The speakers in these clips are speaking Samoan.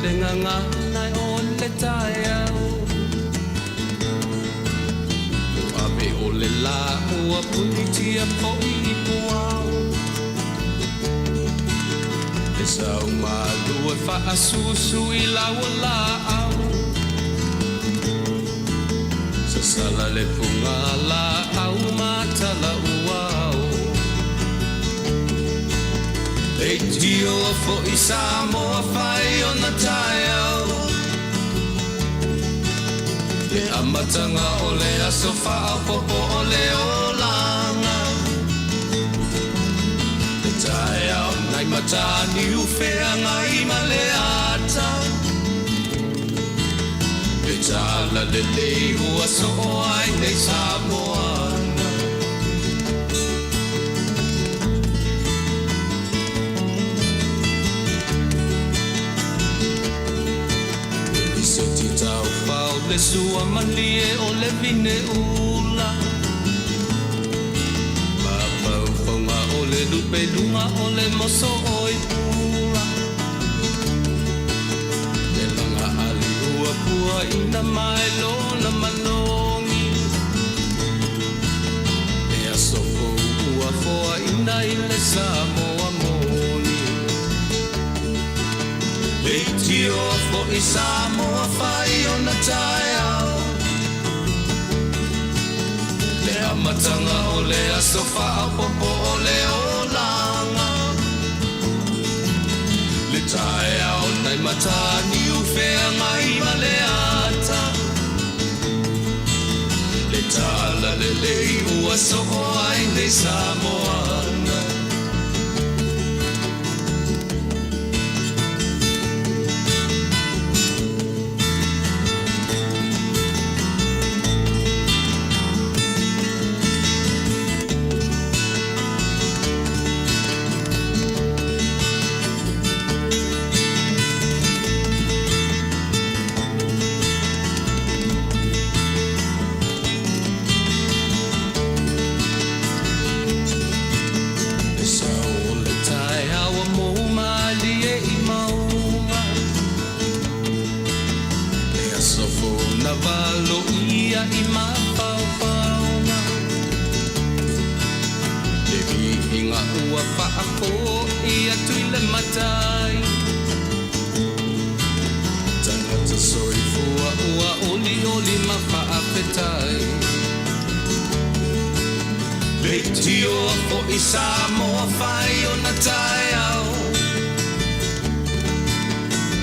le gagana o le taeao. Ua ave o le lā ua punitia foi i puao. Le sau malu e faasusu i lau laau. Sasala le fuga laau ma tala uao. Leitio foi Samoa fai ona taeao. Le amataga o le aso faaopoopo o le olaga. Le taeao nai Mataniu Feagai ma le ata. Le tala lelei ua soo ai nei Samoana. Liseti taufao le sua malie o le vine ula. Mafaufauga o le lupe luga o le moso oi pula. Le laga ali ua pua ina mai lona manogi. Le aso fou ua foaina i le Samoa moni. Leitio foi Samoa fai ona taeao. Le amataga o le aso faaopoopo o le olaga. Le taeao nai Mataniu Feagai ma le ata. Le tala lelei ua soo ai nei Samoana. Le sau o le taeao ua mou malie i mauga. Le aso fou na valoia i mafaufauga. Le viiga ua faafoi atu i le Matai. Tagata soifua ua olioli ma faafetai. Leitio foi Samoa fai ona taeao.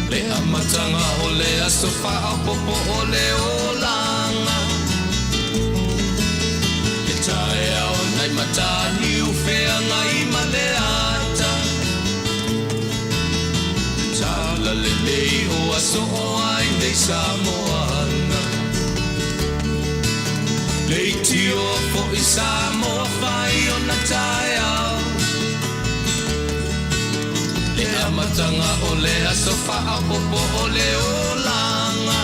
Le amataga o le aso faaopoopo o le olaga. Le taeao nai Mataniu Feagai ma le ata. Le tala lelei ua soo ai nei Samoana. Leitio foi Samoa fai ona taeao. Le amataga o le aso faaopoopo o le olaga.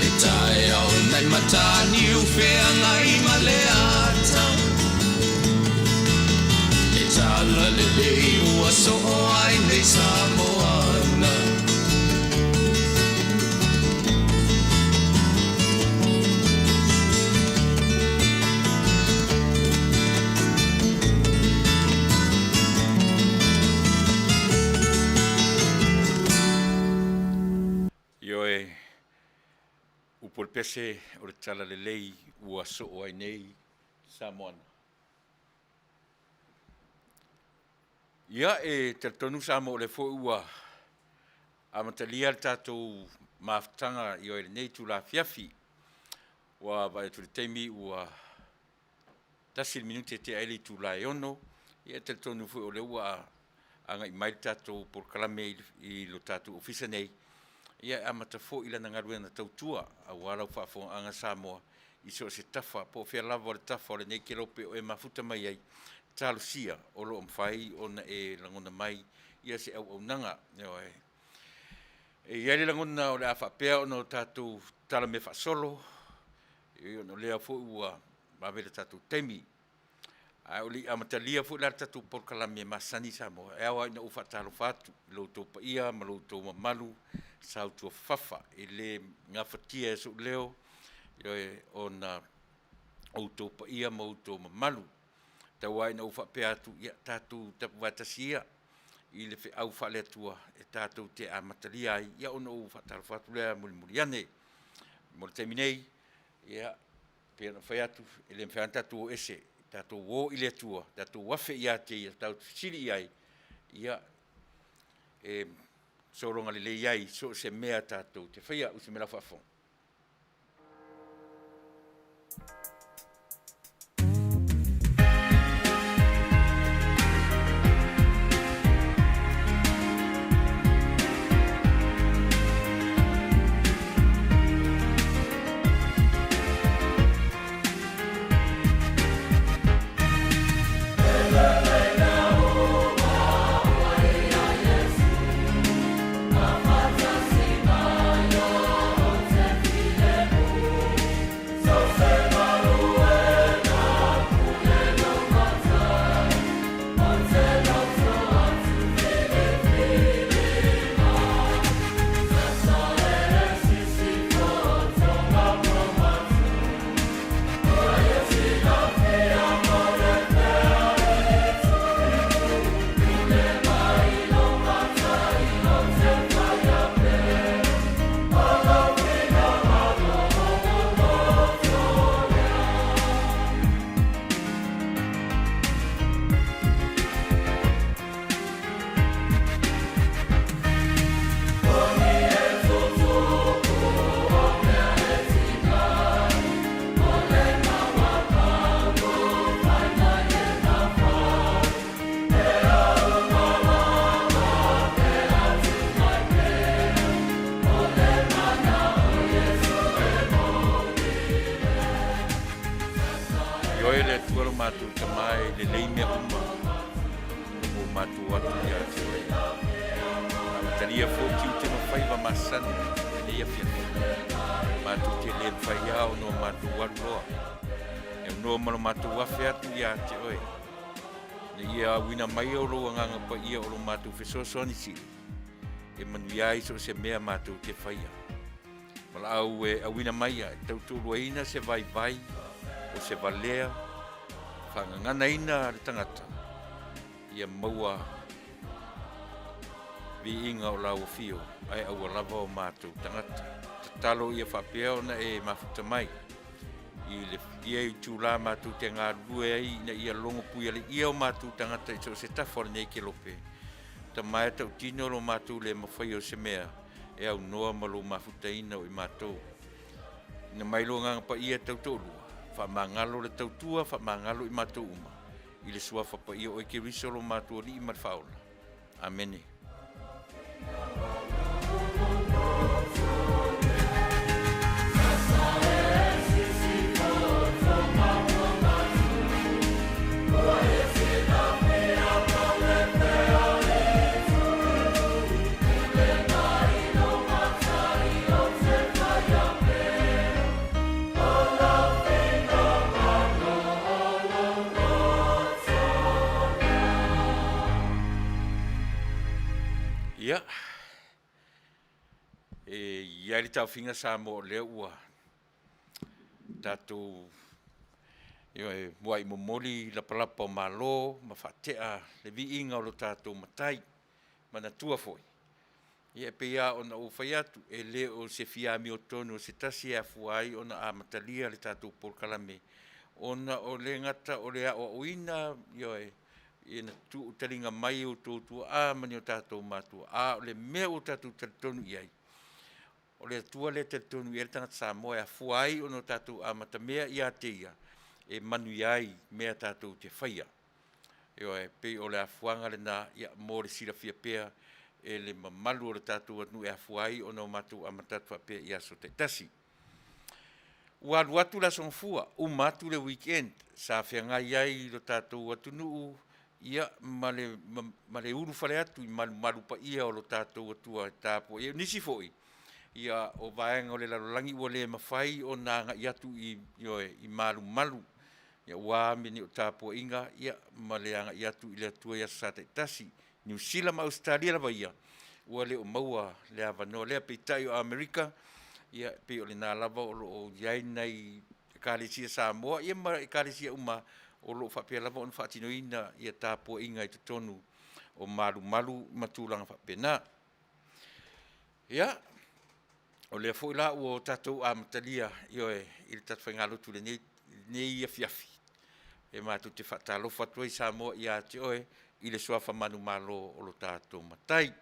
Le taeao nai Mataniu Feagai ma le ata. Le tala lelei ua soo ai nei Samoana. Ioe, upu o le pese o le tala lelei ua soo ai nei Samoana. Ia, e talitonu Samoa o lea foi ua amatalia le tatou mafutaga ioe i lenei itula afiafi. Ua vaai atu i le taimi ua tasi le minute e tea ai le itula e 6, ia e talitonu foi o lea ua agai mai le tatou polokalame i lo tatou ofisa nei, ia e amata foi lana galuega tautua aua lau faafofogaaga Samoa i so o se tafa, po o fea lava o le tafa o lenei kelope o e mafuta mai ai, talosia o lo o mafai ona e lagona mai ia se auaunaga. Ioe. E i ai le lagona o le a faapea ona o tatou tala mea faasolo, ona o lea foi ua vave le tatou taimi. Ae o le i amatalia foi la le tatou polokalame e masani Samoa, e ao lava ina ou faatalofa atu i lo outou paia ma lo outou mamalu sautuafafafa, e le gafatia e sou leo ona outou paia ma outou mamalu. Tau lava ina ou faapea atu, ia tatou tapuvae tasi ia i le feau faale-Atua e tatou te amatalia ai, ia ona ou faatalofa atu lea mulimuli ane. Mo le taimi nei, ia, e pei ona ou fai atu, e le mafai lava ona tatou o ese, tatou o i le Atua, tatou afe ia te Ia, tatou fesili i ai, ia, e sologa lelei ai so o se mea tatou te faia. Usi mai lau faafofoga. Ioe le Atua lo matou Tama e lelei mea uma ina ua matou atu ia te oe. Amatalia foi tiute ma faiva masani i lenei afiafi. Matou te le mafai lava ona o matou alu loa. E aunoa ma lo matou afe atu ia te oe. Ina ia auina mai o lou Agaga Paia o lo matou fesoasoani sili, e manuia ai so o se mea matou te faia. Valaau e auina mai ia e tautoaluaina se vaivai o se valea faagaganaina le tagata ia maua viiga o lau afio ae aua lava o matou tagata. Tatalo ia faapea ona e mafuta mai i le ia itula matou te galulue ai ina ia logo puialiia o matou tagata i so o se tafa o lenei kelope. Tama e tautino lo matou le mafai o se mea e aunoa ma lou mafutaina o i matou. Ina mai lo Agaga Paia tautoalua, faamagalo le tautua, faamagalo i matou uma, i le Suafa Paia o oe Keriso lo matou Alii ma le Faaola. Amene. Ia, e i ai le taofiga Samoa o lea ua tatou e muai momoli lapalapa o malo ma faatea le viiga o lo tatou Matai. Manatua foi, ia e pei lava ona ou fai atu, e le o se fia amiotonu o se tasi e afua ai ona amatalia le tatou polokalame, ona o le gata o le aoaoina, ioe, ina tuu taliga mai outou tuaa ma ni o tatou matua, a o le mea ua tatou talitonu i ai, O le Atua lea e talitonu i ai le tagata Samoa e afua ai ona o tatou amatamea ia te Ia e manuia ai mea tatou te faia. Ioe, e pei o le afuaga lena ia, mo le silafia pea e le mamalu o le tatou atunuu e afua ai ona o matou amata atu faapea i aso taitasi. Ua alu atu le Aso Gafua, uma atu le weekend sa feagai ai lo tatou atunuu ia ma le, ma, ma le ulufale atu i malumalu paia o lo tatou Atua e tapuai ai. Nisi foi, ia, o vaega o le lalolagi ua le mafai ona agai atu i, ioe, i malumalu. Ia ua amene o tapuaiga ia ma le agai atu i le Atua i aso sa taitasi. Niu Sila ma Ausetalia lava ia, ua le o maua le avanoa lea, peitai o Amerika, ia e pei o lena lava o lo o i ai nai Ekalesia Samoa ia ma Ekalesia uma o lo o faapea lava ona faatinoina ia tapuaiga i totonu o malumalu ma tulaga faapena. Ia, o lea foi la ua tatou amatalia, ioe, i le tatou faigalotu i lenei afiafi, e matou te faatalofa atu ai Samoa ia te oe i le suafa manumalo o lo tatou Matai.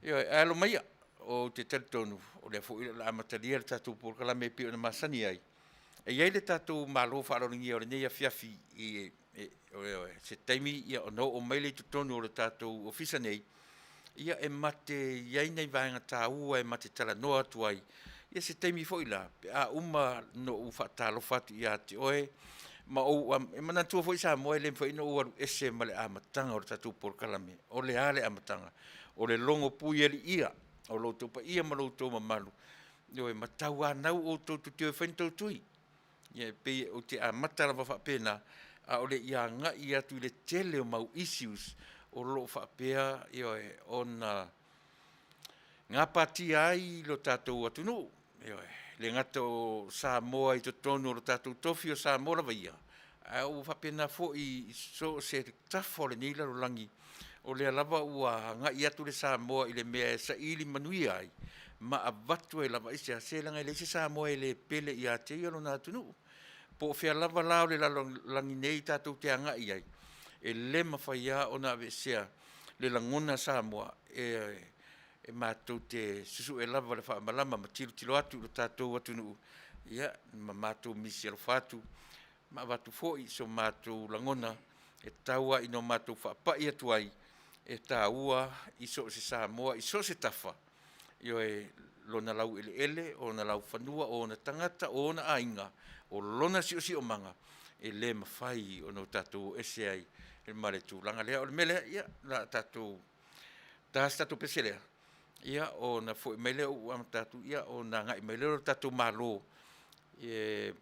Ioe, ae alo maia, ou te talitonu o lea foi o le a amatalia le tatou polokalame e pei ona masani ai. E i ai le tatou malo faaaloalogia o lenei afiafi i se taimi ona oo mai lea i totonu o le tatou Ofisa nei, ia e mate i ai nai vaega taua e ma te talanoa atu ai i se taimi foi la pe a uma ona ou faatalofa atu ia te oe ma ou e manatua foi Samoa e le mafai ona ou alu ese ma le amataga o le tatou polokalame. O le a le amataga? O le logo puialii o lo outou paia ma lo outou mamalu, ioe, ma tauanau outou tou te o e fai ni tou tui. Ia e pei ou te amata lava faapena, a o le i agai atu i le tele o mau issues o lo o faapea, ioe, ona gapatia ai lo tatou atunuu. Ioe. E le gata o Samoa i totonu o le tatou tofi o Samoa lava ia, ae ua faapena foi i so o se tafa o lenei lalolagi, o lea lava ua agai atu le Samoa i le mea e saili manuia ai ma avatu ai lava. Aisea? Se leaga e leai se Samoa e le pele ia te ia lona atunuu. Po o fea lava la o le lalolagi nei tatou te agai i ai, e le mafai lava ona aveesea le lagona Samoa e matou te susue lava le faamalama ma tilotilo atu i lo tatou atunuu, ia ma matou misi alofa atu ma avatu foi so matou lagona e tau lava ina matou faapai atu ai, e taua i so o se Samoa i so o se tafa, ioe, lona laueleele, o ona laufanua, o ona tagata, o ona aiga, o lona siosiomaga, e le mafai ona tatou o ese ai ma le tulaga lea. O le mea lea, ia, o le a tatou ta se tatou pese lea, ia ona foi mai lea ou amata atu ona agai mai lea o le tatou Malo e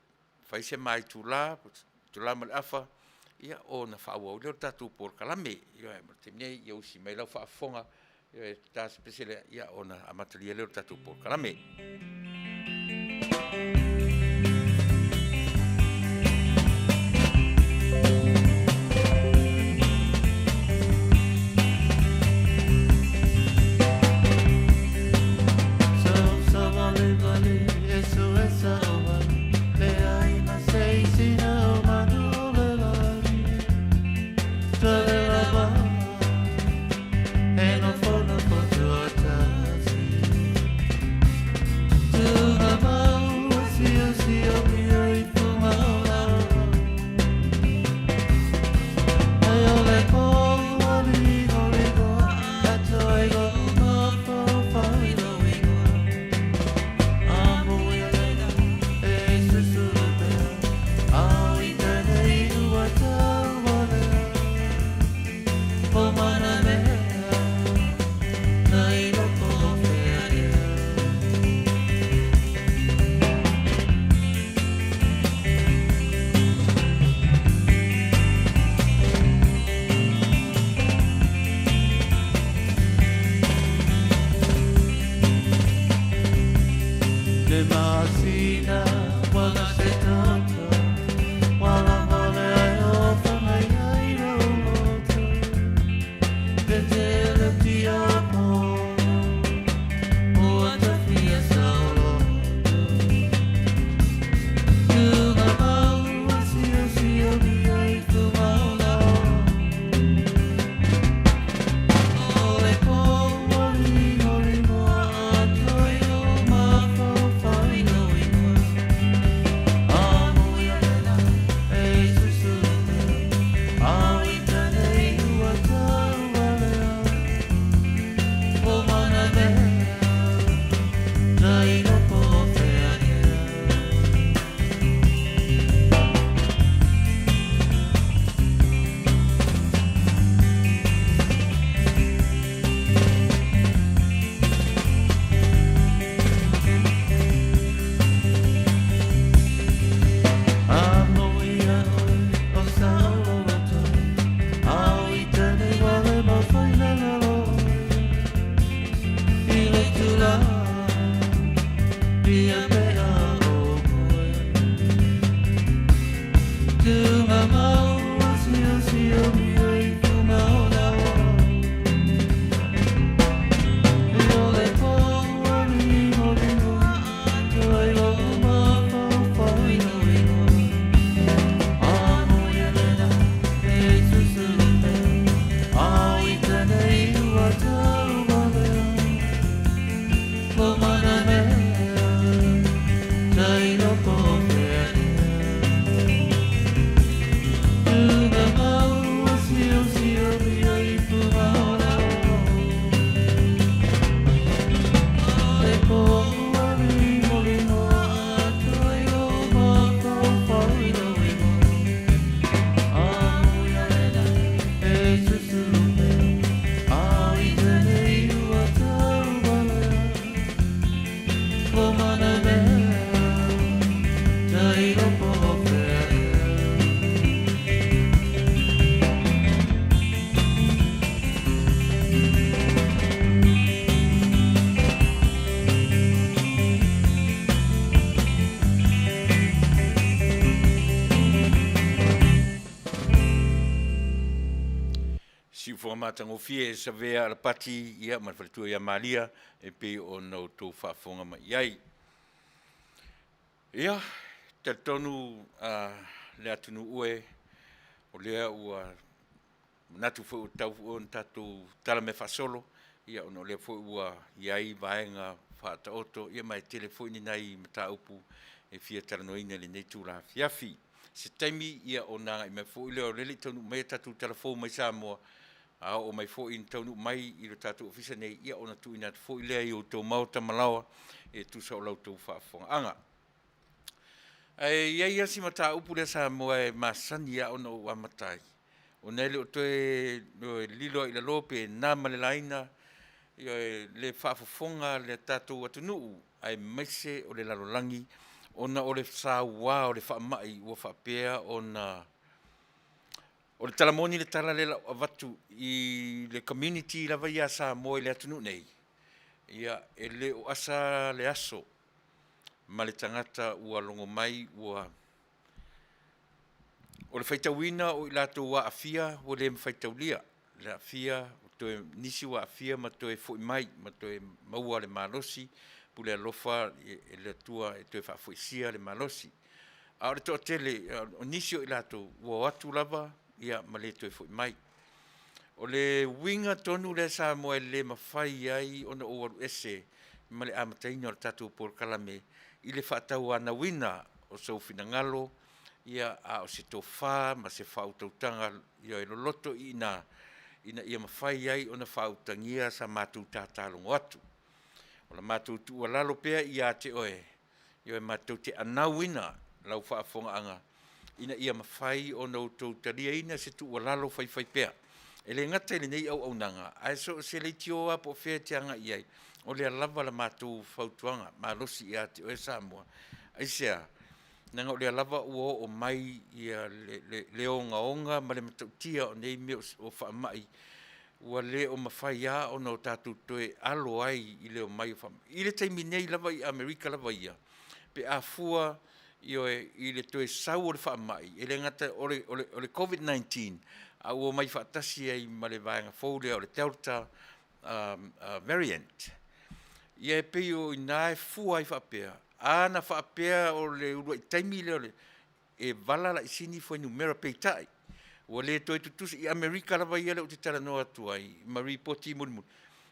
fai se ma itula, itula ma le afa, ona faaauau lea o le tatou polokalame. Ioe, ma le taimi nei, ia usi mai lau faafofoga, e ta se pese lea ona amatalia lea o le tatou polokalame. Siufoga matagofie e Savea Alapati ia ma le faletua ia Malia e pei ona outou faafofoga mai i ai. Ia, talitonu le atunuu e, o lea ua manatu foi ua tatau foi ona tatou tala mea faasolo, ia ona o lea foi ua i ai vaega faataoto, ia ma e tele foi ni nai mataupu e fia talanoaina i lenei itula afiafi. Se taimi ia ona agai mai foi lea o lea e le i taunuu mai a tatou tala fou mai Samoa, a oo mai foi ina taunuu mai i le tatou ofisa nei, ia ona tuuina atu foi lea i outou maota ma laoa e tusa o la outou faafofogaaga. Ae i ai lava si mataupu lea Samoa e masani lava ona ou amata ai, ona e le o toe lilo lava i lalo pe na ma le laina le faafofoga a le tatou atunuu aemaise o le lalolagi ona o le saua o le faamai ua faapea ona O le tala moni le tala lea o le a ou avatu i le community lava ia a Samoa i le atunuu nei, ia e le o asa le aso ma le tagata ua logo mai ua O le faitauina o i latou ua aafia ua le faitaulia le aafia toe nisi ua aafia ma toe foi mai ma toe maua le malosi, pule alofa e le Atua e toe faafoisia le malosi. A o le toatele o nisi o i latou ua o atu lava ia ma le toe foi mai. O le uiga tonu lea Samoa e le mafai ai ona ou alu ese ma le amataina o le tatou polokalame i le faatauanauina o sou finagalo, ia, a o se tofa ma se faautautaga e loloto i ina, ina ia mafai ai ona faautagia sa matou tatalogo atu. O la matou tuualalo pea ia te oe, ioe, matou te anauina lau faafofogaaga ina ia mafai ona outou taliaina se tuualalo faifaipea. E le gata i lenei auaunaga, ae so o se leitio lava po o fea e te agai i ai, o lea lava la matou fautuaga malosi ia te oe Samoa. Aisea? Leaga o lea lava ua oo mai ia le ogaoga ma le matautia o nei mea o faamai, ua le o mafai lava ona o tatou toe alo ai i le omai o faamai. I le taimi nei lava i Amerika lava ia, pe a fua ioe, i le toe sau o le faamai, e le gata o le Covid-19, a ua omai faatasi ai ma le vaega fou lea o le Delta variant. Ia e pei o i ina e fua ai faapea, a na faapea o le uluai taimi lea o le e vala laisini fuainumera, peitai, ua le toe tutusa, i Amerika lava ia lea ou te talanoa atu ai ma lipoti mulimuli,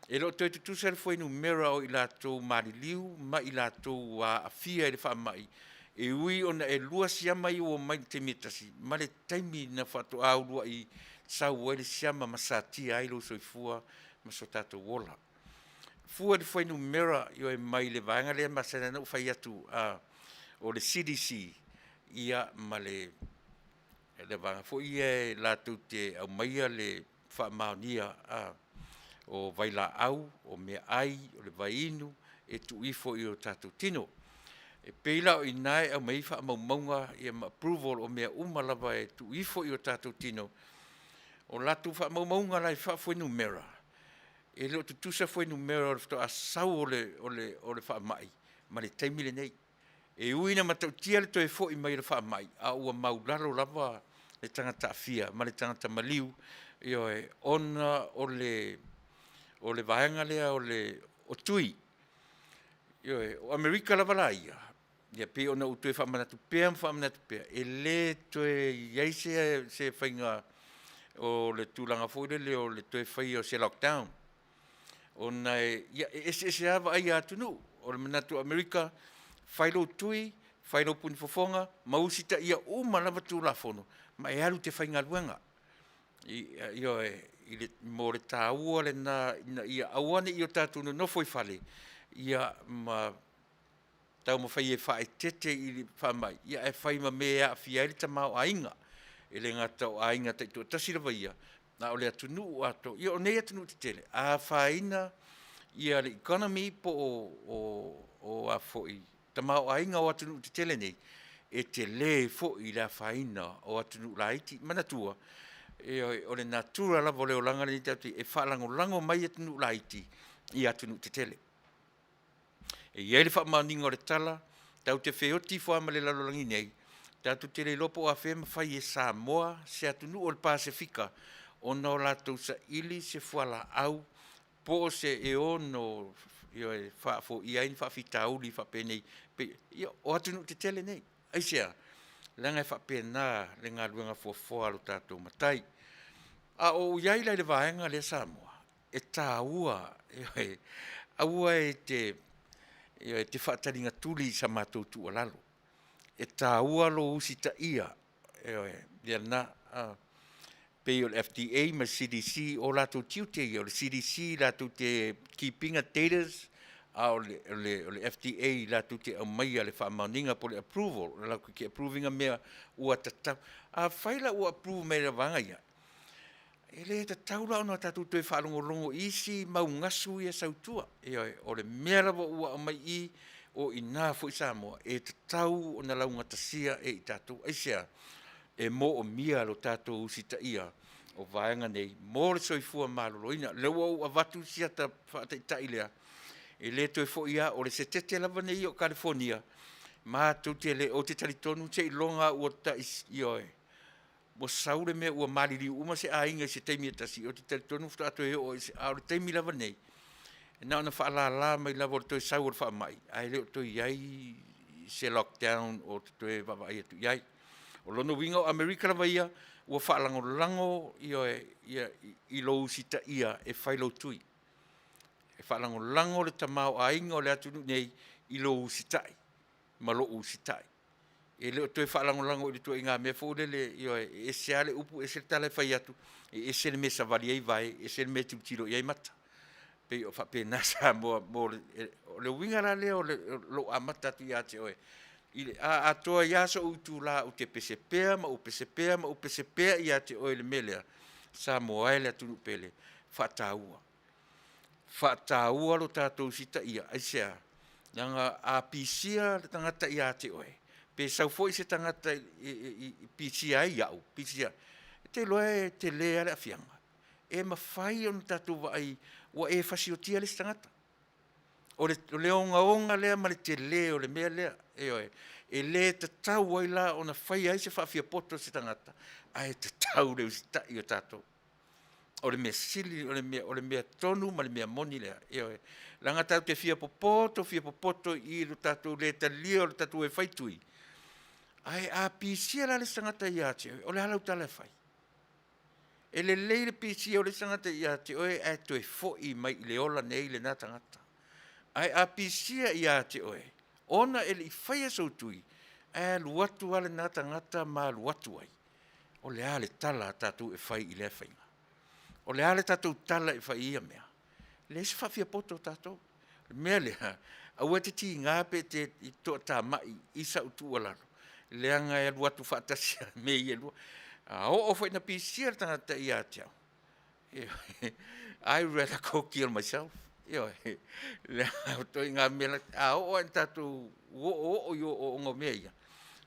e le o toe tutusa le fuainumera o i latou maliliu ma i latou ua aafia i le faamai, e ui ona e lua siama ia ua omai i le taimi e tasi, ma le taimi na faatoa uluai sau ai le siama ma satia ai lou soifua ma so tatou ola. Fua i le fuainumera ioe mai le vaega lea e masani ai ona ou fai atu o le CDC ia ma le vaega foi ia latou te aumaia le faamaonia o vailaau, o meaai, o le vaiinu e tuu ifo i o tatou tino. E pei la o i ina e aumai ai faamaumauga ma approval o mea uma lava e tuu ifo i o tatou tino. O latou faamaumauga la e faafuainumera, e le o tutusa fuainumera o le faatoa sau o le faamai. ma le taimi lenei. E ui ina matautia le toe fo'i mai o le faamai, a ua maulalo lava le tagata aafia ma le tagata maliu, ioe, ona o le o le vaega lea o le o tui. Ioe, o Amerika lava la ia, ia pei ona ou toe faamanatu pea ma faamanatu pea, e le toe i ai se faiga o le tulaga foi lele o le toe faia o se lockdown, ona e ia e eseese lava vaai a atunuu. O le manatu o Amerika, fai lou tui, fai lou punifofoga ma usitaia uma lava Tulafono ma e alu e te faigaluega. Ioe, mo le taua lena ina ia aua ne i o tatou nonofo i fale, ia ma taumafai e faaeteete i le faamai, ia ae fai ma mea e aafia ai le tamaoaiga. E le gata o aiga taitoatasi lava ia, a o le atunuu atoa. Ia o nei atunuu tetele, a afaina le economy po o a foi tamaoaiga o atunuu tetele nei, e tele foi le afaina o atunuu laiti. Manatua, ioe, o le natura lava o le olaga lenei tatou te i ai, e faalagolago mai atunuu laiti i atunuu tetele. E i ai le faamaoniga o le tala, tatou te feoti ifo lava ma le lalolagi nei, tatou te le iloa po o afea e mafai e Samoa se atunuu o le Pasefika ona o latou saili se fualaau po o se e ono faafoia ai ni faafitauli faapenei, ia o atunuu tetele nei. Aisea? Leaga e faapena le galuega fuafua a lo tatou Matai. A o ou i ai la i le vaega lea Samoa, e taua, ioe, aua e te faataligatuli i sa matou tuualalo, e taua lou usitaia, ioe, ia lena. E pei o le FDA ma le CDC o latou tiute ia, o le CDC latou te keep ina datas, a o le FDA latou te aumaia le faamaoniga po o le approval, latou te approve ina mea ua tatau. Afai la ua approve mai e le vaega ia, e le tatau la ona tatou toe faalogologo i isi mau gasu ia e sau i tua. Ioe, o le mea lava ua aumai i i, o i ina foi Samoa e tatau ona laugatasia e i tatou. Aisea? E moomia lo tatou usitaia o vaega nei mo le soifua maloloina. O lea ua ou avatu siata faataitai lea, e le toe foi lava, o le setete lava nei o Kalifonia, matou te le, ou te talitonu seiloga lava ua tai, ioe, ua sau le mea ua maliliu uma se aiga i se taimi e tasi, ou te talitonu faatoa toe oo i se… a o le taimi lava lenei, na ona faalala mai lava o le toe sau o le faamai, ae le o toe i ai se lockdown o toe vaavaai atu i ai. O lona uiga o Amerika lava ia, ua faalagolago, ioe, i lou usitaia e fai lou tui. E faalagolago le tamaoaiga o le atunuu nei i lou usitai ma lou usitai. E le o toe faalagolago i le ituaiga mea foi lele, ioe, e ese lava le upu ese le tala e fai atu, e ese le mea e savali ai vae, ese le mea e tilotilo i ai mata. E pei e faapena Samoa mo le… O le uiga la lea o lou amata atu ia te oe, a atoa ai lava sou itula ou te pese pea ma ou pese pea ma ou pese pea ia te oe i le mea lea, Samoa e le atunuu pele, faataua, faataua lo tatou usitaia. Aisea? Leaga a pisia le tagata ia te oe, pe sau foi se tagata e pisia ai au, pisia, e te iloa e tele lava le aafiaga. E mafai ona tatou vaai ua e fasiotia le isi tagata. O le ogaoga lea ma le tele o le mea lea, ioe. E le tatau ai la ona faia ai se faafiapoto i se tagata, ae tatau le usitai o tatou. O le mea sili, o le mea tonu ma le mea moni lea, ioe. Leaga tatou te fia popoto fia popoto i lo tatou le talia o le tatou o e fai tui, ae a pisia la le isi tagata ia te oe, o le a lau tala e fai? E lelei le pisia o le isi tagata ia te oe ae toe foi mai i le ola nei lena tagata. Ae a pisia ia te oe ona e le i faia sou tui, ae alu atu lava lena tagata ma alu atu ai, o le a le tala a tatou e fai i lea faiga? O le a le tatou tala e fai i ia mea? E leai se faafiapoto o tatou. O le mea lea, aua e te tiga pe e te toatamai i sau tuualalo, leaga e alu atu faatasi lava mea ia e lua. A oo foi ina pisia le tagata ia te au, I rather go kill myself. Ioe, leaga o ituaiga mea, a oo lava ina tatou oooo i ooooga o mea ia,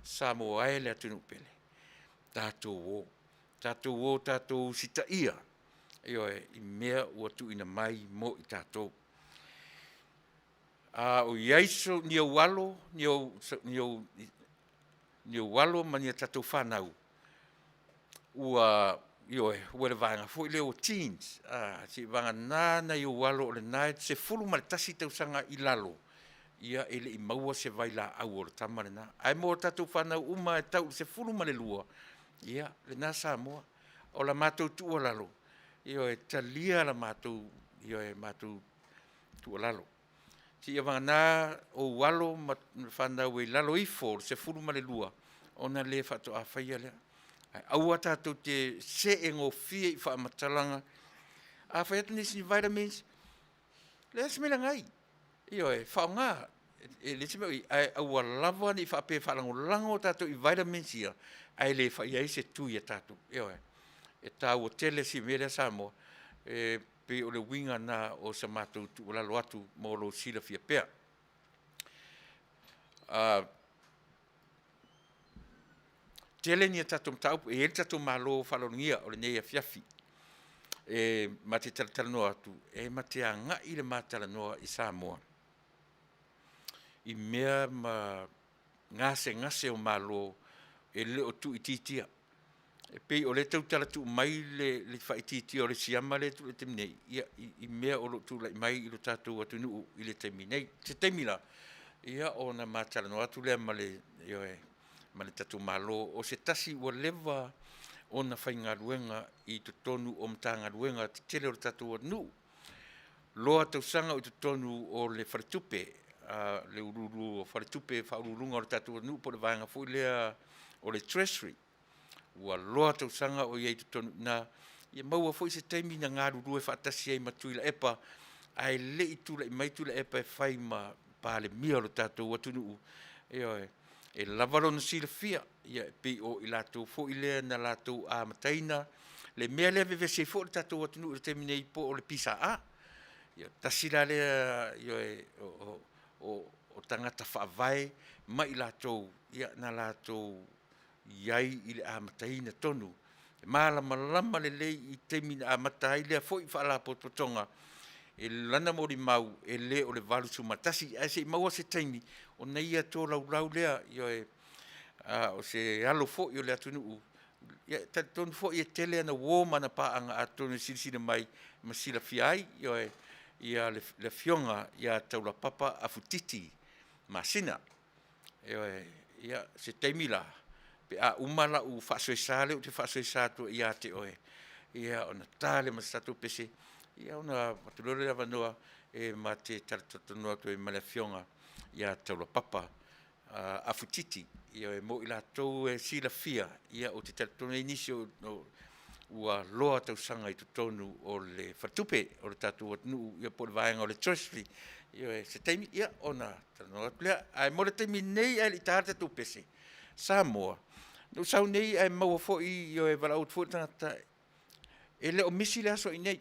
Samoa e le atunuu pele, tatou o, tatou o tatou usitaia, ioe, i mea ua tuuina mai mo i tatou. A o i ai so, ni ou alo, ni ou, ni ou, ni ou alo ma ni a tatou fanau, ua, ioe, ua le vaega foi lea ua teens, a, seivagana nai ou alo o lena e 11 tausaga i lalo, ia e le i maua se vailaau o le tama lena. Ae mo tatou fanau uma e tau i le 12, ia, lena Samoa. O la matou tuualalo, ioe, talia la matou, ioe, matou tuualalo. Seia vagana ou alo ma fanau e i lalo ifo o le 12 ona le faatoa faia lea. Ae aua tatou te see gofie i faamatalaga. A fai atu nisi vitamins, leai se mea e leaga ai. Ioe, faaaoga, e leai se mea o i ai, ae aua lava ne i faapea e faalagolago tatou i vitamins ia ae le faia ai se tui a tatou. Ioe, e taua tele si mea lea Samoa, e pei o le uiga lena o sa matou tuualalo atu mo lou silafia pea. Tele ni a tatou mataupu, e i ai le tatou malo faaaloalogia o lenei afiafi e ma te talatalanoa atu, e ma te agai le ma talanoa i Samoa i mea ma gasegase o malo e le o tuuitiitia. E pei o lea e tau tala tuu mai le faaitiitia o le siama lea e tuu i le taimi nei, ia i mea o lo o tulai mai i lo tatou atunuu i le taimi nei. O se taimi la, ia ona ma talanoa atu lea ma le, ioe, ma le tatou Malo, o se tasi ua leva ona faigaluega i totonu o Matagaluega tetele o le tatou atunuu, loa tausaga o i totonu o le Faletupe, le uluulu o Faletupe Faauluuluga o le tatou atunuu po o le vaega foi lea o le Treasury. Ua loa tausaga o i ai i totonu i ina, ia maua foi se taimi na galulue faatasi ai ma Tuilaepa ae le i tulai mai Tuilaepa e fai ma Palemia o le tatou atunuu. Ioe, e lava lona silafia, ia e pei o i latou foi lea na latou amataina le mea lea e vevesi ai foi le tatou atunuu i le taimi nei po o le PSA. Ia tasi la lea, ioe, o tagata faavae ma i latou na latou i ai i le amataina tonu, e malamalama lelei i taimi na amata ai lea foi Faalapotopotoga, i lana molimau, e le o le 81, ae se i maua se taimi ona ia tolaulau lea, ioe, o se alo foi o le atunuu, ia e talitonu foi e tele ana uo ma ana paaga atonu e silasila mai ma silafia ai, ioe, ia le Afioga ia Taulapapa Afu Titi Masina. Ioe, ia, se taimi la pe a uma lau faasoesa lea ou te faasoesa atu ai ia te oe, ia ona ta lea ma se tatou pese, ia ona avatu loa lea o le avanoa e ma te talatalanoa atu ai ma le Afioga ia Taulapapa Afu Titi. Ioe, mo i latou e silafia, ia ou te talitonu e i ai nisi ua loa tausaga i totonu o le faletupe o le tatou atunuu, ia po o le vaega o le Treasury. Ioe, se taimi ia ona talanoa atu lea. Ae mo le taimi nei ae le i taina le tatou pese, Samoa, na ou sau nei ae maua foi, ioe, valaau atu foi le tagata, e le o misi le aso i inei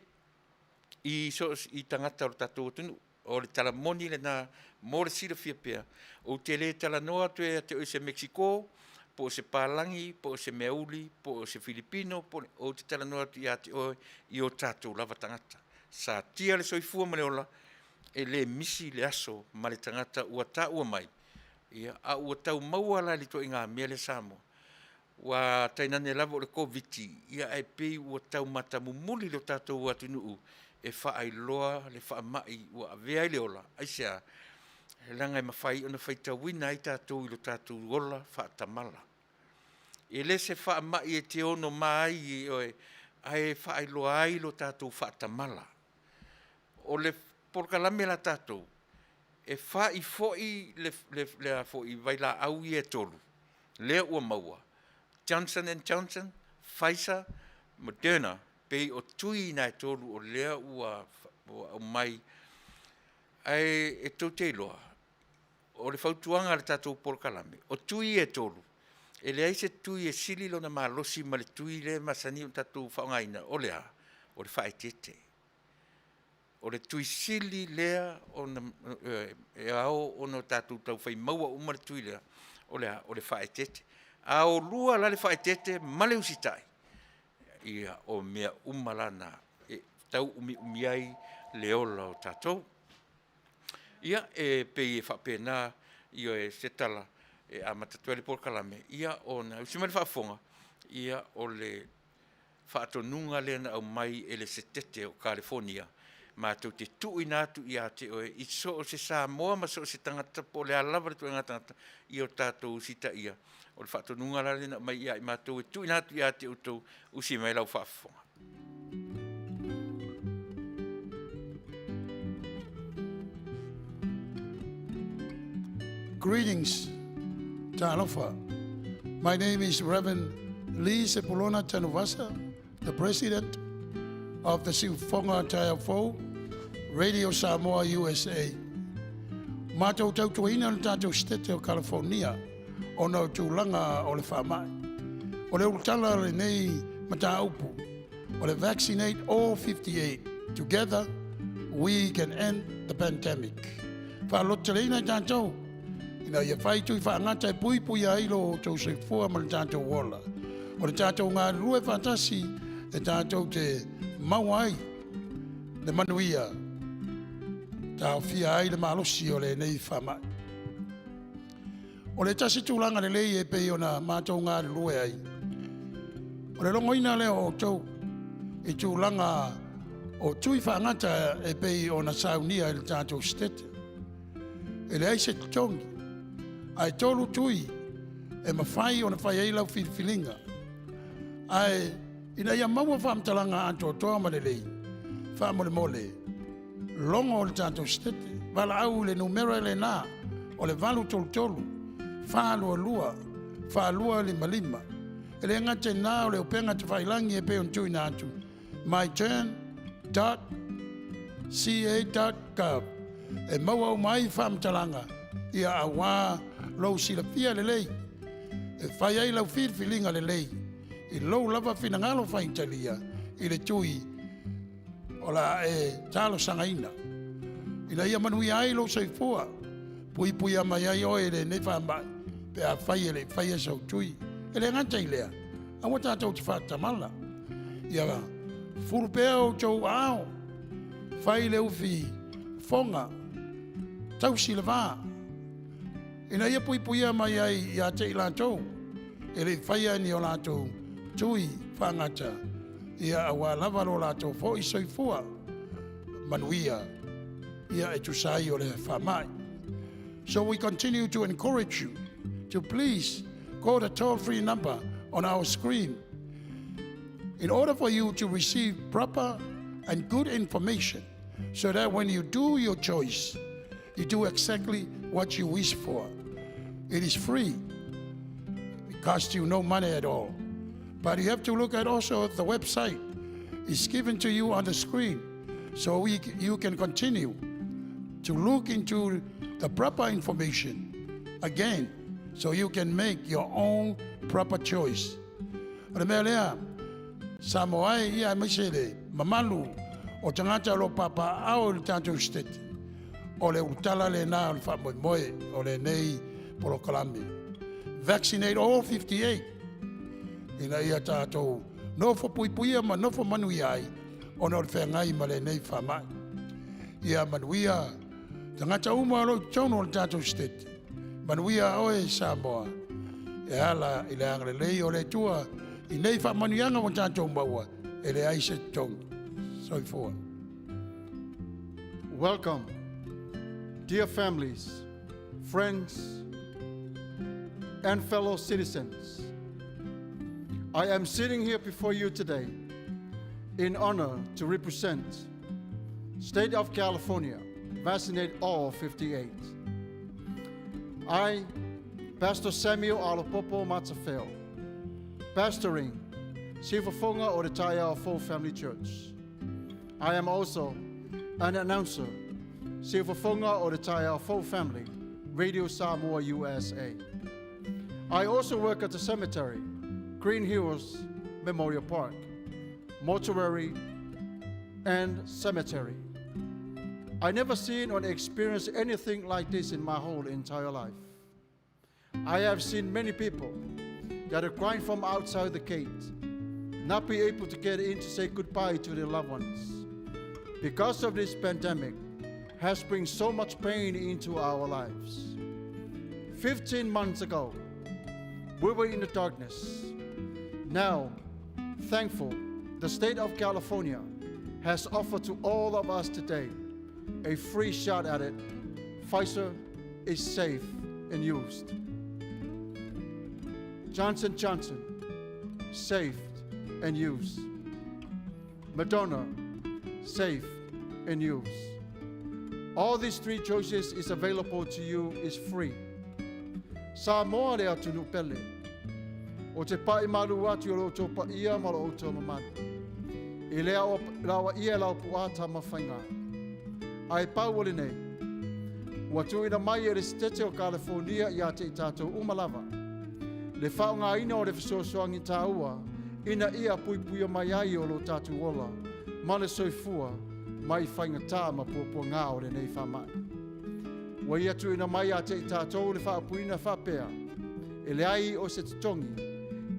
i so o se tagata o le tatou atunuu. O le tala moni lena mo le silafia pea, ou te le talanoa atu ia te oe i se Mekisiko, po o se palagi, po o se meauli, po o se Filipino, ou te talanoa atu ia te oe i o tatou lava tagata. Satia le soifua ma le ola, e le misi le aso ma le tagata ua taua mai, ia, a ua tau maua la i le ituaiga mea lea Samoa, ua tainane lava o le Koviti-19, ae pei ua tau matamumuli lo tatou atunuu e faailoa le faamai ua avea ai le ola. Aisea? Leaga e mafai ona faitauina ai tatou i lo tatou ola faatamala. E le se faamai e te ono ma ai oe, ae faailoa ai lo tatou faatamala. O le polokalame la tatou, e fai foi le vailaau ia e tolu lea ua maua, Johnson and Johnson, Pfizer, Moderna, pei o tui na e tolu o lea ua aumai. Ae e tou te iloa, o le fautuaga a le tatou polokalame, o tui ia e tolu, e leai se tui e sili lona malosi ma le tui lea e masani ona tatou faaaogaina. O le a? O le faaeteete. O le tui sili lea ona e ao ona tatou taufai maua uma le tui lea, o le a? O le faaeteete. A o lua la le faaeteete ma le usitai, ia o mea uma la na e tauumiumi ai le ola o tatou. Ia, e pei e faapena, ioe, se tala e amata atu ai le polokalame, ia ona usi mai le faafofoga, ia o le faatonuga lea na aumai e le Setete o Kalifonia, matou te tuuina atu ia te oe i so o se Samoa ma so o se tagata po o le a lava le ituaiga tagata ia o tatou usitaia. O le faatonuga la lea na aumai ia i matou e tuuina atu ia te outou, usi mai lau faafofoga. Greetings, Talofa. My name is Reverend Lee Sepulona Tanuvasa, the president of the Siufoga Taeafou, Radio Samoa USA. Matou tautuaina le tatou Setete o California ona o tulaga o le faamai. O le ulutala o lenei mataupu, o le Vaccinate All 58. Together, we can end the pandemic. Faalototeleina i tatou, ina ia fai tui faagata e puipuia ai lo outou soifua ma le tatou ola. O le tatou galulue faatasi e tatou te maua ai le manuia, taofia ai le malosi o lenei faamai. O le tasi tulaga lelei e pei ona matou galulue ai, o le logoina lea o outou i tulaga o tui faagata e pei ona saunia e le tatou Setete. E leai se totogi, ae 3 tui e mafai ona fai ai lau filifiliga. Ae ina ia maua faamatalaga atoatoa ma lelei, faamolemole, logo le tatou Setete, valaau i le numera lena o le 833 422 4255. E le gata i lena o le upega tafailagi e pei ona tuuina atu, myturn.ca.gov, e maua uma ai faamatalaga ia auā lou silafia lelei e fai ai lau filifiliga lelei i lou lava finagalo faitalia i le tui o le a e talosagaina. Ina ia manuia ai lou soifua, puipuia mai ai oe i lenei faamai pe a fai e le i faia sau tui. E le gata i lea, aua tatou te faatamala. Ia fufulu pea outou aao, fai le ufi fofoga, tausi le va, ina ia puipuia mai ai ia te i latou e le i faia ni o latou tui faagata, ia auā lava lo latou foi soifua manuia, ia e tusa ai o le faamai. So we continue to encourage you to please call the toll-free number on our screen in order for you to receive proper and good information so that when you do your choice, you do exactly what you wish for. It is free. It costs you no money at all. But you have to look at also the website. It's given to you on the screen so you can continue to look into the proper information again so you can make your own proper choice. O le mea lea, Samoa e ia aemaise le mamalu o tagata o lo o papaaao i le tatou Setete, o le ulutala lena o le faamoemoe o lenei polokalame. Vaccinate all 58 ina ia tatou nofo puipuia ma nofo manuia ai ona o le feagai ma lenei faamai. Ia manuia tagata uma o lo o i totonu o le tatou Setete. Manuia oe Samoa, e ala i le agalelei o le Atua i nei faamanuiaga ua tatou maua, e leai se totogi. Soifua. Welcome, dear families, friends, and fellow citizens. I am sitting here before you today in honor to represent State of California, Vaccinate All 58. I, Pastor Samuel Alapopo Matafeo, pastoring Siufofoga o le Taeao Family Church. I am also an announcer, Siufofoga o le Taeao Family, Radio Samoa USA. I also work at the cemetery, Green Hills Memorial Park, mortuary, and cemetery. I never seen or experienced anything like this in my whole entire life. I have seen many people that are crying from outside the gate, not be able to get in to say goodbye to their loved ones. Because of this pandemic, has bring so much pain into our lives. 15 months ago, we were in the darkness. Now, thankful, the state of California has offered to all of us today a free shot at it. Pfizer is safe and used. Johnson Johnson, safe and used. Moderna, safe and used. All these three choices is available to you is free. Samoa le atunuu pele. Ou te pai malu atu i lo outou paia ma lo outou mamalu. I le aoaia e lau puaa Tamafaiga. Ae pau o lenei, ua tuuina mai e le Setete o Kalifonia ia te i tatou uma lava, le faaaogaina o le fesoasoani taua ina ia puipuia mai ai o lo tatou ola ma le soifua mai faigata ma puapuaga o lenei faamai. Ua ia tuuina mai ia te i tatou le faaupuina faapea, e leai o se totogi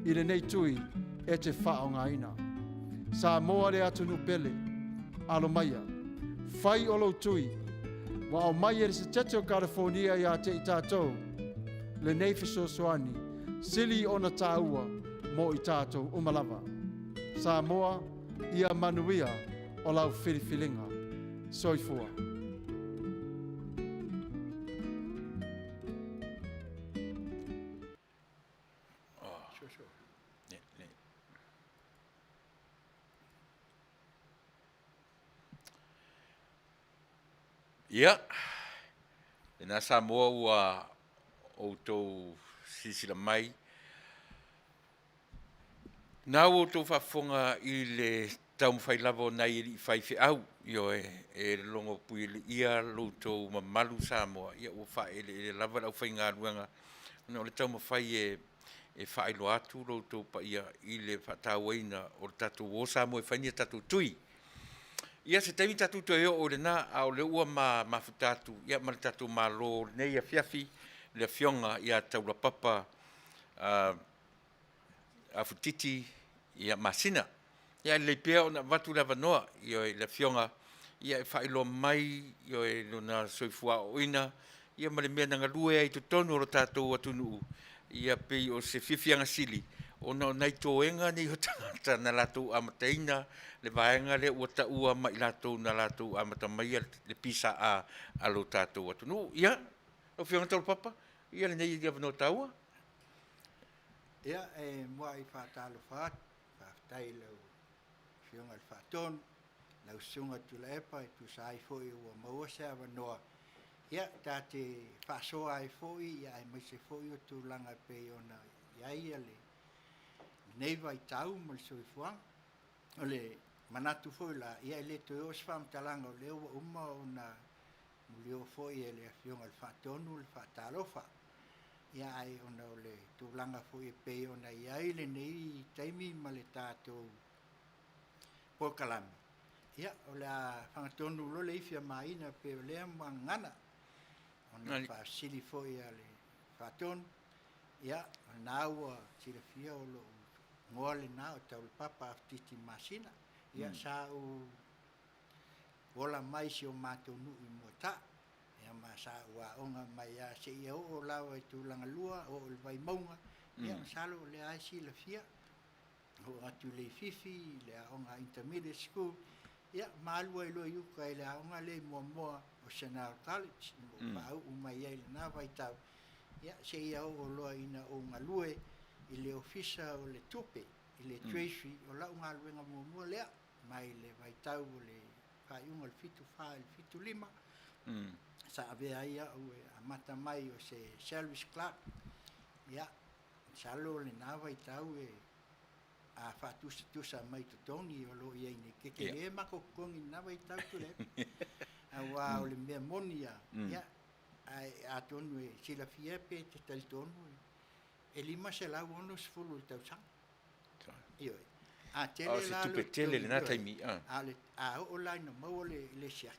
i lenei tui e te faaaogaina. Samoa le atunuu pele, alo maia, fai o lou tui, ua aumai e le Setete o Kalifonia ia te i tatou lenei fesoasoani sili ona taua mo i tatou uma lava. Samoa, ia manuia o lau filifiliga. Soifua. Ia, lena Samoa ua outou silasila mai. Na ua outou faafofoga i le taumafai lava o nai alii faifeau, ioe, e logo puialiia lo outou mamalu Samoa, ia ua faaeleele lava le aufaigaluega ona o le taumafai e e faailoa atu lo outou paia i le faatauaina o le tatou o Samoa e fai ni a tatou tui. Ia se taimi tatou toe oo i lena, a o lea ua ma mafuta atu ia ma le tatou Malo lenei afiafi, le Afioga ia Taulapapa Afutiti ia Masina. Ia e lelei pea ona avatu le avanoa i le Afioga ia e faailoa mai i lona soifua aoaoina ia ma le mea na galue ai i totonu o lo tatou atunuu, ia pei o se fiafiaga sili ona o nai toega nei o tagata na latou amataina le vaega lea ua taua ma i latou na latou amata maia le PSA a lo tatou atunuu. Ia, lau Afioga Taulapapa, ia lenei avanoa taua. Ia, e muai faatalofa atu, faafetai i lau Afioga i le Faatonu, lau Susuga Tuilaepa e tusa ai foi ua maua se avanoa, ia, ta te faasoa ai foi, ia, aemaise foi o tulaga e pei ona i ai lenei vaitau ma le soifuaga. O le manatu foi la, ia, e le toe oo se faamatalaga o lea ua uma ona mulioo foi e le Afioga i le Faatonu le faatalofa. Ia, ae ona o le tulaga foi e pei ona i ai lenei taimi ma le tatou polokalame, ia, o le a fagatonu loa le ifi a Maina pei o lea muagagana ona faafesili foi a le Faatonu. Ia, o lena ua silafia o lou igoa lena o Taulapapa Afutiti Masina. Ia, sa ou ola mai si o matou nuu i Moataa, ia ma sa ou aoga mai lava seia oo lava i tulaga lua, oo i le Vaimauga. Ia, masalo o lea lava e silafia. Oo atu i Leififi, i le aoga Intermediate School, ia ma alu ai loa i uka i le aoga lea i Moamoa o Chanel College, na ou faauu mai ai i lena vaitau, ia seia oo loa ina ou galue i le Ofisa o le Tupe, i le Treasury, o lau galuega muamua lea, mai le vaitau o le faaiuga o le 74 i le 75, sa avea ai au e amata mai o se Salaries Clerk. Ia, masalo lena vaitau e a faatusatusa mai totogi o lo o i ai nei, tetele matou totogi i lena vaitau Tuilaepa. Aua o le mea moni lava, ia, ae atonu e silafia pe te talitonu e $560 i le tausaga. Ioe. A tele la le tupe tele lena taimi. A oo la ina maua le siaki,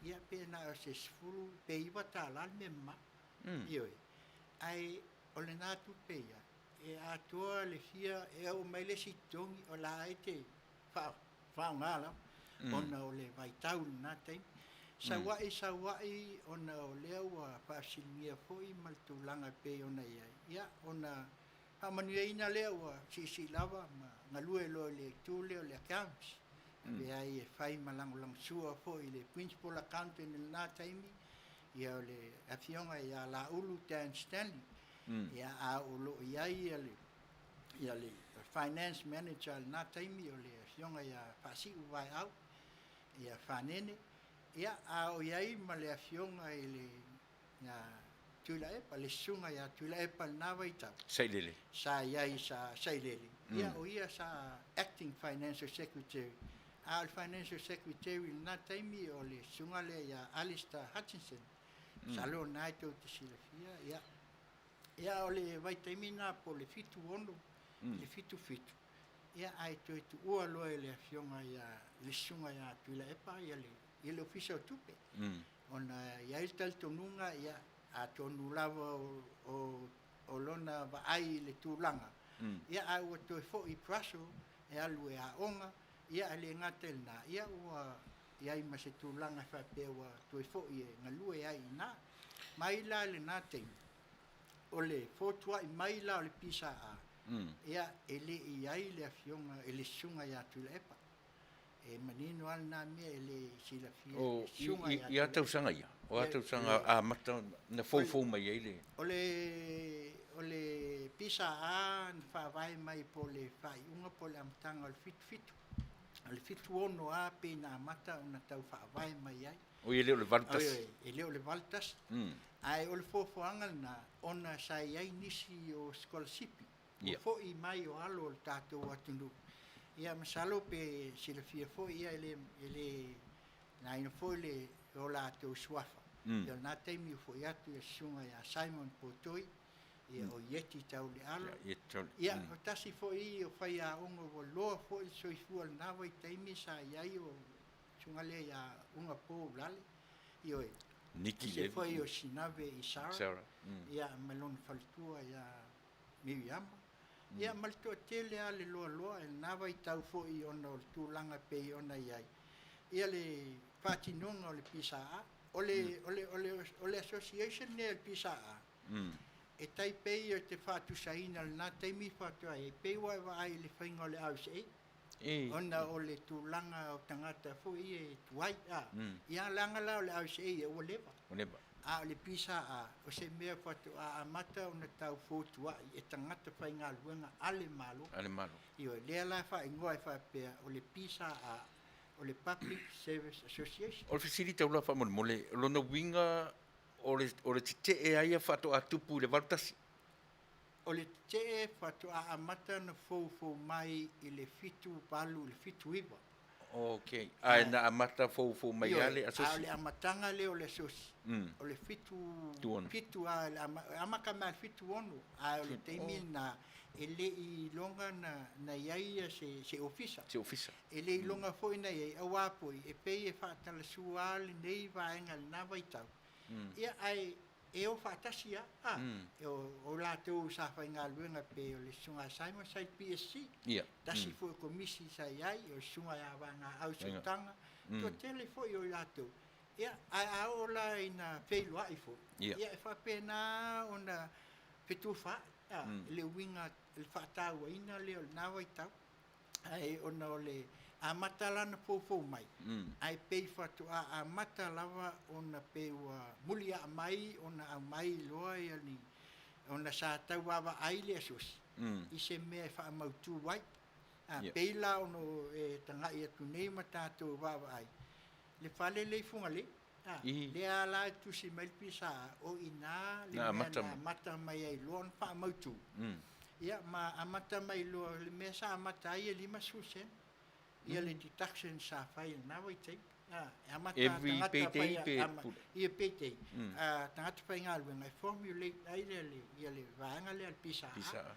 ia pe na o se 10 pe $9 le mea mama. Ioe. Ae o lena tupe ia, e atoa le fia, e oo mai le isi totogi, o la e te faaaoga lava, ona o le vaitau i lena taimi. Sau a'i sau a'i ona o lea ua faafesiligia foi ma le tulaga e pei ona i ai, ia, ona faamanuiaina lea ua siisii lava ma galue loa i le itu lea o le accounts. Avea ai e fai ma lagolagosua foi i le principal accountant i lena taimi, ia o le afioga ia Laulu Dan Stanley. Ia, a o lo o i ai ia le ia le finance manager i lena taimi o le afioga ia Faasiu Vaeau, ia Fanene, ia a o i ai ma le afioga i le ia Tuilaepa, le susuga ia Tuilaepa i lena vaitau. Sailele. Sa i ai sa Sailele, ia o ia sa acting financial secretary, a o le financial secretary i lena taimi o le susuga lea ia Alistair Hutchinson. Masalo o lena e tou te silafia, ia. Ia o le vaitaimi lena po o le 76 i le 77, ia ae toe tuua loa e le afioga ia le susuga ia Tuilaepa ia le ia le Ofisa o Tupe. Ona e i ai le talitonuga, ia, atonu lava o, o, o lona vaai i le tulaga, ia ae ua toe foi i Brussels e alu e aoga, ia ae le gata i lena, ia ua i ai ma se tulaga e faapea ua toe foi e galue ai i ina. Mai la i lena taimi, o le fotuai mai la o le PSA, ia e le i i ai le afioga i le susuga ia Tuilaepa. E manino lava lena mea e le silafia e le susuga ia I a tausaga ia? O a tausaga amata na foufou mai ai le... O le o le PSA na faavae mai po o le faaiuga po o le amataga o le 77. O le 76 lava pei na amata ona tau faavae mai ai. Oi, e le o le 81. E le o le 81. Ae o le foafoaga lena ona sa i ai nisi o sikolasipi ua foi mai o alo o le tatou atunuu. Ia masalo pe silafia foi, ia e le e le laina foi le o latou suafa. Ia o lena taimi ua foi atu le susuga ia Simon Potoi, ia o Ieti Taulealo. Ia o tasi foi o faiaoga ua loa foi le soifua i lena vaitaimi sa i ai o susuga lea ia Uga Po Ulale, ioe, Niki aemaise foi o Sinave i Sarah, ia ma lona faletua ia Miriama. Ia ma le toatele lava le loaloa i lena vaitau foi ona o le tulaga e pei ona i ai ia le faatinoga o le PSA. O le, o le, o le, o le association lenei a le PSA, e tai pei o te faatusaina i lena taimi faatoa i ai, pei ua e vaai i le faiga o le RSA, ona o le tulaga o tagata foi ia e tuai, a. Ia leaga la o le RSA ia ua leva. Ua leva. A o le PSA, o se mea faatoa amata ona tau fotuai e tagata faigaluega a le Malo. A le Malo. Ioe, lea la e faaigoa ai faapea o le PSA, o le Public Service Association. O le fesili taula faamolemole, o lona uiga o le, o le tetee a ia faatoa tupu i le 81? O le tetee faatoa amata ona foufou mai i le 78 i le 79. Ok, ae na amata foufou mai lava le asosi? A o le amataga lea o le asosi, o le 7, 7 lava, e amata mai le 76, ae o le taimi lena e le i iloga na i ai se ofisa. Se ofisa. E le iloga foi na i ai, aua foi e pei e faatalasua lava lenei vaega i lena vaitau. Ia ae e o faatasi lava, a, o latou sa faigaluega pei o le Susuga ia Simon sa i le PSC, tasi foi o komisi sa i ai, o le Susuga ia Vagaau Sutaga, toatele foi o i latou. Ia, ae a oo la ina feiloai foi, ia e faapena ona fetufaai, a, le uiga, le faatauaina lea o lena vaitau. Ae ona o le amata la ona foufou mai, ae pei faatoa amata lava ona pei ua muliaa mai ona aumai loa ia ni, ona sa tau vaavaai le asosi i se mea e faamautu ai. A pei la ona e tagai atu nei ma tatou vaavaai, le fale lea i Fugalei, a, lea la e tusi mai le PSA, o i ina le mea na amata mai ai loa ona faamautu. Ia ma amata mai loa le mea sa amata ai e 50 sene. Ia le deduction sa fai i lena vaitaimi. A, e amata Every tagata payday fai, pe ama, pule? Ia payday. A, tagata faigaluega e formulate ai le, le, ia le vaega lea a le PSA. PSA.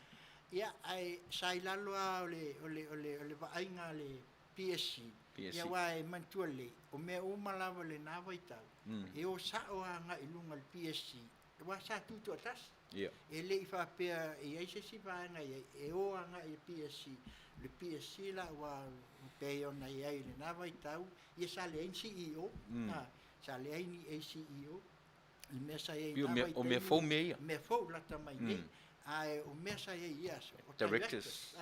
Ia, ae sa i lalo lava o le, o le, o le, o le vaaiga a le PSC. PSC. Ia aua e manatua lelei, o mea uma lava i lena vaitau, e o sao lava agai i luga i le PSC, aua sa tutoatasi. E le i faapea e i ai se isi vaega e i ai, e o agai i le PSC. O le PSC la aua e pei ona i ai i lena vaitau, ia sa leai ni CEO. Sa leai ni ACEO, le mea sa i ai i na vaitaimi. O mea fou mea ia. Mea fou lata mai nei. Ae o mea sa i ai i ia aso, o Directors.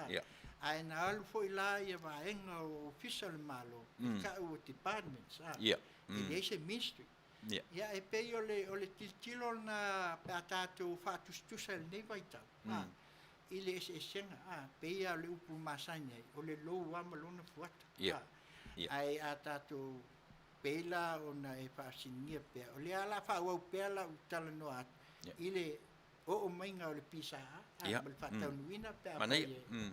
Ae na alu foi la ia vaega o Ofisa o le Malo, e ta'u o departments, e leai se ministry. Ia, e pei o le, o le tilotilo lena pe a tatou faatusatusa i lenei vaitau, i le eseesega, pei lava o le upu masani ai, o le lou lava ma lona fuata. Ae a tatou pei la ona e faasinigia pea, o lea o le a faaauau pea lau talanoa atu i le oo maiga o le PSA ma le faataunuuina pe afai e...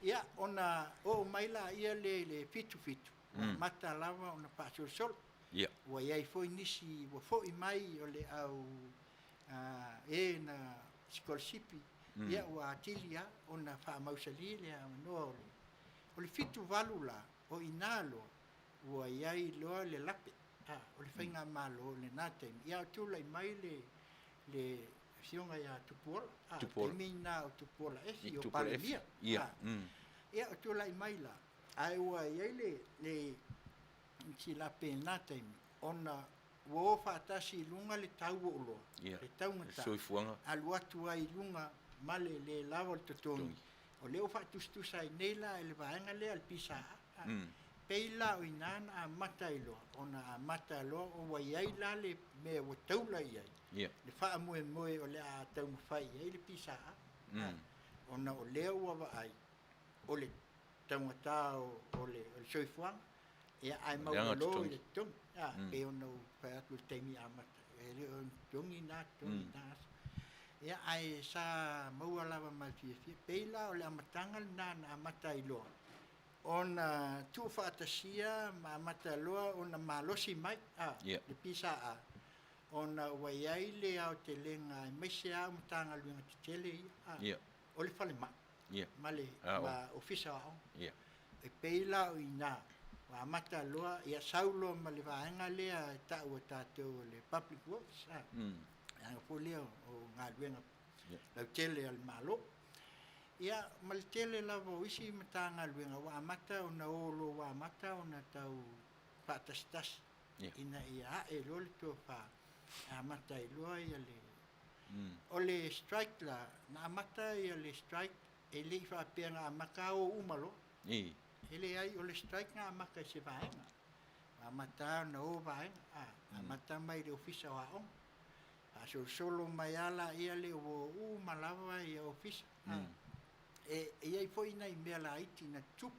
Ia, ona oo mai laia lea i le 77, ua amata lava ona faasolosolo. Ua i ai foi nisi ua foi mai o le au e na sikolasipi, ia ua atili lava ona faamausali le avanoa o le... O le 78 la, o i ina loa ua i ai loa le lape o le faigamalo i lena taimi, ia a o tulai mai le le Afioga ia Tupuola, o le taimi lena o Tupuola Efi o Palemia. Ia o tulai mai la, ae ua i ai le le si lape i lena taimi, ona ua o faatasi i luga le tau o oloa, le taugata, alu atu ai i luga ma le le lava o le totogi. O lea ua faatusatusa ai nei la e le vaega lea a le PSA. Pei la o i ina na amata ai loa, ona amata loa ua i ai la le mea ua taula i ai le faamoemoe o le a taumafai i ai le PSA, ona o lea ua vaai o le taugata o le soifuaga, ia ae maualalo i le totogi. Pei ona ou fai atu i le taimi amata, e le o ni totogi na totogi i na aso. Ia ae sa maua lava ma le fiafia. Pei la o le amataga lena na amata ai loa ona tuufaatasia ma amata loa ona malosi mai le PSA ona ua i ai le aotelega aemaise lava o Matagaluega tetele ia, o le falemai ma le Ofisa o Aoga. E pei la o i ina ua amata loa, ia sau loa ma le vaega lea e ta'u e tatou o le Public Works, vaega foi lea o galuega lautele a le Malo. Ia, ma le tele lava o isi Matagaluega ua amata ona o loa ua amata ona tau faatasitasi ina ia a'e loa le tofa e amata ai loa le... O le strike la, na amata le strike e le i faapea na amata o uma loa. E leai, o le strike na amata i se vaega. Ua amata ona o vaega, amata mai i le Ofisa o Aoga. Faasolosolo mai lava laia lea ua o uma lava ofisa. E i ai foi nai mea laiti na tutupu.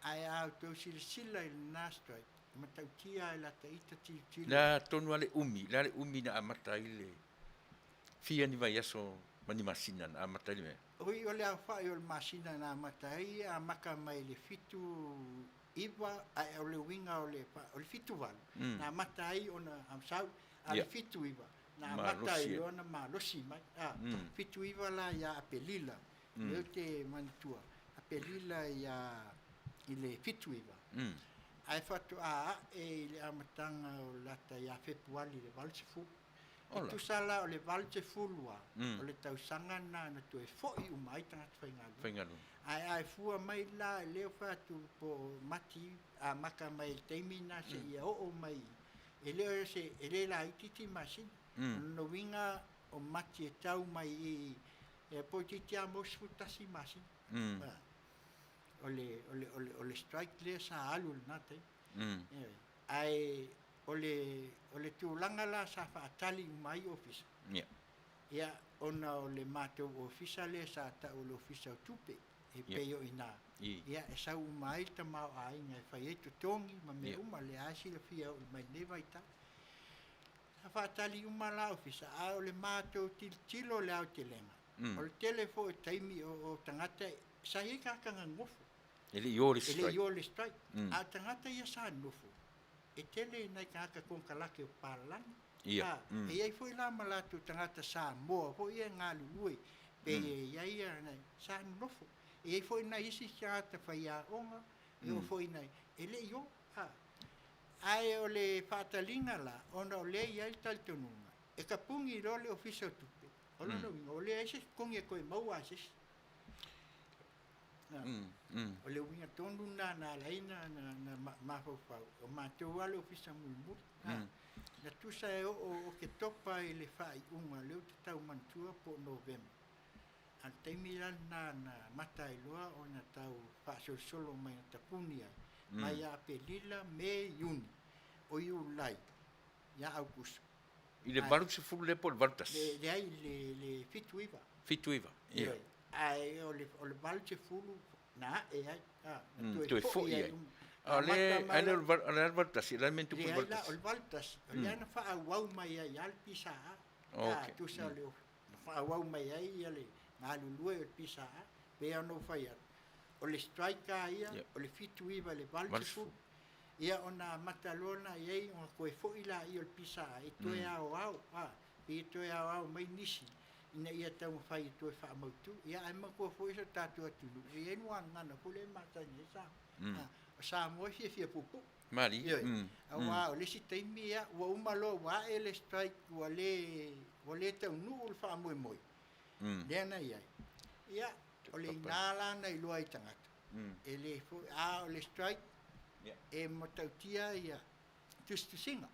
Ae a outou silasila i lena strike, e matautia lava i lata ita tilotilo. Le a tonu lava le umi, le a le umi na amata ai le fia ni vaiaso ma ni masina na amata ai le mea? Oi, o le aofai o le masina na amata ai, e amata mai le 79, ae o le uiga o le 78, na amata ai ona sau, a le 79, na amata ai loa ona malosi mai. 79 la ia Aperila, lea ou te manatua, Aperila ia i le 79, ae faatoa a'e i le amataga o lata ia Fepuari i le 80. E tusa la o le 80 lava, o le tausaga lena na toe foi uma ai tagata faigaluega. Ae a e fua mai la, lea ua fai atu po o Mati amata mai i le taimi lena seia oo mai, e le o se, e le laitiiti masina. O lona uiga o Mati e tau mai i, po o itiiti lava maua 11 masina. O le, o le, o le, o le strike lea sa alu i lena taimi. Ae o le, o le tulaga la sa faatali uma ai ofisa, ia, ona o le matou ofisa lea sa ta'u o le Ofisa o Tupe, e pei o i ina, ia, e sau uma ai le tamaoaiga e fai ai totogi ma mea uma, lea lava e silafia e oo mai i lenei vaitau. Sa faatali uma la ofisa, a o le matou tilotilo i le aotelega, o le tele foi o taimi o tagata, sa i ai tagata na nonofo. E le i o le strike. E le i o le strike. A o tagata ia sa nofo, e tele nai tagata konekarate o papalagi. E i ai foi la ma latou tagata Samoa foi ia e galulue, pei e i ai nai, sa nonofo. E i ai foi nai isi tagata faiaoga, e oo foi nai, e le i o. Ae o le faataliga la, ona o lea e i ai le talitonuga, e tapuni loa le Ofisa o Tupe, o lona uiga, ua leai se totogi e toe maua a se isi. O le uiga tonu lena na ala ai na mafaufau, o matou lava le ofisa mulimuli. Na tusa e oo o Oketopa i le faaiuga, lea ou te tau manatua po o Novema, a o le taimi la lena na amata ai loa ona tau faasolosolo mai na tapuni ai, mai ia Aperila, Me, Iuni, o Iulai, ia Aukuso. I le 80 lea po o le 81? Leai, i le 79. 79, ia. Ioe. Ae o le 80 na ae ai, na toe foi ai. A o le a le o le 81, o le a le mea na tupu i le 81? Leai la, o le 81, o lea na faaauau mai ai lava le PSA. Okay. Tusa o le na faaauau mai ai le galulue o le PSA, pei ona ou fai atu, o le strike lava ia, o le 79 i le 80, ia ona amata loa lena i ai ona toe foi laia o le PSA e toe aoao, pei e toe aoao mai nisi ina ia taumafai e toe faamautu. Ia ae manatua foi si o tatou atunuu, e i ai le muagagana foi lea e masani ai Samoa. O Samoa e fiafia puupuu. Malie. Ioe. Aua o le isi taimi, ia, ua uma loa ua ae le strike ua le, ua le taunuu le faamoemoe lea na i ai. Ia, o le ina la na iloa ai i tagata, e le foi, a o le strike e matautia ia tusitusiga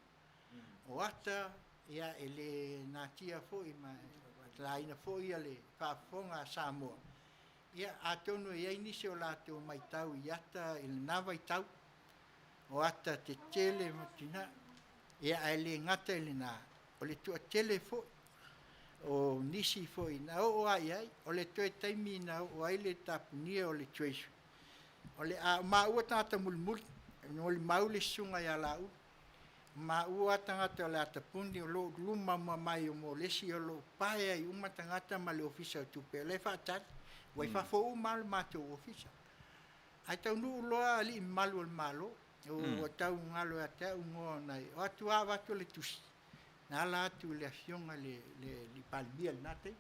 o ata, ia, e le natia foi ma e laina foi le faafofoga a Samoa. Ia, atonu e i ai nisi o latou matau i ata i lena vaitau, o ata tetele ma tina, ia, ae le gata i lena, o le toatele foi o nisi foi na oo lava i ai, o le toe taimi na oo ai le tapunia o le Treasury, o le a maua tagata mulimuli, e molimau le susuga ia Laulu, maua tagata o le a tapuni o lo o luma mai o Molesi o lo o pae ai uma tagata ma le Ofisa o Tupe, o lea e faatali, ua i fafo uma lava le matou ofisa. Ae taunuu loa alii mamalu o le Malo, ua tau galo ia te au igoa o nai, o atu lava avatu le tusi, na ala atu i le afioga i le Palemia i lena taimi.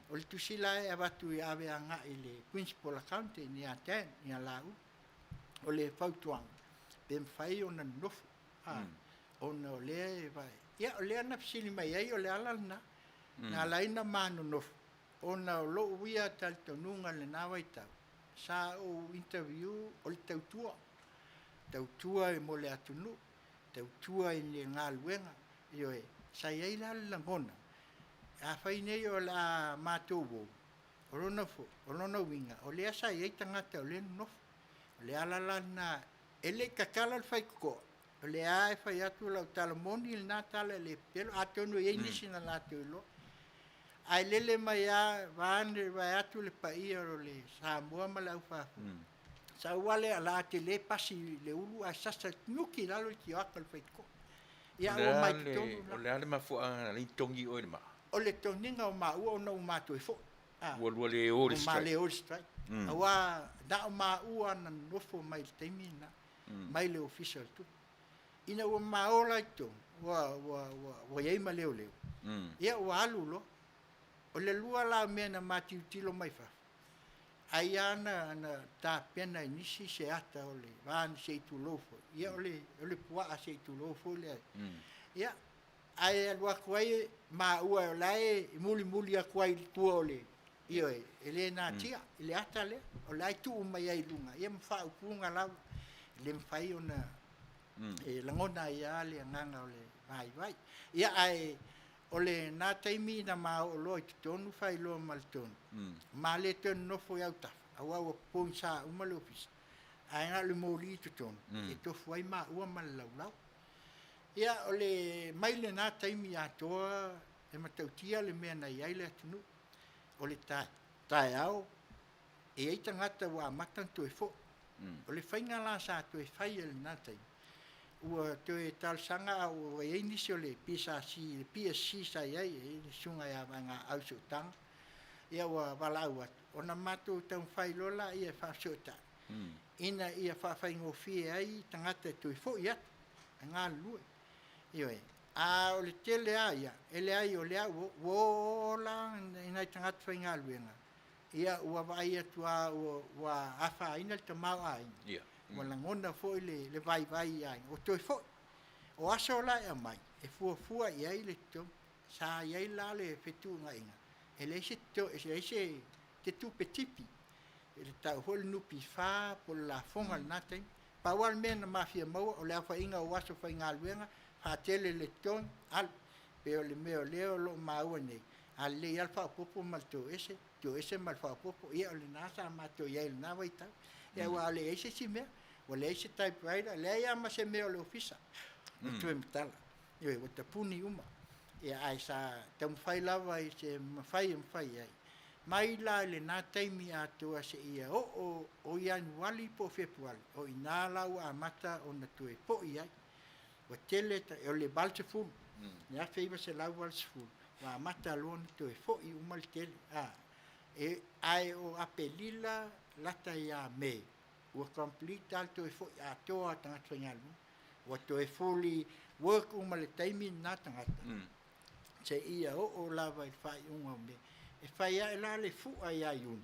O le tusi la e avatu e ave agai i le Principal Accountant ia Dan, ia Laulu. O le fautuaga, pe mafai ona nonofo, ona o lea e vaai. Ia, o lea na fesili mai ai, o le ala lena, na ala ai ona ma nonofo, ona o lou ia talitonuga i lena vaitau, sa ou interview o le tautua, tautua mo le atunuu, tautua i le galuega, ioe, sa i ai la le lagona, afai nei o le a matou o, o lona foi, o lona uiga, o lea sa i ai tagata o lea e nonofo. O le ala la lena, e le i tatala le faitotoa, o lea e fai atu lau tala moni lena tala e le pepelo, atonu e i ai nisi na latou iloa. Ae lele mai lava, vaeane, vaeatu le paia o le Samoa ma le aufaafuga, sau lava le alaa tele pasi i le ulu ae sasa nuki i lalo le tioata o le faitotoa. Ia, ua mai totonu la. O le a le mafuaaga na ala ai ona togi oe i le maa? O le toniga o maua ona ua matou foi. Ua lua le o i le strike. Ua ma le o i le strike. Aua na o maua na nonofo mai i le taimi lena, mai le Ofisa o le Tupe. Ina ua ma o la i totonu, ua i ai ma leoleo, ia ua alu loa. O le lua la o mea na ma tilotilo mai fafo, ai lava na tapena e nisi se ata o le va se i tulou foi, ia o le puaa se i tulou foi lea. Ia, ae alu atu ai maua o la e mulimuli atu ai i tua o le, ioe, e le natia i le ata lea, o la e tuu mai ai i luga, ia ma faaupuga lava, e le mafai ona e lagona ai lava le agaga o le vaivai. Ia, ae o lena taimi na ma oo loa i totonu faailoa ma le tonu, ma le toe nonofo i autafa, aua ua pogisa uma le ofisa, ae na o le moli i totonu, e tofu ai maua ma le laulau. Ia, o le mai lena taimi atoa e matautia le mea na i ai le atunuu, o le taeao, e i ai tagata ua amata ona toe foi. O le faiga la sa toe fai e lena taimi, ua toe talosaga a ua i ai nisi o le PSC, le PSC sa i ai, e i ai le susuga ia Vaegaau Sootaga, ia ua valaau atu, ona matou taumafai loa lea e faafesootai, ina ia faafaigofie ai tagata e toe foi atu e galulue. Ioe. A o le tele lava ia, e leai o lea ua ola i nai tagata faigaluega, ia ua vaai atu lava ua afaina le tamaoaiga, ua lagona foi le vaivai i aiga, ua toe foi. O aso la e aumai, e fuafua i ai le totogi. Sa i ai la le fetuunaiga, e leai se tupe tipi. I le tau foi le NPF po o le lafoga i lena taimi. Pau lava le mea na ma fia maua o le aofaiga o aso faigaluega, faatele le totogi, alu. Pei o le mea o lea o lo o maua nei, a lelei lava le faaopoopo ma le toese, toese ma le faaopoopo, ia o lena sa matou i ai i lena vaitau. Ia aua e leai se isi mea, ua leai se typewriter, leai lava ma se mea o le Ofisa e toe matala. Ioe, ua tapuni uma. Ia ae sa taumafai lava i se mafai e mafai ai, mai la i lena taimi atoa seia oo o Ianuali po o Fepuari, o i ina la ua amata ona toe foi ai. Ua tele, o le 80, le 1980, ua amata loa ona toe foi uma le tele. Ae o Aperila lata ia Me, ua complete lava le toe foi atoa o tagata faigaluega. Ua toe fully work uma i le taimi lena tagata, seia oo lava i le faaiuga o Me. E fai ae la le fua ia Iuni,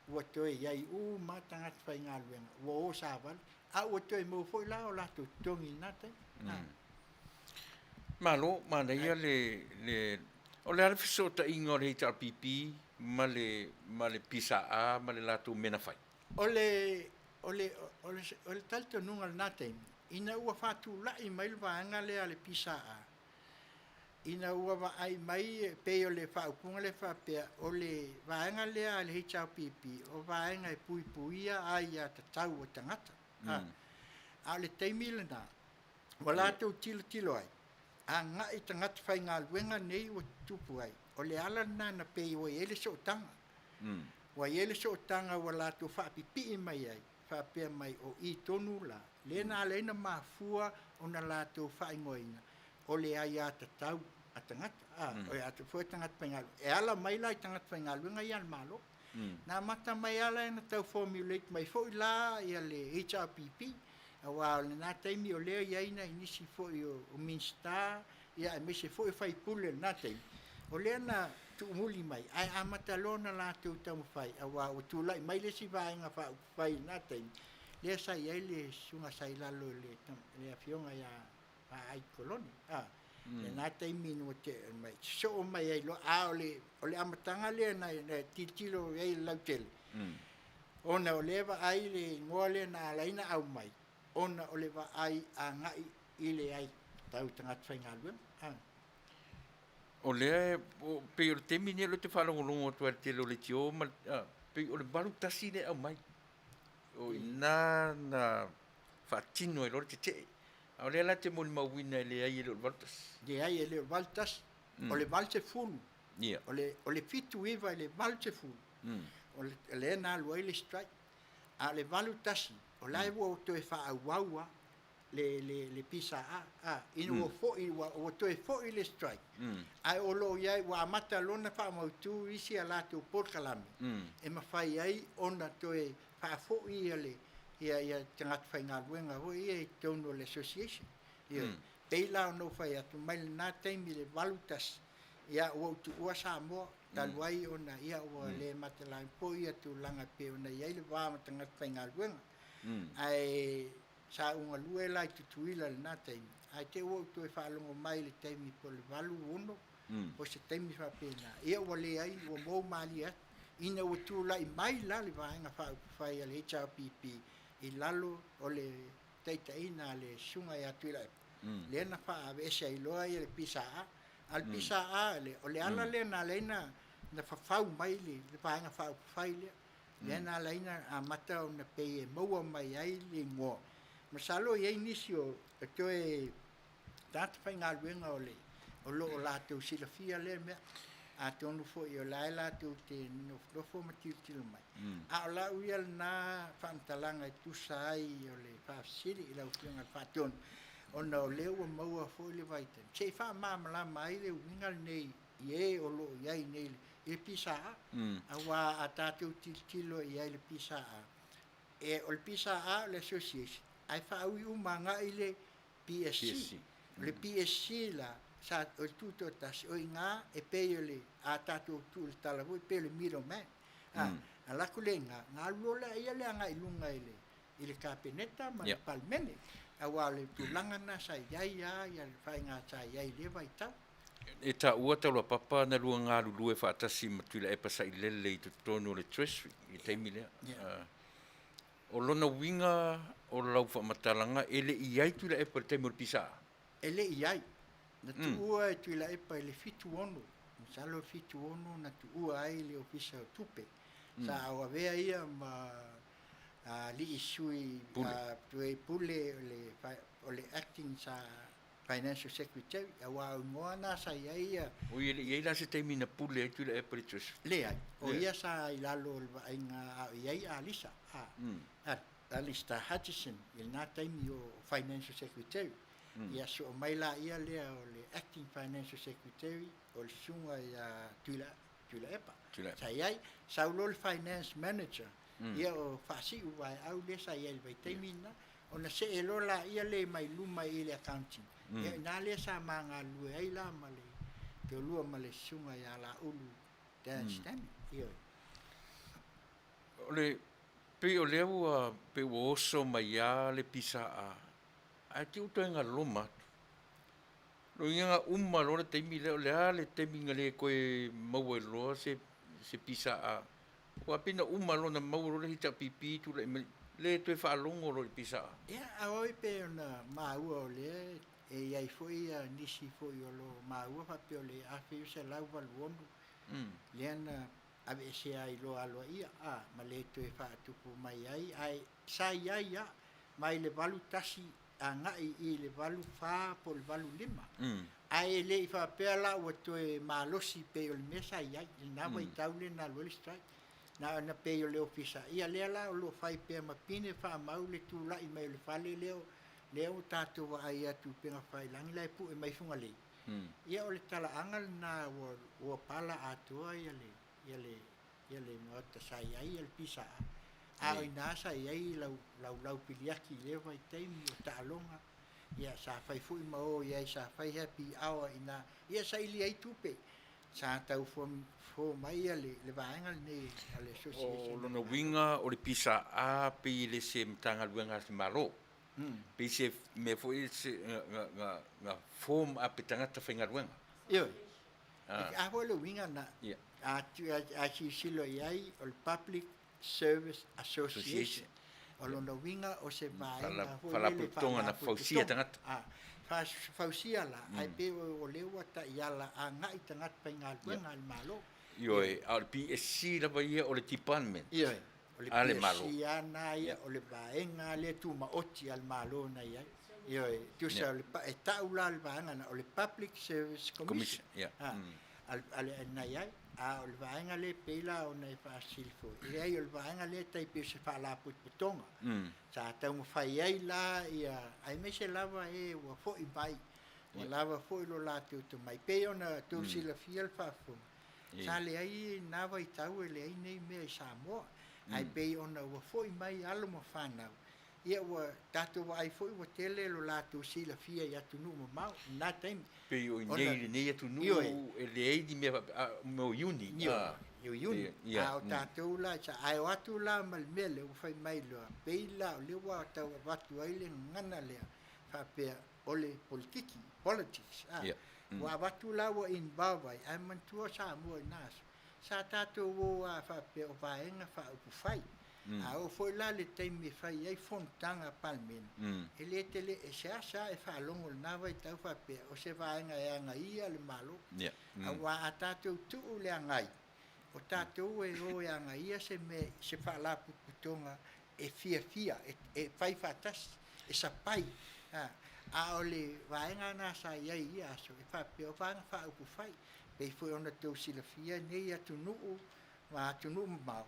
ua toe i ai uma lava tagata faigaluega, ua o savali, a ua toe maua foi la o latou totogi i lena taimi. Malo, manaia le. O le a le fesootaiga o le HRPP ma le ma le PSA ma le latou mea na fai? O le o le o le o le talitonuga i lena taimi, ina ua faatulai mai le vaega lea a le PSA, ina ua vaai mai e pei o le faaupuga lea faapea, o le vaega lea a le HRPP, o vaega e puipuia aiatatau a tagata. A o le taimi lena, ua latou tilotilo ai, agai i tagata faigaluega nei ua tutupu ai, o le ala lena na pei ua i ai le sootaga. Ua i ai le sootaga ua latou faapipii mai ai, faapea mai o i tonu la, lea na ala ai ona mafua ona latou faaigoaina o le aiatatau a tagata, o le aiatatau foi a tagata faigaluega. E ala mai la i tagata faigaluega ia a le Malo. Na amata mai lava la ona tau formulate mai foi la le HRPP, aua o lena taimi o lea e i ai nai nisi foi o Minisita aemaise foi o sui usufono o lena taimi, o lea na tuumuli mai ae amata loa ona latou taumafai, aua ua tulai mai le isi Vaega Faaupufai i lena taimi, lea sa i ai le susuga sa i lalo i le Afioga ia Vaai Kolone. Lena taimi ua tea mai, sosoo mai ai loa, a o le amataga lea na tilotilo i ai i le lautele, ona o lea e vaai le igoa lea na ala ai ona aumai, ona o le vaai agai i le aiatatau i tagata faigaluega. O lea e pei o le taimi lenei o lea ou te faalogologo atu ai i le tele o leitio ma le, pei o le 81 lea e aumai. O i ina na faatino ai loa le tetee. A o lea la e te molimauina e leai e le o le 81. Leai e le o le 81. O le 80. O le 79 i le 80. O lea na alu ai le strike. A o le 81, o la e ua toe faaauau lava le PSA, ina ua foi, ua toe foi le strike, ae o lo o i ai, ua amata loa ona faamautu isi a latou polokalame e mafai ai ona toe faafoi ia tagata faigaluega foi ia i totonu o le association. Ioe. Pei la ona ou fai atu, mai lena taimi i le 81, ia ua ou tuua Samoa, talu ai ona ia ua le matalai foi tulaga e pei ona i ai le va ma tagata faigaluega. Ae sa ou galue la i Tutuila i lena taimi, ae te i ua ou toe faalogo mai i le taimi po o le 86 po o se taimi faapena, ia ua leai, ua mou malie atu, ina ua tulai mai la le Vaega Faaupufai a le HRPP i lalo o le taitaiga a le Susuga ia Tuilaepa, lea na faaveese ai loa le PSA. A o le PSA, o le ala lea na ala ai ona fafau mai le Vaega Faaupufai lea, lea na ala ai ona amata ona pei e maua mai ai le igoa. Masalo e i ai nisi o toe tagata faigaluega o lo o latou silafia lea mea, atonu foi o la e latou te nofonofo ma tilotilo mai. A o lau ia lena faamatalaga e tusa ai o le faafesili i lau Afioga i le Faatonu, ona o lea ua maua foi le vaitaimi, se i faamalamalama ai le uiga lenei i e o lo o i ai nei i le PSA. Aua a tatou tilotilo i ai i le PSA, o le PSA o le association, ae faaui uma agai le PSC. O le PSC la, sa o le tutoatasi, o i ina e pei o le, a tatou tuu i le tala foi, pei o le middleman. Alu atu lea i ina, ona alu loa lea le agai i luga i le Kapeneta ma le Palemene. Aua o le tulaga lena sa i ai lava le faiga sa i ai i lea vaitau. E taua Taulapapa na lua galulue faatasi ma Tuilaepa Sailele i totonu o le Treasury i le taimi lea. O lona uiga o lau faamatalaga e le i i ai Tuilaepa i le taimi o le PSA? E le i ai. Na tuua e Tuilaepa i le 76, masalo o le 76 na tuua ai le Ofisa o Tupe. Sa auavea ia ma alii sui Pule, Pule o le acting sa Financial Secretary, aua o igoa na sa i ai ia. Oi, e le i i ai la se taimi na pule ai Tuilaepa i le Treasury? Leai, o ia sa i lalo o le vaaiga a o i ai Alisa, Alistair Hutchison i lena taimi o Financial Secretary. Ia soo mai laia lea o le Acting Financial Secretary o le susuga ia Tuilaepa. Sa i ai, sau loa le Finance Manager, ia o Faasiu Vaeau lea sa i ai i le vaitaimi lena, ona see loa laia lea mai luma i le accounting. Ia o i ina lea sa ma galulue ai la ma le toalua ma le susuga ia Laulu Dan Stanley. Ioe. O le, pei o lea ua, pei ua oso mai lava le PSA, ae te i ua toe galoma atu. Lona uiga uma loa le taimi lea, o le a le taimi na le toe maua ai loa se, se PSA? Aua pei na uma loa ona maua loa le HRPP tulai mai, le toe faalogo loa i le PSA. Ia, a o ai pei ona maua o lea e i ai foi nisi foi o lo o maua faapea o le 1986 lea na aveesea ai loa aloaia a, ma le toe faatupu mai ai, ae sa i ai lava mai le 81 agai i le 84 po o le 85. Ae le i faapea la ua toe malosi pei o le mea sa i ai i lena vaitau lea na alu ai le strike. Na ona pei o le ofisa, ia lea la o lo o fai pea ma pine faamau le tulai mai o le fale lea, lea ua tatou vaai atu i upegafailangi la e pue mai Fugalei. Ia o le talaaga lena ua pala atoa ia le, ia le, ia le maota sa i ai le PSA. A o ina sa i ai lau laulau piliaki i lea vaitaimi o taaloga, ia sa fai foi ma o i ai, sa fai happy hour i ina, ia saili ai tupe. Sa tau fo mai ia le, le vaega lenei a le association. O lona uiga o le PSA pei e le se Matagaluega a se Malo. Pei se mea foi se, na, na, na form up e tagata faigaluega. Ioe. A foi le uiga na, a silasila i ai o le Public Service Association. O lona uiga o se vaega foi lele Faalapotopotoga na fausia tagata. Fausia la, ae pei o lea ua taiala agai tagata faigaluega a le Malo. Ioe, a o le PSC lava ia o le department. Ioe, o le PSC lava na ia, o le vaega lea tumaoti a le Malo na i ai. Ioe, tusa o le, e tau la le vaega na, o le Public Service Commission. Na i ai. A o le vaega lea pei la ona e faasili foi, e leai o le vaega lea e tai pei o se faalapotopotoga. Sa taumafai ai la ia, aemaise lava e ua foi mai, ua lava foi lo latou tomai. Pei ona tou silafia le faafofoga, sa leai na vaitau e leai nei mea i Samoa. Ae pei ona ua foi mai alo ma fanau, ia ua tatou vaai foi ua tele lo latou silafia i atunuu mamao i lena taimi. Pei o inei i lenei atunuu e leai ni mea faapea, a o Iuni. Ioe, o Iuni. A o tatou la, ae o atu la ma le mea lea ua fai mai loa, pei la o lea ua tau avatu ai le gagana lea faapea o le politiki, politics, a. Ua avatu la ua involve ai, ae manatua Samoa i na aso, Sa tatou o lava faapea o Vaega Faaupufai. A oo foi la le taimi e fai ai fonotaga a Palemene, e le tele, e seasea e faalogo i lena vaitau faapea o se vaega e agaia le Malo. Aua a tatou tuu le agai, o tatou e o e agaia se mea, se faalapotopotoga e fiafia, e fai faatasi, e sapai. A o le vaega lena sa i ai i ia aso, e faapea o Vaega Faaupufai. Pei foi ona tou silafia nei atunuu ma atunuu mamao,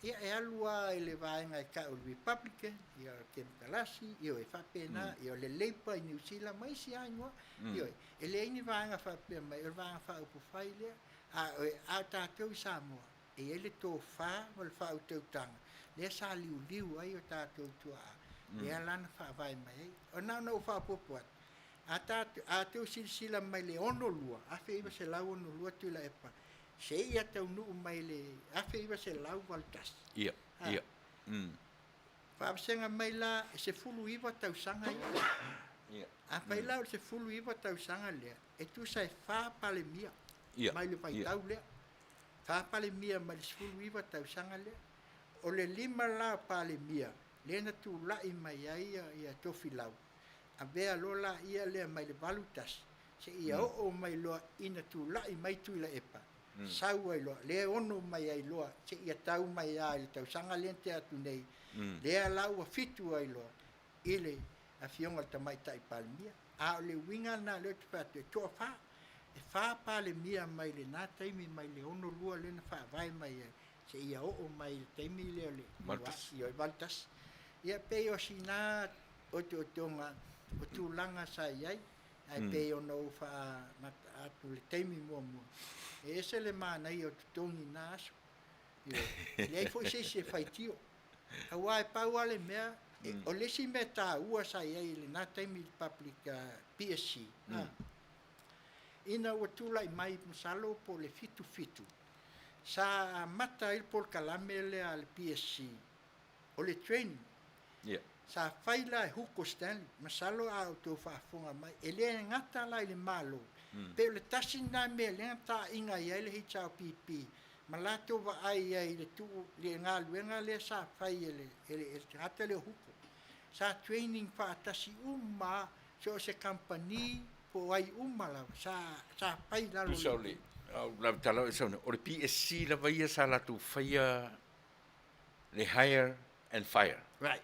ia e alu lava i le vaega e tau o le Republican, ia o le Kemokarasi, ioe, e faapena, ia o le Labour i Niu Sila ma isi lava igoa. Ioe, e leai ni vaega faapea mai o le Vaega Faaupufai lea, a o tatou i Samoa, e i ai le tofa ma le faautautaga lea sa liuliu ai o tatou tuaa, lea la na faavae mai ai. O na ona ou faaopoopo atu, a tatou, a outou silasila mai i le 62, 1962 Tuilaepa, seia taunuu mai i le 1981. Ia, ia. Faavasega mai la e 19 tausaga ia. Ia. Afai la o le 19 tausaga lea, e tusa e fa Palemia mai le vaitau lea. Fa Palemia mai le 19 tausaga lea. O le lima la o Palemia lea na tulai mai ai ia Tofilau, avea loa laia lea mai le 81 seia oo mai loa ina tulai mai Tuilaepa, sau ai loa, lea e ono mai ai loa seia tau mai lava i le tausaga lea na tea atu nei, lea la ua fitu ai loa i le Afioga i le Tamaitai Palemia. A o le uiga lena o lea ou te fai atu, e toafa, e fa Palemia mai lena taimi mai le 62 lea na faavae mai ai seia oo mai i le taimi lea o le 81. Ia pei o sina otootoga o tulaga sa i ai, ae pei ona ou faamata atu i le taimi muamua, e ese le manaia o totogi i na aso. E leai foi se isi e faitio. Aua e pau lava le mea, o le isi mea taua sa i ai i lena taimi i le public PSC, ina ua tulai mai masalo po o le 77, sa amata ai le polokalame lea a le PSC, o le training. Sa fai la e Huko Stanley, masalo a outou faafofoga mai, e le gata la i le Malo, pei o le tasi lena mea lea na taaiga i ai le HRPP ma latou vaai ai i le tuu le galuega lea sa fai e le e le tagata lea o Huko. Sa training faatasi uma lava, so o se kamupani po o ai uma lava sa sa fai i lalo. Tusa o le lavetala o e saunoa, o le PSC lava ia sa latou faia le hire and fire. Right.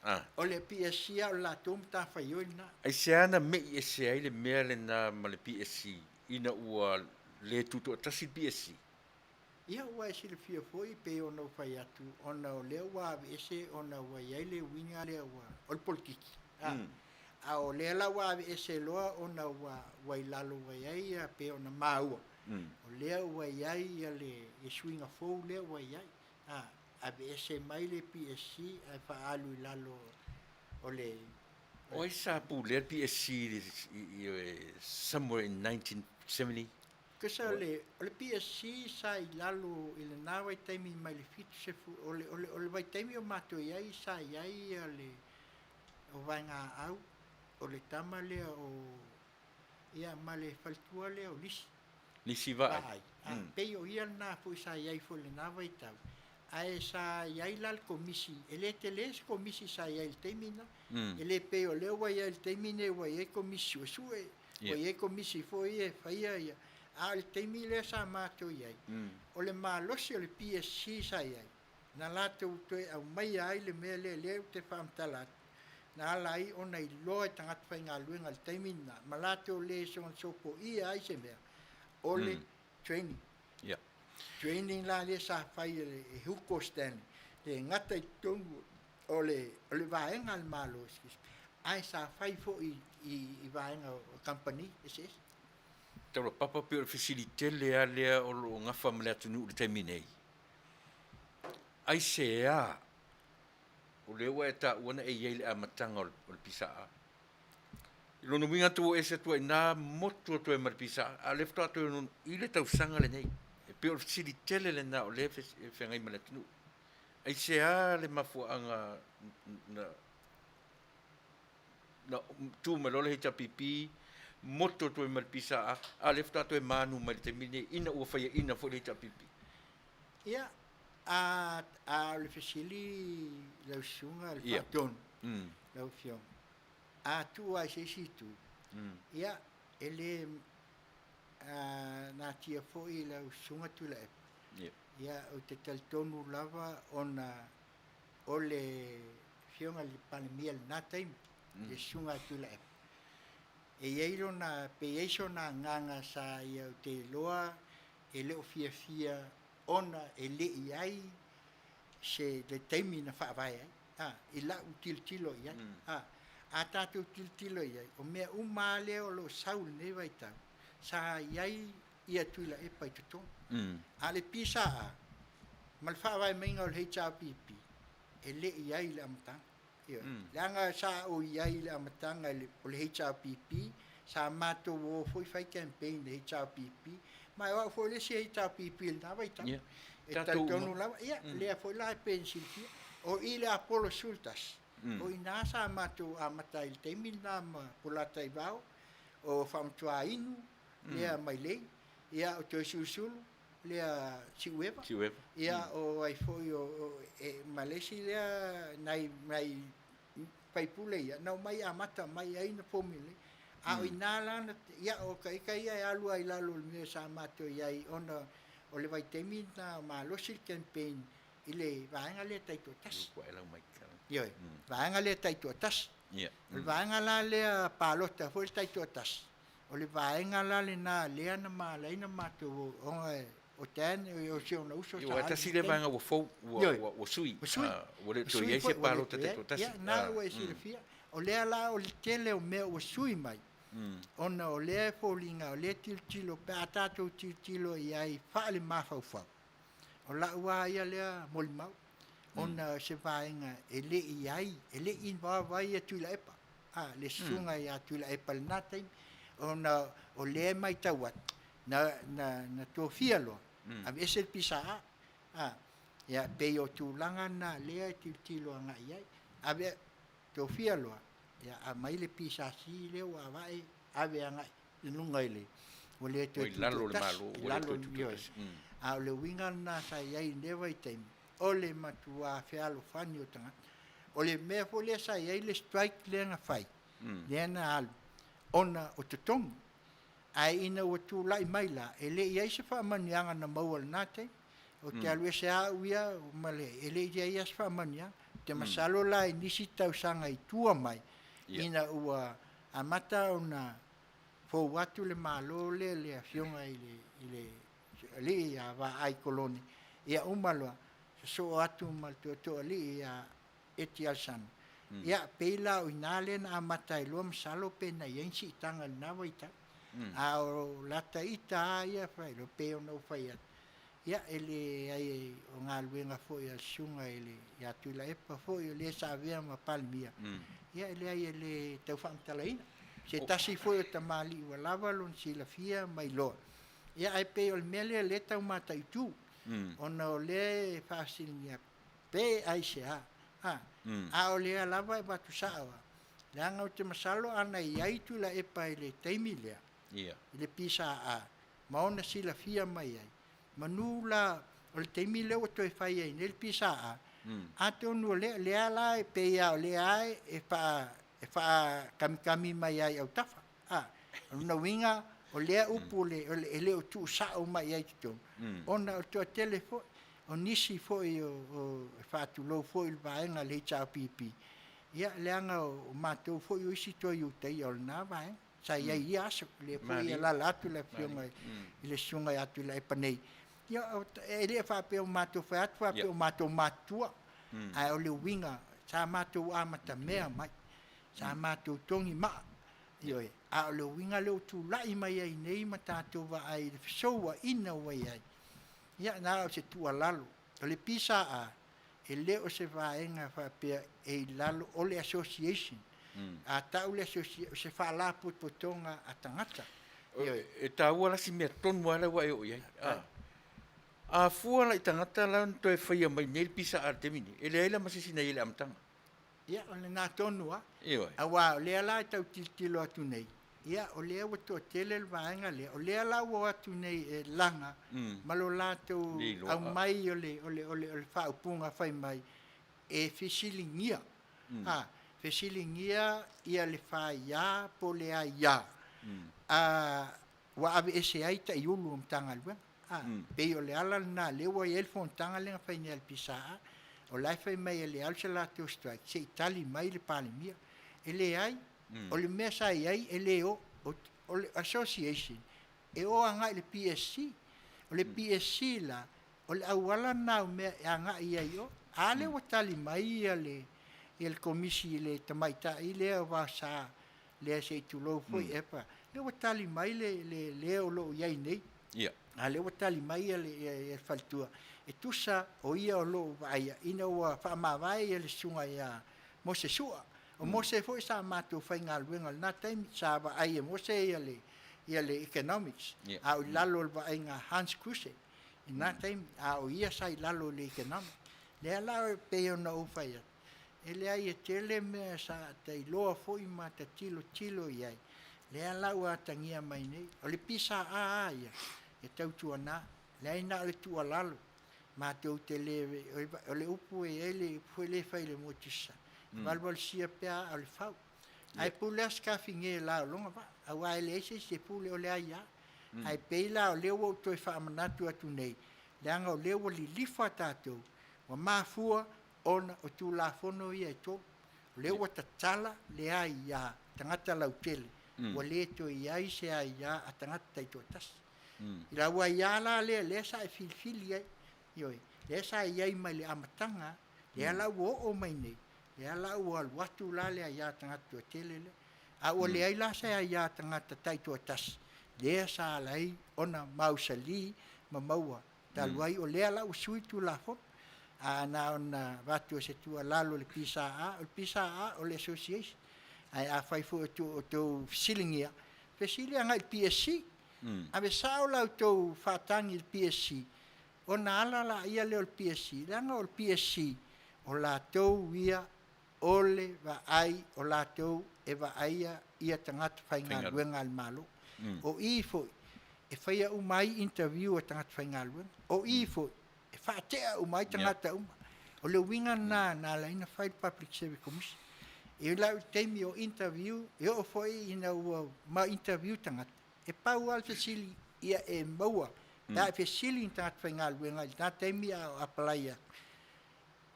Ah. O le PSC lava o le latou matafaioi lena. Aisea na me'i ese ai le mea lena ma le PSC ina ua le tutoatasi le PSC? Ia, ua e silafia foi pei ona ou fai atu, ona o lea ua aveese ona ua i ai le uiga lea ua, o le polokiki. A, a o lea la ua aveese loa ona ua, ua i lalo ua i ai ia pei ona maua, o lea ua i ai ia le ia suiga fou lea ua i ai. A, aveese mai le PSC ae faaalu i lalo o le. O ai sa pulea le PSC i i somewhere in 1970? Tusa o le, o le PSC sa i lalo i lena vaitaimi mai le 70, o le, o le, o le vaitaimi o matou i ai sa i ai ia le, o Vaegaau, o le tama lea o, ia ma le faletua lea o Lisi. Lisi Vaai. Vaai. A, pei o ia lena foi sa i ai foi i lena vaitau. Ae sa i ai la le komisi, e le tele se komisi sa i ai i le taimi lena. E le pei o lea ua i ai i le taimi lenei ua i ai komisi suesue, ua i ai komisi foi e faia ia, a o le taimi lea sa matou i ai, o le malosi o le PSC sa i ai, na latou toe aumaia ai le mea lea, lea ou te faamatala atu, na ala ai ona iloa e tagata faigaluega i le taimi lena, ma latou le soona sopoia ai se mea, o le training. Training la lea sa fai e le Hugo Stanley, le gata i totonu o le, o le vaega a le Malo, excuse me, ae sa fai foi i, i vaega o kamupani eseese. Taulapapa pei o le fesili tele lava lea o lo o gafa ma le atunuu i le taimi nei. Aisea o lea ua e taua na e i ai i le amataga o le PSA? I lona uiga atu ua ese atu ai i ina motu atu ai ma le PSA, a o lea faatoa toe i le tausaga lenei. E pei o le fesili tele lena o lea e feagai ma le atunuu. Aisea le mafuaaga na na tu mai loa le HRPP, motu atu ai ma le PSA, a o lea faatoa toe manu mai i le taimi lenei ina ua faiaina foi le HRPP? Ia, a, a o le fesili lau susuga i le Faatonu, lau Afioga, a tuu lava i se isi itu, ia, e le natia foi lau susuga Tuilaepa. Ia, ou te talitonu lava ona o le Afioga i le Palemia i lena taimi, le Susuga ia Tuilaepa, e i ai lona, pe i ai sona agaga sa ia, ou te iloa e le o fiafia ona e le i ai se le taimi na faavae ai, a, i lau tilotilo i ai. A, a tatou tilotilo i ai, o mea uma lava lea o lo o sau i lenei vaitau, sa i ai ia Tuilaepa i totonu. A o le PSA ma le faavae maiga o le HRPP, e le i ai i le amataga. Ioe. Leaga sa ou i ai i le amataga o le HRPP, sa matou o foi fai campaign i le HRPP, ma o au foi le isi HRPP i lena vaitau. E talitonu lava, ia, lea foi la e pei ona silafia, o i le Apollo 11. O i ina sa matou amata ai i le taimi lena ma Polataivao, o Faamatuainu, lea Mailei, ia o Toesulusulu, lea Siueva, ia o ai foi o, e, ma le isi lea nai, nai faipule ia, na omai amata mai ai na fomi lelei. A o ina la na, ia o ka ita ia e alu ai i lalo o le mea sa matou i ai ona o le vaitaimi lena malosi le campaign i le vaega lea taitoatasi. Ioe, vaega lea taitoatasi. O le vaega la lea palota foi le taitoatasi, o le vaega la lena lea na mala ai na matou ona o Dan o si ona uso sa alu. Tasi lea vaega ua fou, ua sui, ua le toe i ai se palota taitoatasi. Ia, na ua e silafia. O lea la o le tele o mea ua sui mai, ona o lea e foliga, o lea e tilotilo, pe a tatou tilotilo i ai faale-mafaufau, o lau lava ia lea molimau, ona o se vaega e le i ai, e le i involve ai Tuilaepa, le susuga ia Tuilaepa i lena taimi, ona o lea e matau atu, na, na, na tofia loa, aveese le PSA. Ia, pei o tulaga na lea e tilotilo agai i ai. Ave, tofia loa, ia, aumai le PSC lea ua avae, ave agai i luga i le, ua le toe i lalo o le Malo, i lalo, ioe. A o le uiga lena sa i ai i lea vaitaimi, o le matua fealofani o tagata. O le mea foi lea sa i ai le strike lea na fai, lea na alu, ona o totogi. Ae ina ua tulai mai la, e le i ai se faamanuiaga na maua i lena taimi. Ou te alu ese lava au ia ma le, e le i i ai lava se faamanuiaga. Ou te masalo la i nisi tausaga i tua mai, ina ua amata ona fou atu le Malo lea i le afioga i le, i le alii ia Vaai Kolone, ia uma loa, sosoo atu ma le tootooalii ia Eti Alesana. Ia, pei la o i ina lea na amata ai loa masalo pe na i ai ni siitaga i lena vaitau. A o lata ita lava ia fai, pei ona ou fai atu, ia e leai o galuega foi a le susuga i le ia Tuilaepa foi o le sa avea ma Palemia, ia e leai e le tau faamatalaina. Se tasi foi o tamalii ua lava lona silafia ma iloa. Ia ae pei o le mea lea lea e tau mataitu, ona o lea e faasiligia pe aisea, a, a o lea lava e avatu sao lava, leaga ou te masalo ana i ai Tuilaepa i le taimi lea, i le PSA, ma ona silafia mai ai, manu la o le taimi lea ua toe fai ai nei le PSA, atonu o lea, lea la e pei lava o lea e faa, e faakamikami mai ai i autafa. A, o lona uiga, o lea upu le, o le, e le o tuusao mai i ai i totonu, ona o le toatele foi, o nisi foi o, o e faatulou foi i le vaega a le HRPP, ia leaga o matou foi o isi toe Iutaia o lena vaega, sa i ai i ia aso, lea foi e alaala atu le afioga i le susuga ia Tuilaepa nei. Ia, e le faapea o matou fai atu faapea o matou matutua, ae o le uiga, sa matou amatamea mai, sa matou togi maa, ioe, a o le uiga lea ua tulai mai ai nei ma tatou vaai i le fesouaina ua i ai. Ia, na o se tuualalo, o le PSA, e le o se vaega faapea e i lalo o le association. A tau le association, o se faalapotopotoga a tagata. Ioe. E taua la si mea tonu lava lea ua e oo i ai. A fua la i tagata la na toe faia mai nei le PSA i le taimi lenei, e leai la ma se isi na i ai i le amataga. Ia, o lena tonu lava. Ioe. Aua o lea la e tau tilotilo atu nei, ia o lea ua toatele le vaega lea, o lea la ua o atu nei e laga ma lo latou aumai o le, o le, o le, o le faaupuga fai mai, e fesiligia, a, fesiligia ia le faia po o le aia, a, ua aveese ai taiulu o Matagaluega. A, pei o le ala lena lea ua i ai le fonotaga lea na fai nei a le PSA, o la e fai mai e le alu se latou strike se i tali mai le Palemia. E leai, o le mea sa i ai e le o, o le association e o agai i le PSC. O le PSC la, o le auala lena o mea e agai ai i o. A lea ua tali mai ia le, ia le komisi i le tamaitai lea o Vaosa, lea se i tulou foi Epa, lea ua tali mai le, le, le o lo o i ai nei. A lea ua tali mai ia le, ia, ia le faletua, e tusa o ia o lo o vaaia ina ua faamavae ia le susuga ia Mose Sua. O Mose foi sa matou faigaluega i lena taimi, sa vaai e Mose ia le, ia le economics, a o i lalo o le vaaiga a Hans Kruse i lena taimi, a o ia sa i lalo o le economic. Lea la e pei ona ou fai atu, E leai e tele mea sa ta iloa foi ma ta tilotilo i ai, lea la ua atagia mai nei, o le PSA lava ia e tautuana, leai na o le tuualalo, matou te le, o le upu e i ai le upu foi lea e fai i le motu i Sasae, e valuvalusia pea aa o le fau. Ae pule lava Sikafine i le la o lona vaa, aua e leai se isi e pule, o le aia. Ae pei la o lea ua ou toe faamanatu atu nei, leaga o lea ua lilifa tatou, ua mafua ona o Tulafono ia e 3. O lea ua tatala le aia tagata lautele, ua le toe i ai se aia a tagata taitoatasi. I lau aia la lea lea sa e filifili ai, ioe, lea sa i ai mai le amataga lava, lea la ua oo mai nei, lea la ua alu atu la le aia tagata toatele lea. A ua leai la se aia tagata taitoatasi, lea sa ala ai ona mausali ma maua talu ai o lea la ua sui le Tulafono. Ae na ona avatu o se tuualalo i le PSA, o le PSA o le Association, ae afai foi o outou fesiligia, fesili agai i le PSC. Ave sao la outou faatagi i le PSC ona ala laia lea o le PSC, leaga o le PSC o latou ia o le vaai o latou e vaaia ia tagata faigaluega a le Malo. O i foi e faia uma ai interview a tagata faigaluega. O i foi e faatea uma ai tagata uma. O le uiga lena na ala ai ona fai le Public Service Commission. E oo la i le taimi o interview, e oo foi ina ua ma interview tagata, e pau lava le fesili ia e maua pe a e fesili i ni tagata faigaluega i lena taimi a o apalai atu,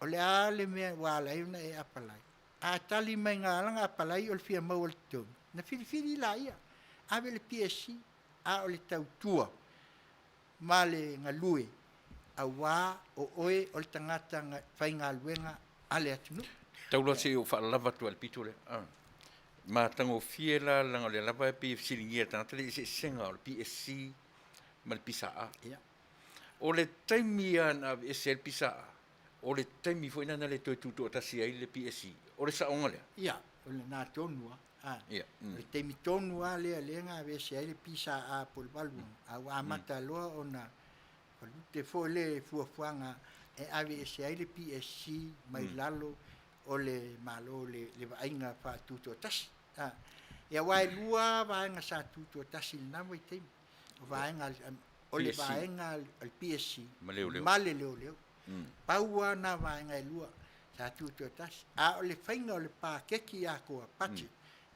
o le a le mea ua ala ai ona e apalai? A tali mai na ala ona apalai o le fia maua o le totogi, ona filifili laia, ave i le PSC, a o le tautua ma le galue aua o oe o le tagata faigaluega a le atunuu. Tau loa se i ou faalalava atu lava i le pito lea. E matagofie la leaga o lea lava e pei e fesiligia e le tagata le eseesega o le PSC ma le PSA. O le taimi lava na aveese ai le PSA, o le taimi foi lena na le toe tutoatasi ai le PSC. O le saoga lea? Ia, o lena tonu lava. O le taimi tonu lava lea lea na aveese ai le PSA po o le 86, a ua amata loa ona palute foi le fuafuaga e aveese ai le PSC mai lalo o le Malo i le vaaiga faatutoatasi. Ia aua e lua lava vaega sa tutoatasi i lena vaitaimi, o vaega o le vaega a le PSC ma le Leoleo. Pau lava na vaega e lua sa tutoatasi. A o le faiga o le paketi atoa, budget,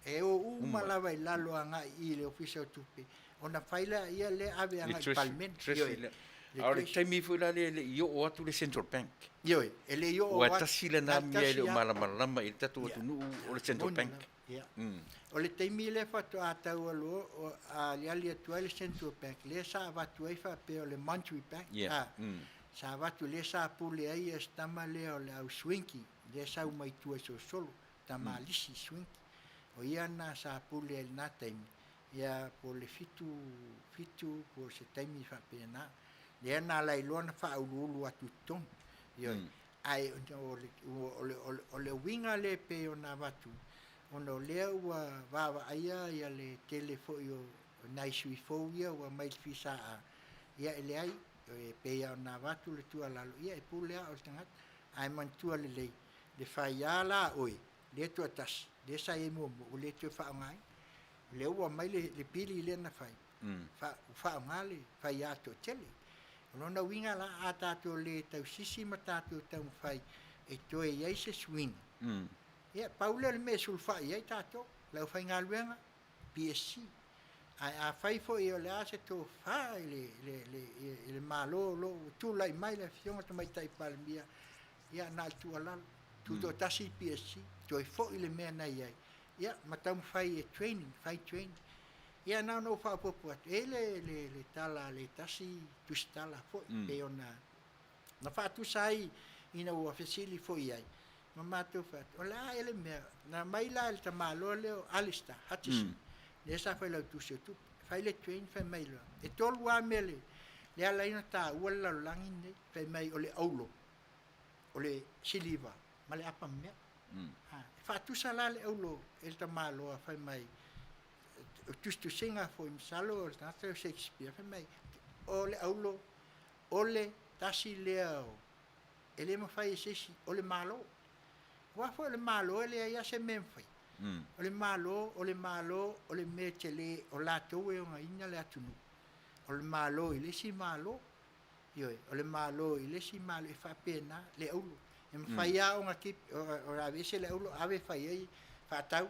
e o uma lava i lalo agai i le Ofisa o Tupe, ona fai lea lea ave agai i le Palemene. Ioe. A o le taimi foi la lea e le i oo atu le Central Bank. Ioe, e le i oo atu. Aua e tasi lena mea e le o malamalama i ai le tatou atunuu o le Central Bank. Ia. O le taimi lea faatoa tau alu aliali atu ai le Central Bank, lea sa avatu ai faapea o le Monetary Bank. Ia. Sa avatu lea sa pule ai si tama lea o le au Swinki, lea sau mai tua i Solosolo, tama alisi Swinki. O ia lena sa pule ai i lena taimi, ia po o le fitu, fitu po o se taimi faapena. Lea na ala ai loa ona faauluulu atu i totonu. Ioe. Ae o le, o le, o le uiga lea e pei ona avatu, ona o lea ua vaavaaia ia le tele foi o nai sui fou ia ua mai i le FSA, ia e leai, e pei lava ona avatu le tuualalo, ia e pule lava oe i le tagata. Ae manatua lelei, le fai lava la a oe, lea toatasi, lea sa i ai muamua, ua le toe faaaogaina. O lea ua aumai le pili lea na fai, ua faaaoga le fai a toatele. O lona uiga la, a tatou le tausisi ma tatou taumafai e toe i ai se suiga, ia, pau lea o le mea e sulufai i ai tatou, le aufaigaluega, PSC. Ae afai foi o le a se tofa i le Malo o lo o ua tulai mai le Afioga i le Tamaitai Palemia, ia na o le tuualalo, tutoatasi le PSC, toe foi le mea na i ai, ia ma taumafai e training, fai training. Ia na ona ou faaopoopo atu, e i ai le tala a le tasi tusitala foi, pei ona na faatusa ai ina ua fesili foi i ai, ma matou fai atu, o le a ea le mea, na aumai la e le tamaloa lea o Alistair Hutchison, lea sa failautusi o tupe, fai le train fai mai loa, e tolu lava mea lea ala ai ona taua le lalolagi lenei, fai mai o le auro, o le siliva ma le apamea. E faatusa la le auro e le tamaloa fai mai, o tusitusiga foi masalo o le tagata o Shakespeare, fai mai, o le auro, o le tasi lea o, e le mafai e se isi, o le Malo. Aua foi o le Malo e leai lava se mea e mafai. O le Malo, o le Malo, o le mea tele o latou e ogaina le atunuu. O le Malo i le isi Malo, ioe, o le Malo i le isi Malo, e faapena le auro. E mafai lava ona keep, ona aveese le auro ave fai ai, faatau,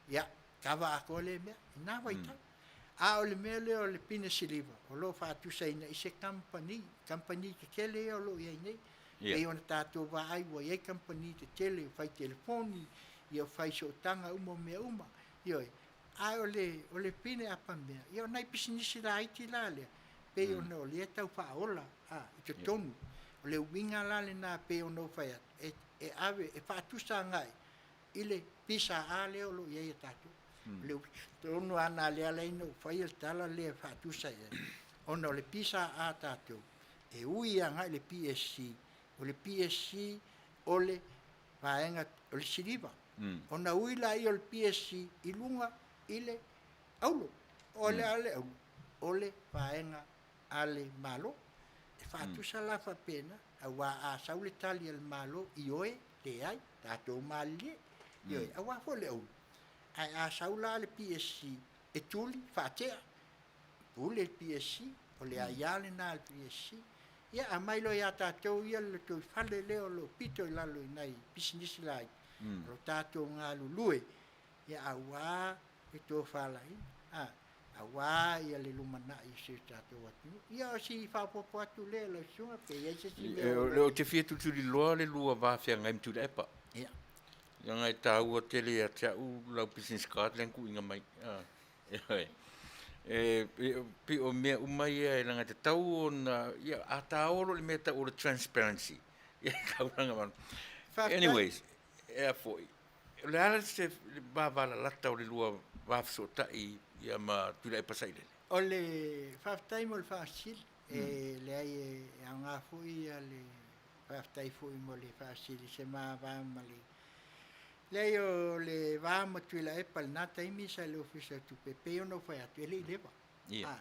ia, kava atoa lea mea i na vaitau. A o le mea lea o le pine siliva, o lo o faatusaina i se kamupani, kamupani tetele ia o lo o i ai nei. Pei ona tatou vaai ua i ai kamupani tetele fai telefoni, ia fai sootaga uma o mea uma. Ioe. Ae o le, o le pine apamea, ia o nai pisinisi laiti la lea, pei ona o lea e tau faaola a, i totonu. O le uiga la lena pei ona ou fai atu, e, e ave, e faatusa agai i le PSA lea o lo o i ai a tatou. O le uiga tonu lava lena lea e ala ai ona ou faia le tala lea e faatusa i ai, ona o le PSA a tatou, e ui agai i le PSC, o le PSC o le vaega o le siliva. Ona ui lea o le PSC i luga i le auro. O le a le auro? O le vaega a le Malo. E faatusa la faapena, aua a sau le tali a le Malo, ioe, leai, tatou malilie. Ioe, aua foi le auro. Ae a sau la le PSC e tuli, faatea, pule le PSC, o le aia lena a le PSC. Ia, aumai loa ia tatou ia le lotoifale lea o lo o pito i lalo i nai pisinisi laiti, o lo tatou galulue, ia aua le tofalaiga, a, aua ia le lumanai o si o tatou atunuu. Ia, o si faaopoopo atu lea lau Susuga, pe i ai se isi mea. O lea ou te fia tulituliloa le lua va feagai ma Tuilaepa. Ia. Leaga e taua tele ia te au lau business card lea na tuuina mai. Ioe. E pei o mea uma ia e leaga e tatau ona, ia, a taoa loa le mea e tau o le transparency, ia e taulaga ma. Anyways, e a foi, o le a se vavalalata o le lua va fesootai ia ma Tuilaepa Sailele? O le faafetai mo le faafesili. E leai e aoga foi le faafetai foi mo le faafesili i se ma va ma le. Leai o le va ma Tuilaepa i lena taimi sa i le Ofisa o Tupe, pei ona ou fai atu, e le i leva. Ia.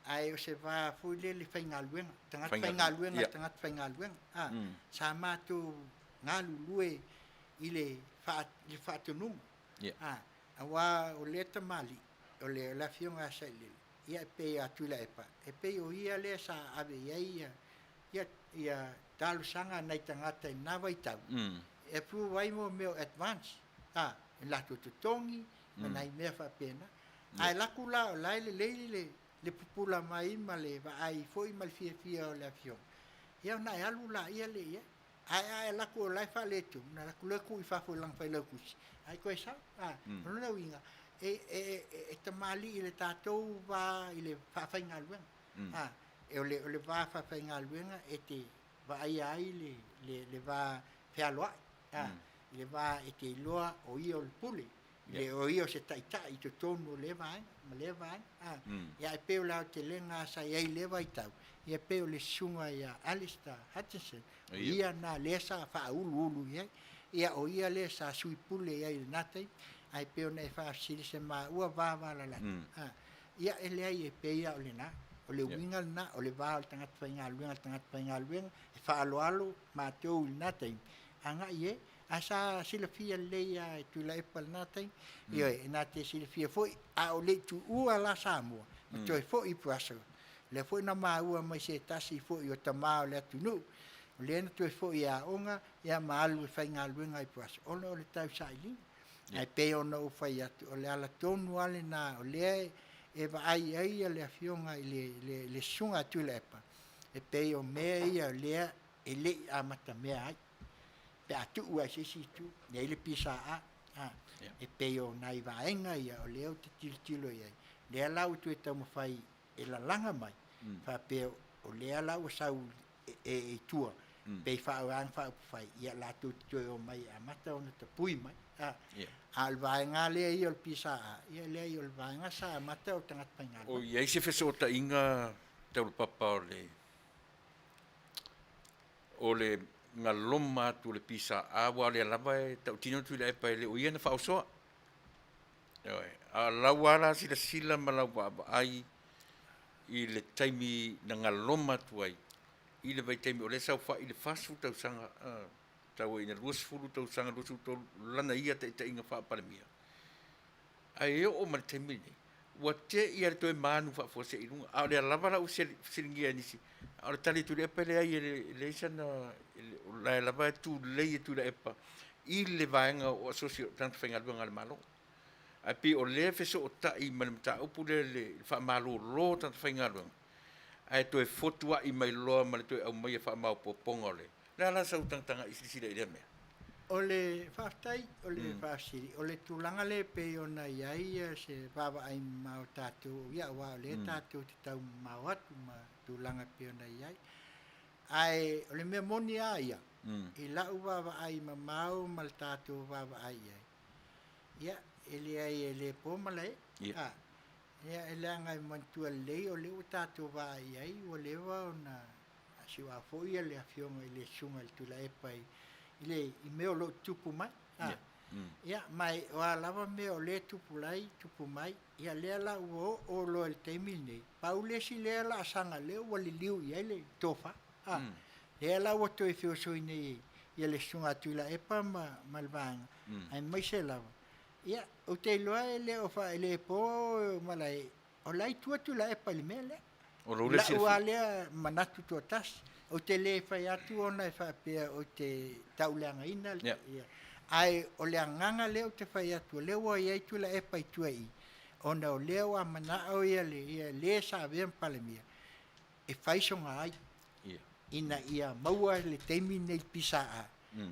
Ae o se va foi lele faigaluega, tagata faigaluega, tagata faigaluega. Sa matou galulue i le faatonuga. Aua o lea tamalii, o le Afioga ia Sailele, ia e pei a Tuilaepa, e pei o ia lea sa ave i ai ia talosaga a nai tagata i lena vaitau, e approve ai mo mea o advance, a, i latou totogi ma nai mea faapena. Ae laku la o la e lelei le pupula mai ma le vaai foi ma le fiafia o le afioga, ia ona e alu laia lea i ai. Ae a e alu atu o la e faaletonu, ona alu atu lea tuu i fafo i lana failautusi, ae toe sau. A, o lona uiga, e tamalii i le tatou va i le faafaigaluega. A, o le va faafaigaluega e te vaaia ai le va fealoai, a, i le va e te iloa o ia o le pule, le o ia o se taitai i totonu o lea vaega ma lea vaega. A, ia, e pei o le aotelega lava sa i ai i lea vaitau, ia e pei o le susuga ia Alistair Hutchinson, o ia lena lea sa faauluulu i ai, ia o ia lea sa sui pule i ai i lena taimi. Ae pei ona e faafesili se maua va valalata, a, ia e leai e pei lava o lena. O le uiga lena, o le va o le tagata faigaluega i le tagata faigaluega, e faaaloalo matou i lena taimi, agai e. Ae sa silafia lelei lava e Tuilaepa i lena taimi, ioe, e na te silafia foi, a o le i tuua la Samoa, ma toe foi i Brussels, lea foi na maua mai se tasi foi o tama o le atunuu, o lea na toe foi e aoga ia ma alu e faigaluega i Brussels, ona o le tausailiga. Ae pei ona ou fai atu, o le ala tonu lava lena o lea e vaai ai le afioga i le susuga a Tuilaepa, e pei o mea ia o lea e le i amatamea ai. Pe a tuu lava i se isi itu, e i ai le PSA, e pei o nai vaega ia o lea ou te tilotilo i ai, lea la ua toe taumafai e lalaga mai, faapea o lea la ua sau i tua, pei faa-Vaega Faaupufai, ia latou te toe omai e amata ona tapui mai. A o le vaega lea ia o le PSA, ia leai o le vaega sa amata o tagata faigaluega. O i ai se fesootaiga taulapapa o le o le galoma atu o le PSA, aua o lea lava e tautino Tuilaepa e le o ia na faaosoa. Ioe. A o lau lava la silasila ma lau vaavaai i le taimi na galoma atu ai i le vaitaimi o lea e saofai i le 40 tausaga. Tau ai ina 20 tausaga, 23 lana ia taitaiga faa-Palemia. Ae oo mai le taimi lenei, ua te i lava le toe manu faafuasei i luga. A o lea lava la ua fesiligia e nisi, a o le tali a Tuilaepa e leai e leai sana, o la e lava e tulei e Tuilaepa i le vaega o asosi o tagata faigaluega a le Malo. Ae pei o lea e fesootai ma le mataupu lea i le faamalolo o tagata faigaluega, ae toe fotuai mai loa ma le toe aumaia faamaopoopoga o le Le a la sau tagatagai silasila i lea mea? O le faafetai o le faafesili. O le tulaga lea e pei ona i ai se vaavaai mamao a tatou, ia aua o lea tatou te tau mamao atu ma tulaga e pei ona i ai. Ae o le mea moni lava ia, i lau vaavaai mamao ma le tatou vaavaai i ai, ia e leai e le po malae. Ia, e leaga e manatua lelei o lea ua tatou vaai i ai ua leva ona siuao foi le afioga i le Susuga i le Tuilaepa i le i mea o lo o tutupu mai. Yeah. Ia, ma o a lava mea o lea e tupulai, tupu mai, ia lea la ua oo loa i le taimi lenei, pau le isi lea laasaga lea ua liliu i ai le tofa. A, lea la ua toe feosoi nei ia le Susuga a Tuilaepa ma, ma le vaega, aemaise lava, ia, ou te iloa e le o fa, e le po malae, O la e i tua Tuilaepa i le mea lea. O lou le Lau lava lea manatu toatasi. Ou te le fai atu ona e faapea ou te tauleagaina le, yeah. Ae o le agaga lea ou te fai atu, o lea ua i ai Tuilaepa i tua i i, ona o lea ua manao ia le, ia le sa avea ma Palemia e fai sona ai yeah. ina ia maua le taimi lenei i le PSA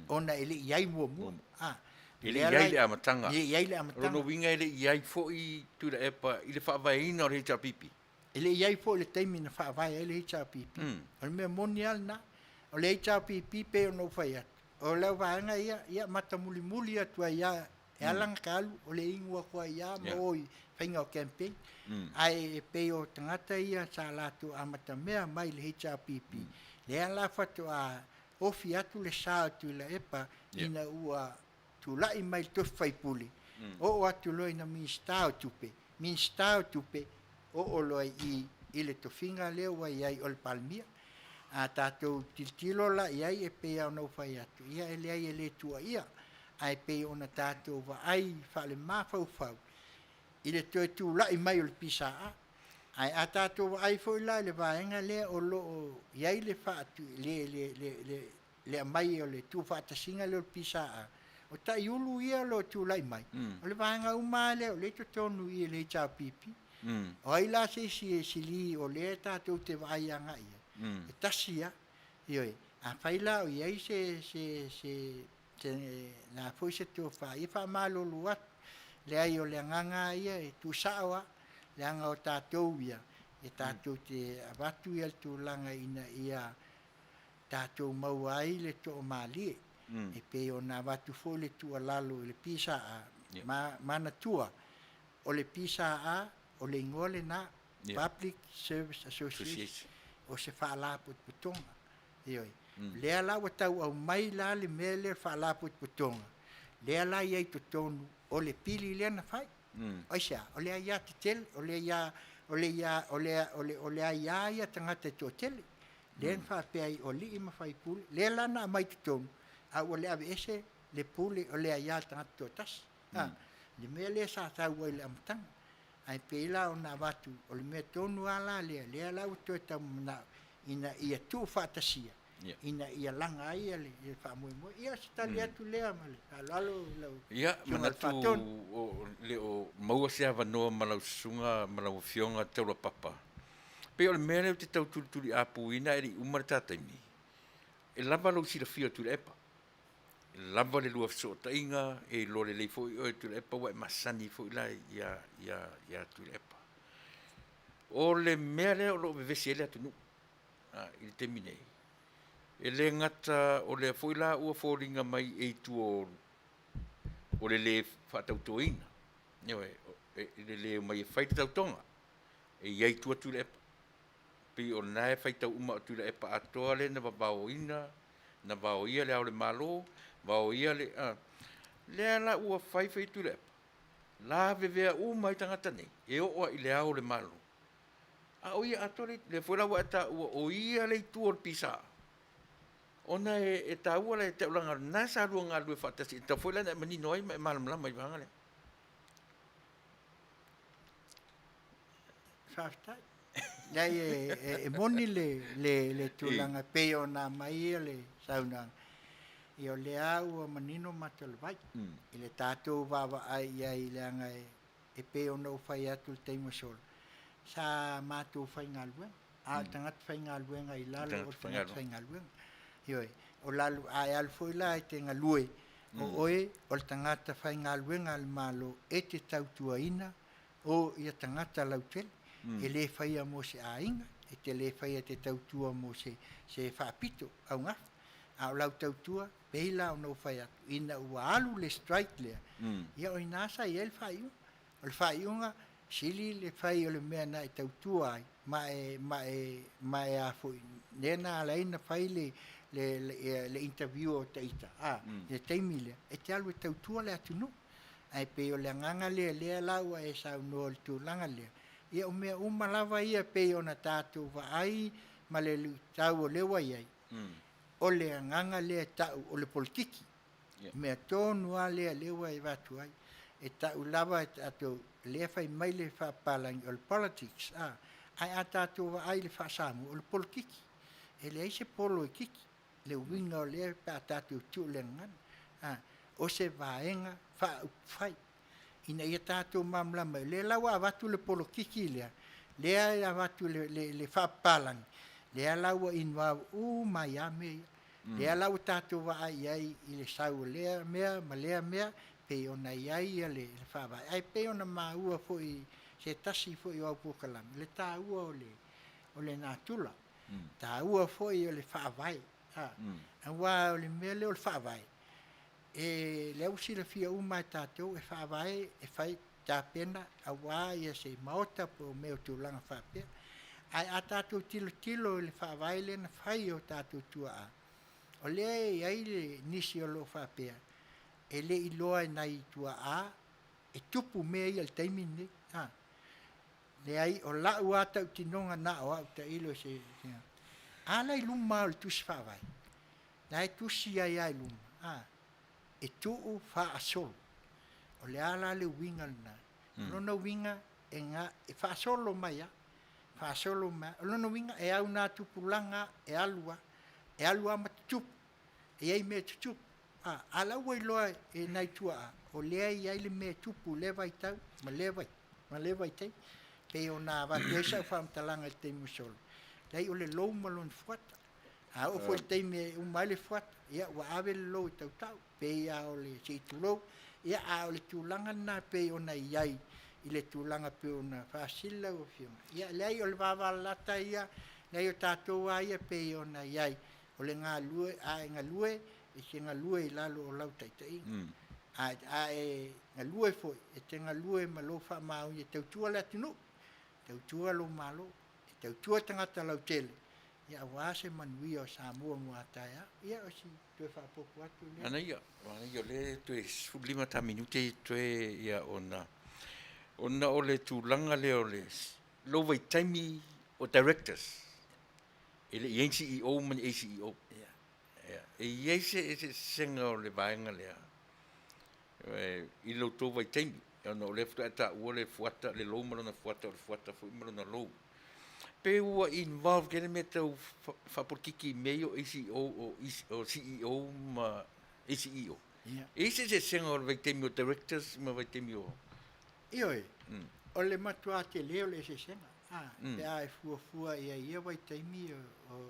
ona e le i ai muamua. Ah, E le i ai le amataga. E le i ai le amataga. O lona uiga e le i ai foi Tuilaepa i le faavaeina o le HRPP. E le i ai foi le taimi na faavae ai le HRPP. O le mea moni lava lena. O le HRPP pei ona ou fai atu, o lau vaega ia, ia matamulimuli atu ai lava, e ala ona ta alu, o le inu atu ai lava ma o i faiga o campaign. Ae pei o tagata ia sa latou amatamea mai i le HRPP, lea la faatoa ofi atu le sa o Tuilaepa ina ua tulai mai le tofi faipule, oo atu loa ina Minisita o Tupe, Minisita o Tupe, oo loa i i i le tofiga lea ua i ai o le Palemia. A tatou tilotilo la i ai e pei lava ona ou fai atu, ia e leai e le tuuaia, ae pei ona tatou vaai faalemafaufau i le toe tulai mai o le PSA. Ae a tatou vaai foi la i le vaega lea o lo o i ai le faatu, le, le, le, le, le aumai o le tuufaatasiga lea o le PSA, o taiulu ia o lo o tulai mai, o le vaega uma lava lea o lea e i totonu i i le HRPP. O ai la se isi e sili o lea tatou te vaai agai i ai? E tasi lava. Ioe. Afai la o i ai se, se, se, se la foi se tofa, ia faamalulu atu. Leai, o le agaga lava ia e tuusao lava, leaga o tatou ia, e tatou te avatu ia le tulaga ina ia tatou maua ai le toamalie, e pei ona avatu foi le tuualalo i le PSA, ma manatua, o le PSA, o le igoa lena, Public Service Association, o se faalapotopotoga. Ioe. Lea la ua tau aumai la le mea lea o le faalapotopotoga, lea la e i ai i totonu o le pili lea na fai. Aisea? O le aia tetele, o le aia, o le aia, o le, o le, o le aia ia a tagata e toatele. Lea na faapea ai o alii ma faipule, lea la na aumai i totonu, a ua le aveese le pule o le aia a le tagata toatasi. A, le mea lea sa tau ai i le amataga. Ae pei la ona avatu, o le mea tonu lava la lea, lea la ua toe tau manao ina ia tuufaatasia, ina ia laga ai le faamoemoe. Ia, o se tali atu lea ma le faaaloalo i lau Ia, Afioga i le manatu Faatonu. o le o maua se avanoa ma lau susuga ma lau Afioga Taulapapa. Pei o le mea lea ou te tau tulituliapuina ae le i uma le ta taimi, e lava lou silafia o Tuilaepa. E lava le lua fesootaiga, e iloa lelei foi oe Tuilaepa ua e masani foi la ia, ia, ia Tuilaepa. O le mea lea o lo o vevesi ai le atunuu a, i le taimi nei, e le gata o lea foi la ua foliga mai e itu o, o le lē faatautoina, ioe, i le lē omai e fai le tautoga, e i ai i tua Tuilaepa. Pei o lena e faitau uma o Tuilaepa atoa lea na vavaoina, na vaoia le Ao o le Malo, vaoia le, a, lea la ua fai fai Tuilaepa, lavevea uma ai tagata nei e oo lava i le Ao o le Malo, a o ia atoa le, lea foi la ua e taua o ia le itu o le PSA. Ona e, e taua la e te au leaga na sa lua galulue faatasi, e tatau foi la ona e manino ai ma e malamalama i vaega lea. Faafetai. Leai e, e, e moni le, le, le tulaga e pei ona aumai ia le saunoaga. Ia o lea ua manino mata o le vai i le tatou vaavaai i ai leaga e, e pei ona ou fai atu i le taimi ua sola, sa matou faigaluega, a o le tagata faigaluega i lalo o le tagata faigaluega. Ioe, o lalo, a e alu foi la e te galue, o oe o le tagata faigaluega a le Malo e te tautuaina o ia tagata lautele. E le faia mo se aiga, e te le faia e te tautua mo se, se faapito augafa, a o lau tautua, pei la ona ou fai atu, ina ua alu le strike lea, ia o ina sa i ai le faaiuga. O le faaiuga, sili le fai o le mea na e tautua ai, ma e, ma e, ma e a foi, lea na ala ai ona fai le, le, le, le interview o ita, a, i le taimi lea, e te alu e tautua le atunuu. Ae pei o le agaga lea, lea la ua e saunoa i le tulaga lea, ia o mea uma lava ia pei ona tatou vaai ma le luitau o lea ua i ai, o le agaga lea e tau o le polokiki. Mea tonu lava lea lea ua e avatu ai. E tau lava e tatou, lea fai mai le faapapalagi o le politics, a, ae a tatou vaai i le faa-Samoa, o le polokiki. E leai se polo e kiki, le uiga o lea pe a tatou tuu i le gagana. A, o se vaega faaupufai ina ia tatou malamalama ai. O lea la ua avatu le polokiki lea, lea e avatu le, le, le faapapalagi, lea la ua involve uma ai lava mea ia. Lea la ua tatou vaai i ai i le sau o lea mea ma lea mea, pei ona i ai le, le faavae. Ae pei ona maua foi i se tasi foi o au polokalame, le taua o le, o le natura, taua foi o le faavae. A, aua o le mea lea o le faavae, e, lea ua silafia uma e tatou, e faavae, e fai tapena aua ia se maota po o mea o tulaga faapea. Ae a tatou tilotilo i le faavae lea na fai e o tatou tuaa, o lea e i ai le nisi o lo o faapea, e le i iloa e nai tuaa e tupu mea ia i le taimi lenei. A, leai, o lau lava tautinoga na o au tailo i se, a la i luma o le tusi faavae, la e tusi ai lava i luma, a, e tuu faasolo. O le a la le uiga lena? O lona uiga e, ga, e faasolo mai a, faasolo mai. O lona uiga e au nā tupulaga e alu a, e alu a ma tutupu. E i ai mea e tutupu. A, a la ua iloa e nai tuaa, o lea e i ai le mea e tupu i lea vaitau ma lea vai, ma lea vaitaimi. Pei ona avatu ai sau faamatalaga i le taimi ua sola, leai o le lou ma lona fuata. A oo foi i le taimi e uma ai le fuata, ia ua ave le lou e tautau, pei lava o le se i tulou. Ia, a o le tulaga lena e pei ona i ai i le tulaga e pei ona faasili lau Afioga. Ia, leai o le vavalalata ia, leai o tatou lava ia e pei ona i ai, o le galue, a e galue, e te galue i lalo o lau taitaiga. A, a e galue foi, e te galue ma lou faamaoni e tautua le atunuu, tautua lou Malo, e tautua tagata lautele, ia aua se manuia o Samoa mo a taeao. Ia o si toe faaopoopo atu lea. Manaia, manaia o lea toe 15 ta minute toe ia ona ona o le tulaga lea o le lou vaitaimi o directors e le i ai ni CEO ma ni ACEO. Ia, e i ai se eseesega o le vaega lea i lo outou vaitaimi, ona o lea faatoa e taua le fuata, le lou ma lona fuata, o le fuata foi ma lona lou. Pe ua involve tele mea tau faapolokiki i mea ia o ACO, o CEO ma ACEO. E i ai se eseesega o le vaitaimi o directors ma vaitaimi o... Ioe, o le matua tele o le eseesega, pe a e fuafua i ai i ia vaitaimi o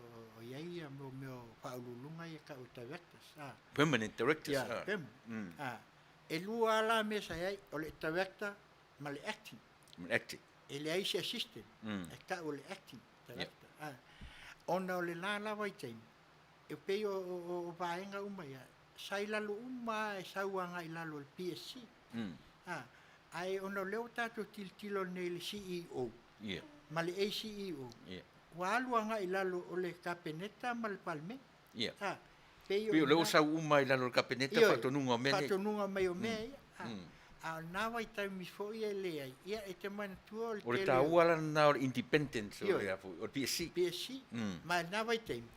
i ai ia mea o faauluuluga ia tau o directors. Permanent directors. Yeah, permanent. E lua lava la mea sa i ai, o le director ma le acting. Ma le acting. E leai se assistant, e tau o le acting director. Ona o le la la vaitaimi, e pei o vaega uma ia, sa i lalo uma lava e sau agai i lalo o le PSC. Ae ona o lea ua tatou tilotilo nei i le CEO ma le ACEO, ua alu agai i lalo o le Kapeneta ma le Palemene. Ia. Pei o lea ua sau uma i lalo o le Kapeneta faatonuga o mea nei. Faatonuga mai o mea ia. A o lena vaitaimi foi e leai, ia e te manatua o le tele o... O le taua la lena o le independence o le PSC. PSC. Ma i lena vaitaimi,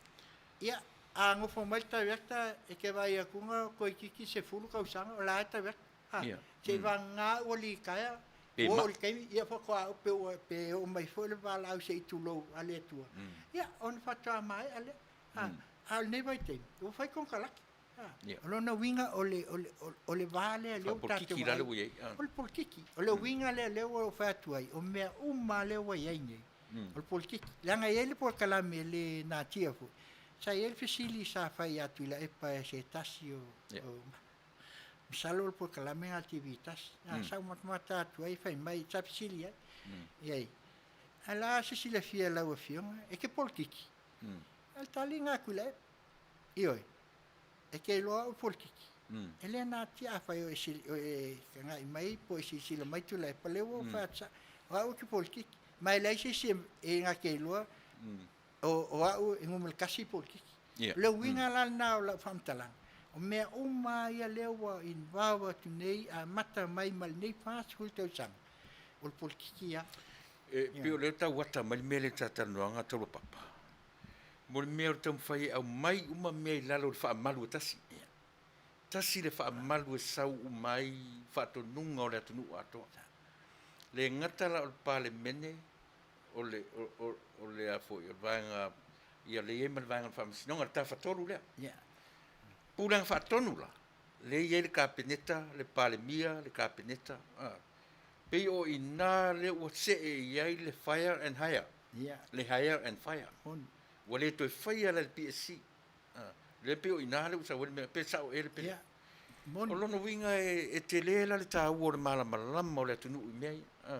ia, A nofo mai le director e te vaai atuga toeitiiti 10 tausaga o la e director. Ha, se i vagana ua litaea, ua oo i le taimi, ia faatoa pe ua pe oo mai foi le valaau se i tulou a le Atua. Ia ona faatoa maea lea. Ha, a o lenei vaitaimi, ua fai konekarate. Ha, o lona uiga o le o le o le va lea lea ua tatou vaai, o le polokiki. O le uiga lea lea ua ou fai atu ai, o mea uma lava lea ua i ai nei, o le polokiki. Leaga e i ai le polokalame e le natia foi, sa i ai le fesili sa fai ia Tuilaepa e se tasi o, o masalo o le polokalame lena a le TV tasi. A sa ou matamata atu ai fai mai, sa fesili ai i ai, A o le a se silafia e lau Afioga, e te polokiki? A o le tali lena a Tuilaepa, Ioe, e te iloa au o le polokiki. E le natia afai o e, o e tagai mai po o e silasila mai Tuilaepa, lea ua ou fai atu sao, o au ou te polokiki. Ma e leai se isi e na te iloa o au e numera tasi i polokiki. O le uiga la lena o lau faamatalaga, o mea uma lava ia lea ua involve atu nei, amata mai ma lenei 40 tausaga, o le polokiki lava. E pei o lea e tau ata mai le mea lea i le talatalanoaga Taulapapa, mo le mea o le taumafai e aumai uma mea i lalo o le faamalu e tasi. Tasi le faamalu e sau uma ai faatonuga o le atunuu atoa. Le gata la o le Palemene, o le, o, o le a foi, o le vaega, ia lea e i ai ma le vaega o le Faamasinoga, le Tafatolu lea. Pulega faatonu la, lea e i ai le Kapeneta, le Palemia, le Kapeneta, a. Pei o i ina lea ua see i ai le fire and hire, le hire and fire. Ua le toe faia la e le PSC. A, lea pei o i ina lea ua sau ai le mea, pe sao ea le pele. O lona uiga e tele la le taua o le malamalama o le atunuu i mea ia. A.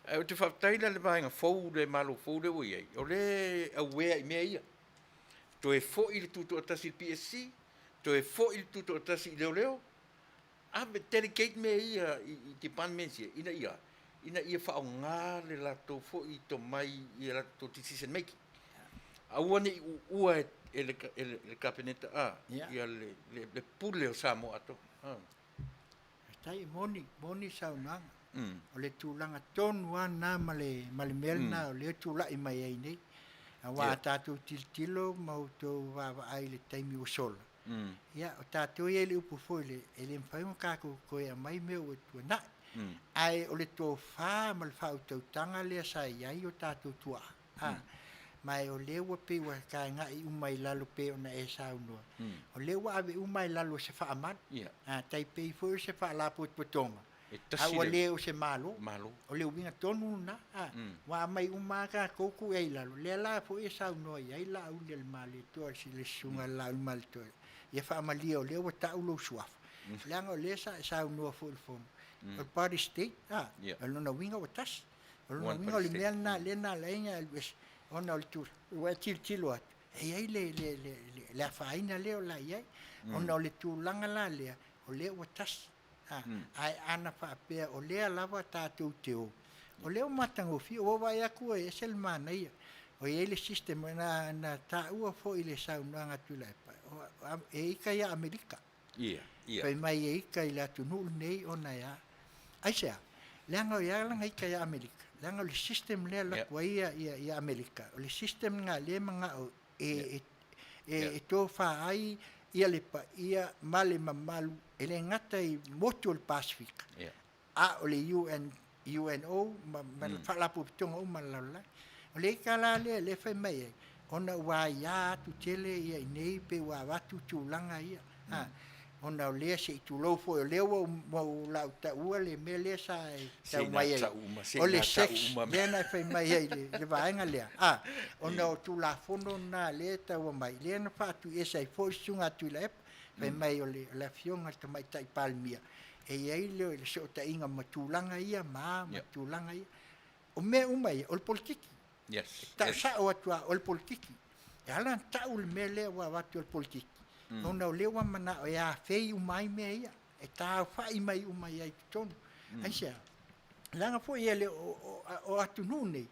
Ae ou te faafetai la i le vaega fou, le Malo fou lea ua i ai, o lea e aware i mea ia. Toe foi le tutoatasi i le PSC, toe foi le tutoatasi i leoleo, ave, delegate mea ia i departments ia, ina ia, ina ia faaaoga le latou foi tomai i a latou decision making. Aua ne i uua e le, e le, le Kapeneta a, ia le, le, le pule o Samoa atoa. A. Faafetai, e moni, moni saunoaga. O le tulaga tonu lava lena ma le, ma le mea lena o lea e tulai mai ai nei. Aua a tatou tilotilo ma outou vaavaai i le taimi ua sola, ia, o tatou e i ai le upu foi lea, e le mafai ona tatou toe aumai mea ua tuanai. Ae o le tofa ma le faautautaga lea sa i ai o tatou tuaa, a, ma o lea ua pei ua taegai uma i lalo pei ona e saunoa, o lea ua ave uma i lalo o se faamalu, a, tai pei foi o se faalapotopotoga, a ua le o se Malo. O le uiga tonu lena, a, ua aumai uma lava tatou tuu i ai i lalo, lea la foi e saunoa i ai Laauli-a-le-Malietoa, le susuga i le Laauli-Malietoa, ia faamalie o lea ua tau lou suafa, leaga o lea sa e saunoa foi i le Fono, o le party state, a, o lona uiga ua tasi. O lona uiga o le mea lena lea na ala ai ona e alu ese, ona o le tulaga, ua e tilotilo atu, e i ai le, le, le, le, le afaina lea o le a i ai, ona o le tulaga la lea, o lea ua tasi. A, ae ana faapea o lea lava tatou te o, o lea ua matagofie, ua ou vaai atu e ese le manaia, ua i ai le system, na, na taua foi i le saunoaga a Tuilaepa, e ita ia Amerika. Fai mai e ita i le atunuu lenei ona e a? Aisea? Leaga e ala ona ita ia Amerika, leaga o le system lea e alu atu ai ia Amerika, o le system lena lea e manao e, e, e tofa ai ia le paia ma le mamalu e le gata i motu o le Pasefika, a o le UN, UNO ma, ma le Faalapotopotoga uma a le lalolagi. O le ita la lea lea e fai mai ai, ona ua aia atu tele ia i inei pe ua avatu tulaga ia, a, ona o lea se i tulou foi o lea ua ou lau taua le mea lea sa e tau mai ai, o le sex lea na e fai mai ai i le vaega lea, a, ona o Tulafono na lea e tau aumai, lea na faatuiese ai foi le Susuga a Tuilaepa, fai mai o le Afioga i le Tamaitai Palemia, e i ai le fesootaiga ma tulaga ia ma a ma tulaga ia. O mea uma ia, o le polokiki. Yes. E tau sao atu lava, o le polokiki. E ala ona tau le mea lea ua avatu o le polokiki, ona o lea ua manao e afei uma ai mea ia, e taaofai mai uma i ai i totonu. Aisea? Leaga foi e le o atunuu nei,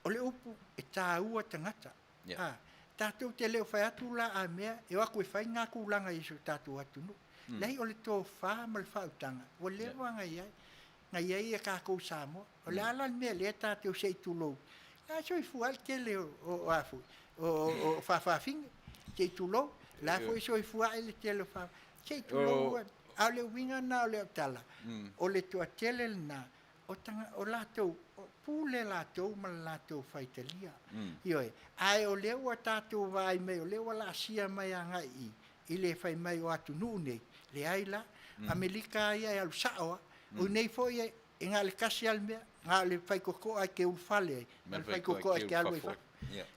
o le upu e taua tagata. A, tatou te le o fai atu la a mea e o atu e fai ngā tulaga i so tatou atunuu. Leai, o le tofa ma le faautaga ua leva ona i ai, na i ai a tatou Samoa. O le a la le mea lea tatou se i tulou, la e soifua ai le tele o a foi, o faafafine. Se i tulou, o la e foi e soifua ae le tele o fa, se i tulou ua, a o le uiga lena o le au tala, o le toatele lena, o taga, o latou, pule latou ma le latou faitalia. Ioe, ae o lea ua tatou vaai mai o lea ua laasia mai agai i i, i le fai mai o atunuu nei, leai la, Amerika lava ia e alu sao lava. O i inei foi e na o le tasi lava le mea, na o le faitotoa e te ulufale ai, ma le faitotoa e te alu ai i fafo.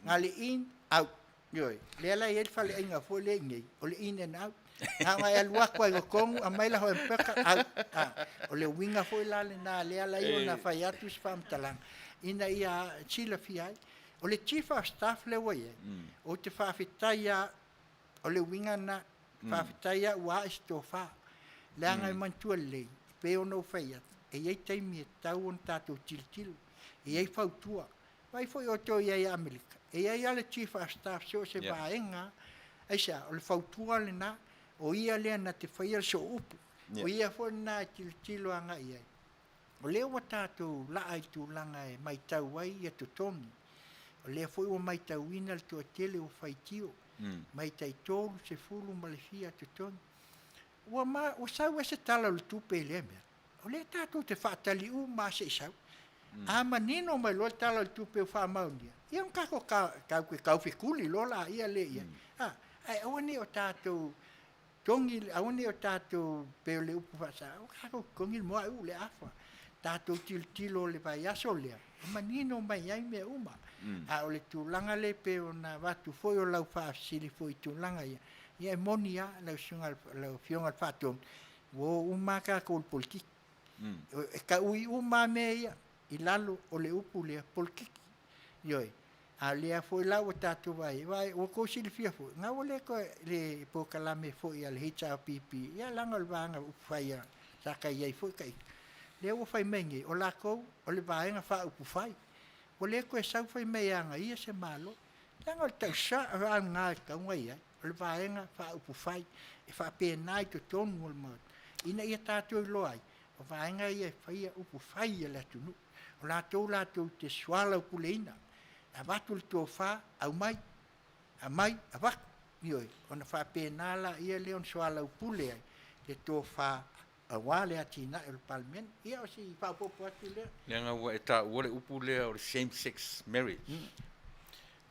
Na o le in, out. Ioe. Lea la e i ai le faleaiga foi lea i inei, o le in and out. Na ona e alu atu lava i totonu, aumai lau hamburger, out. O le uiga foi la lena lea e ala ai ona fai atu se faamatalaga, ina ia silafia ai. O le Chief of Staff lea ua i ai, ou te faafetai lava, o le uiga lena, faafetai lava ua ae se tofa. Leaga e manatua lelei, e pei ona ou fai atu, e i ai taimi e tatau ona tatou tilotilo, e i ai fautua. Vaai foi outou i ai ia Amerika, e i ai lava le Chief of Staff i so o se vaega lava. Aisea? O le fautua lena, o ia lea na te faia le sooupu, o ia foi lena e tilotilo agai i ai. O lea ua tatou laa i tulaga e matau ai ia totogi, o lea foi ua matauina le toatele ua faitio, mai tai 30 ma le fia totogi. Ua ma, ua sau ai se tala o le tupe i lea mea, o lea tatou te faatali uma lava se i sau. A manino mai loa le tala o le tupe ua faamaonia, ia ona tatou tatou te taufetuli loa laia lea i ai. Ae aua ne i o tatou togi, aua ne i o tatou, pei o le upu faasao, aua tatou te togi le moa ae uu le afa. Tatou tilotilo i le vaiaso lea, e manino mai ai mea uma. A o le tulaga lea e pei ona avatu foi o lau faafesili foi i tulaga ia, ia e moni lava lau Susuga, lau Afioga i le Faatonu, ua o uma lava tatou i le polokiki. E taui uma lava mea ia i lalo o le upu lea polokiki. Ioe. A o lea foi la ua tatou vaai ai, aua ua outou silafia foi, na ua le toe le polokalame foi a le HRPP, ia leaga o le vaega upufai a sa ta i ai foi ita, lea ua fai mai nei, o latou o le Vaega Faaupufai, ua le toe sau fai mai e agaia se Malo. Leaga o le tausa lena e tatau ona i ai, o le Vaega Faaupufai e faapena i totonu o le Maota, ina ia tatou iloa ai, o vaega ia e faia upufai a le atunuu. O latou latou te soalaupuleina, e avatu le tofa, aumai, aumai, avatu. Ioe, ona faapena laia lea ona soalaupule ai le tofa aua le atinae o le Palemene. Ia o si faaopoopo atu lea. Leaga ua e taua le upu lea o le same sex marriage.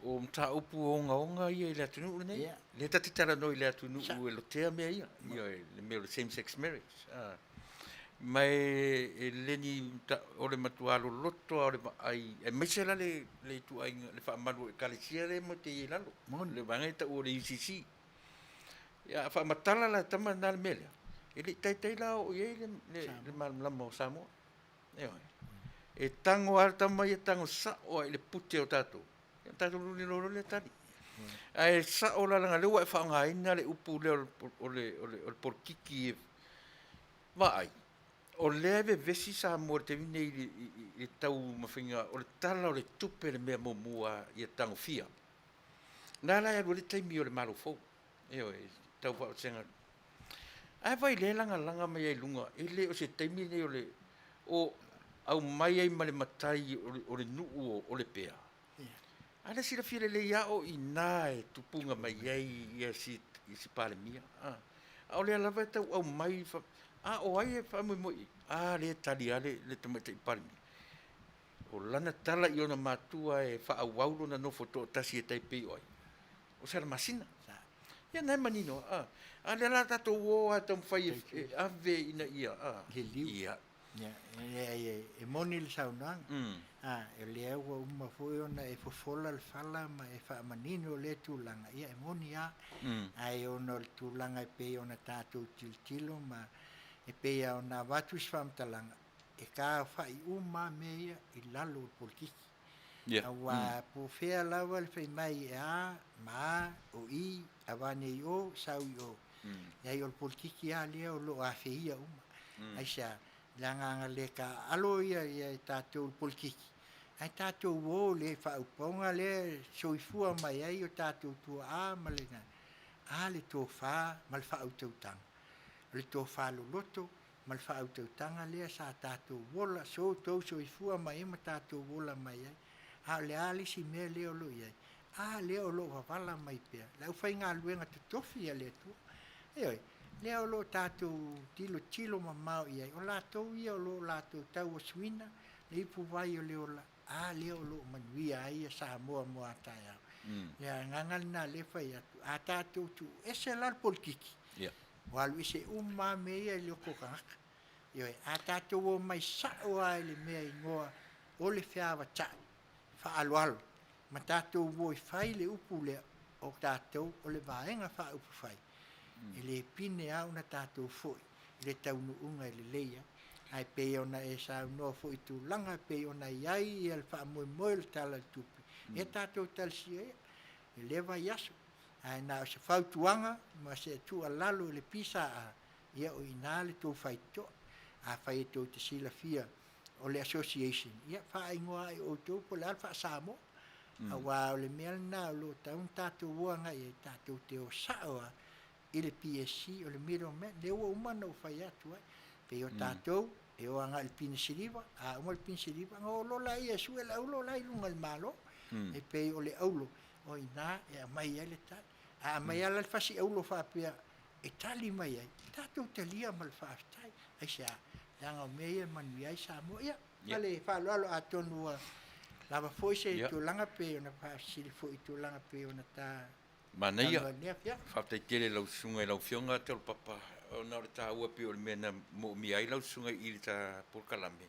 O mataupu ogaoga ia i le atunuu lenei. Lea ta te talanoa i le atunuu e lotea mea ia, ioe, le mea o le same sex marriage. Ma e le ni, o le matua loloto lava o le vaai, aemaise la le ituaiga, le faamalu o Ekalesia lea matou te i ai i lalo, le vaega lea e taua o le UCC. Ia a faamatala la e tama lena le mea lea, e le i taitai la oo i ai le malamalama o Samoa. Ioe. E tago lava le tama ia, tago sao lava i le pute o tatou, ia ona tatou lulilo loa lea tali. Ae sao la leaga o lea ua e faaaogaina le upu lea o le polokiki e vaai, o lea e vevesi Samoa i le taimi lenei i le taumafaiga o le Tala o le Tupe le mea muamua ia tagofia. Na la e alu ai le taimi o le Malo fou, ioe, tau faavasega. Ae vaai lea e lagalaga mai ai i luga, e le o se taimi lenei o le o aumai ai ma le matai o le nuu o Lepea. A lea silafia lelei lava o i ina e tupuga mai ai ia si, si Palemia. A, a o lea lava e tau aumai, a o ai e faamoemoe i ai? A lea e tali lava le, le tamaitai Palemia. O lana tala i ona matua e faaauau lona nofo toatasi e tai pei o ai? O Salamasina. Ia na e manino, a, a lea la tatou o lava e taumafai e ave ina ia, a. Liliu. Ia. Ia, leai, e moni le saunoaga. A, o lea ua uma foi ona e fofola le fala ma e faamanino lea tulaga, ia e moni lava. Ae ona o le tulaga e pei ona tatou tilotilo ma e pei lava ona avatu se faamatalaga, e taofai uma lava mea ia i lalo o le polokiki. Aua po o fea lava le fai mai e a ma a, o i, avane i o, sau i o. Leai, o le polokiki lava lea o lo o afeia uma. Aisea? Leaga ana le taaalo ia e tatou i le polokiki, ae tatou o i le faaupuga lea e soifua mai ai o tatou tuaa ma le, a le tofa ma le faautautaga. O le tofa loloto ma le faautautaga lea sa tatou ola, so outou soifua mai ai ma tatou ola mai ai. A o le a le isi mea lea o lo o i ai? A lea o lo o vavala mai pea le aufaigaluega totofi a le Atua. Ioe, lea o lo o tatou tilotilo mamao i ai, o latou ia o lo o latou tauasuina le ipuvai o le ola, a lea o lo o manuia ai Samoa mo a taeao. Le agaga lena o lea e fai atu, a tatou tuuese la le polokiki, ua alu ese uma lava mea ia i le loto o tagata. Ioe, a tatou omai sao lava i le mea e igoa o le feavatai faaaloalo ma tatou o e fai le upu lea, o tatou o le Vaega Faaupufai, e le pine lava ona tatou foi i le taunuuga e lelei ai. Ae pei ona e saunoa foi i tulaga e pei ona i ai le faamoemoe o le Tala o le Tupe, ia tatou talosia ia i lea vaiaso. Ae na o se fautuaga ma se tuualalo i le PSA, ia o i ina le tou faitotoa. Afai tou te silafia o le association, ia faaigoa lava e outou po o le a le faa-Samoa. Aua o le mea lena o lo o tatau ona tatou o agai i ai, tatou te o sao lava i le PSC, o le middle man. Lea ua uma ona ou fai atu ai, pei o tatou e o agai i le pine siliva, a uma le pine siliva ona o loa lea e sue le auro la e i luga i le Malo. E pei o le auro, o i ina e aumai ai le tali. A aumai lava la le fasi auro faapea e tali mai ai, tatou talia ma le faafetai. Aisea? Leaga o mea ia e manuia ai Samoa. Ia, ma le faaaloalo atonu ua lava foi se tulaga pei ona faafesili foi i tulaga pei ona ta Manaia. Faafetai tele i lau susuga i lau Afioga Taulapapa ona o le taua pei o le mea na moomia ai lau susuga i le ta polokalame,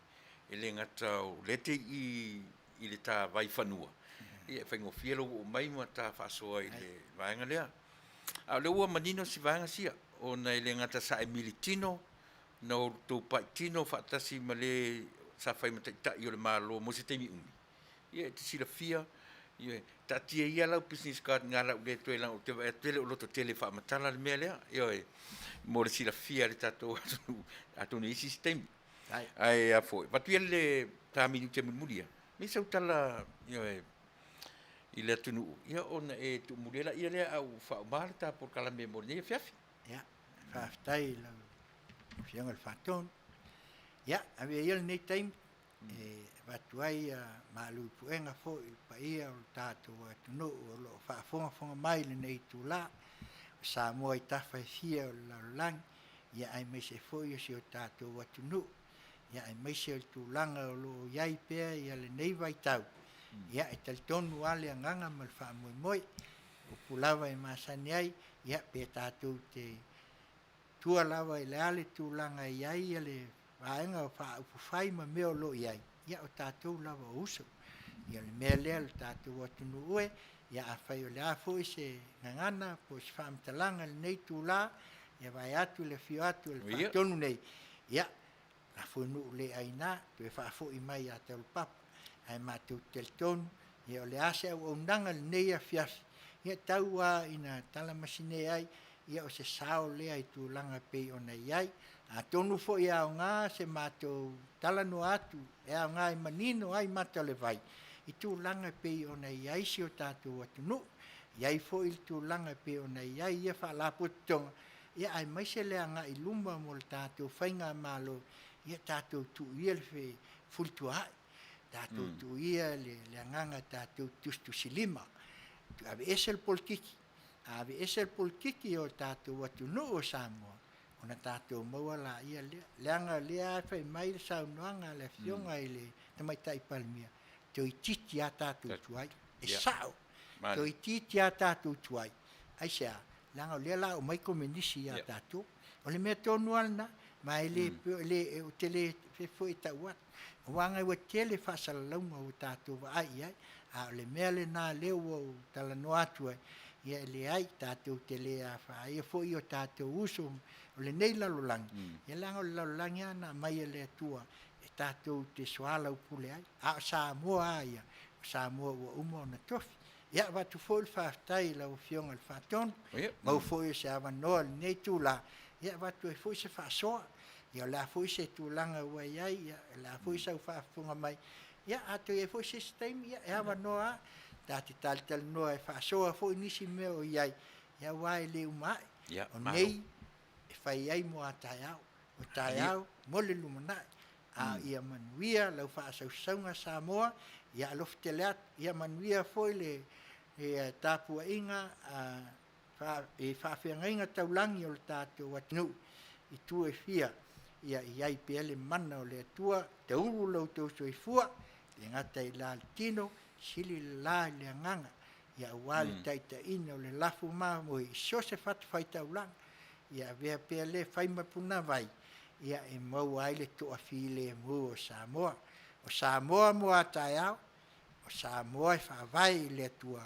e le gata o lea e te i i le ta vaifanua, ia e faigofie lou oo mai ma ta faasoa i le vaega lea. A o lea ua manino si vaega sia, ona e le gata sa e militino na outou pai tino faatasi ma le sa fai ma taitai o le Malo mo se taimi umi, ia e te silafia, ioe, taatia ia lau business card i ina o le a ou le toe laga, ou te vaai atu e le o lototele e faamatala le mea lea, ioe, mo le silafia e le tatou atunuu, atonu e i ai se isi taimi. Ae a foi, avatu ia le ta minute mulimuli ia, aumai sau tala, ioe, i le atunuu, ia ona e tuumuli ai laia lea a ua faauma le ta polokalame mo lenei afiafi. Ia, faafetai i lau Afioga i le Faatonu. Ia, avea ia lenei taimi e avatu ai malu i puega foi i le paia o le tatou atunuu o lo o faafogafoga mai i lenei itula, o Samoa i tafa e fia o le lalolagi, ia aemaise foi o si o tatou atunuu, ia aemaise o le tulaga o lo o i ai pea ia lenei vaitau. Ia, e talitonu lava le agaga ma le faamoemoe, o upu lava e masani ai, ia pe tatou te tua lava i le a le tulaga e i ai le vaega o faaupufai ma mea o lo o i ai, ia o tatou lava o uso. Ia o le mea lea le tatou atunuu e, ia afai o le a foi se gagana po o se faamatalaga i lenei itula, ia vaeatu le afio atu o le Faatonu nei, ia Lafoinuu le aina, toe faafoi mai ia Taulapapa. Ae matou te talitonu, ia o le a se auaunaga i lenei afiafi, ia tau lava ina talamasine ai, ia o se sao lea i tulaga e pei ona i ai. Atonu foi e aoga se matou talanoa atu, e aoga e manino ai mata o le vai i tulaga e pei ona i ai si o tatou atunuu, i ai foi le tulaga e pei ona i ai ia faalapotopotoga, ia aemaise le agai i luma mo le tatou faigamalo, ia tatou tuu ia le fulituaai, tatou tuu ia le agaga tatou te tusitusilima, aveese le polokiki, a aveese le polokiki o le tatou atunuu o Samoa, ona tatou maua laia lea. Leaga o lea lava e fai mai le saunoaga a le Afioga i le Tamaitai Palemia, toeitiiti lava tatou tuai. E sao, toeitiiti lava tatou tuai. Aisea? Leaga o lea o le a omai Komenisi ia tatou. O le mea tonu lava lena, ma e le, ou te le fefe foi e tau atu, aua ua tele faasalalauga ua tatou vaai i ai, a o le mea lena lea ua ou talanoa atu ai, ia e leai, tatou te le afaina foi o tatou uso o lenei lalolagi, ia leaga o le lalolagi lava na aumai e le Atua e tatou te soalaupule ai, a o Samoa lava ia, o Samoa ua uma ona tofi. Ia, avatu foi le faafetai i lau Afioga i le Faatonu, maua foi o se avanoa i lenei itula, ia avatu ai foi se faasoa. Ia o le a foi se tulaga ua i ai, ia o le a foi sau faafofoga mai, ia a toe i ai foi se isi taimi, ia e avanoa lava ta te talatalanoa e faasoa foi nisi mea o i ai, ia aua e le uma ae. O nei e fai ai mo a taeao, o taeao mo le lumanai. A ia manuia lau faasausauga Samoa, ia alofa tele atu, ia manuia foi le i tapuaiga a i faafeagaiga taulagi o le tatou atunuu i tua e fia, ia i ai pea le mana o le Atua, taulu lo outou soifua, e le gata i la i le tino, sili le la i le agaga, ia aua le taitaiina o le lafu mamoe i so o se fatafaitaulaga, ia avea pea lea fai ma punavai, ia e maua ai le toafilemu o Samoa. O Samoa mo a taeao, o Samoa e faavae i le Atua,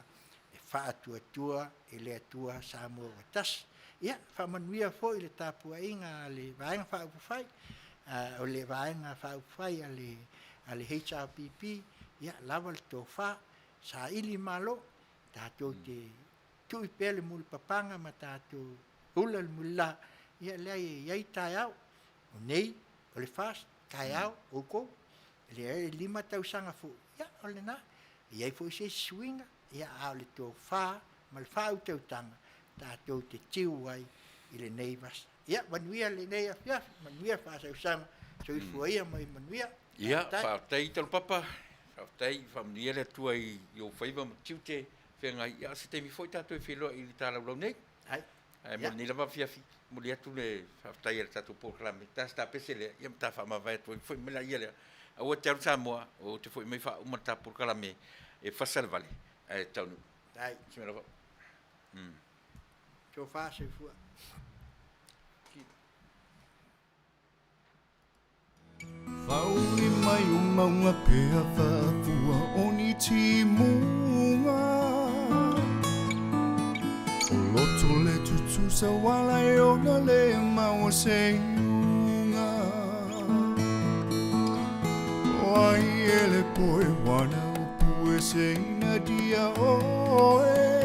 e faatuatua i le Atua Samoa ua tasi. Ia faamanuia foi le tapuaiga a le Vaega Faaupufai, o le Vaega Faaupufai a le HRPP, ia lava le tofa, saili malo, tatou te tui pea le mulipapaga ma tatou ula le mulila, ia leai e i ai taeao, o nei o le FAST, taeao o outou. E leai e 5 tausaga foi, ia o lena. E i ai foi se isi suiga, ia a o le tofa ma le faautautaga tatou te tiu ai i lenei vasa. Ia manuia lenei afiafi, manuia faasausauga, soifua ia ma ia manuia. Ia, faafetai Taulapapa, faafetai, faamanuia le Atua i ou faiva ma tiute feagai. Ia, o se taimi foi tatou e feiloai i le ta laulau nei. Ai. Ae mo lenei lava afiafi, momoli atu le faafetai a le tatou polokalame, ta se ta pese lea, ia ma ta faamavae atu ai foi ma laia lea. Aua e te alu Samoa, ou te foi mai faauma le ta polokalame e fasa le vale, ae taunuu. Ai. Bismillah. Tofa soifua. Whauri mai o maunga pea whafua o ni timunga O loto le tutusa wala e ona le maua se iunga O ai e le poe wana o pue se ina dia oe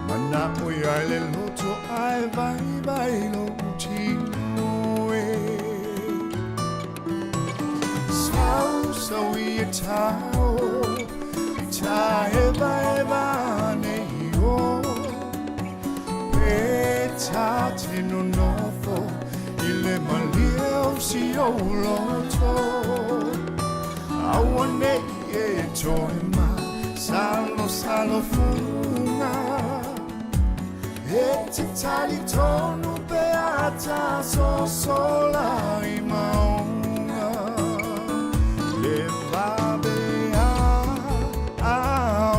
Mana o ia le loto ai vai vai lo tino e Sau sau i e tau I ta e vai va nei o Pe ta te no nofo I le malia o si o loto Aua nei e toe ma Salo salo funga E te tali tonu pe ata so sola i maunga Le vabe a a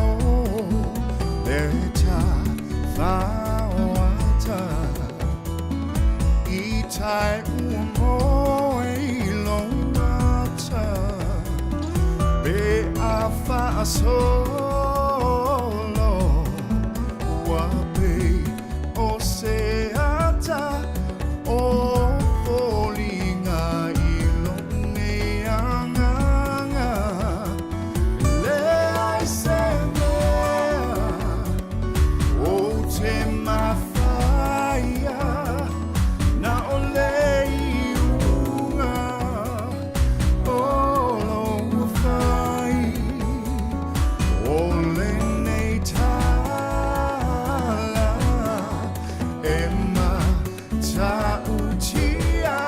o Le ta whaoata I tai ua moe i longata Pe a whaasolo Ua pe o se ata o foliga i lou nei agaga Leai se mea o te mafaia Na o le iuga o lou fai O lenei tala e matautia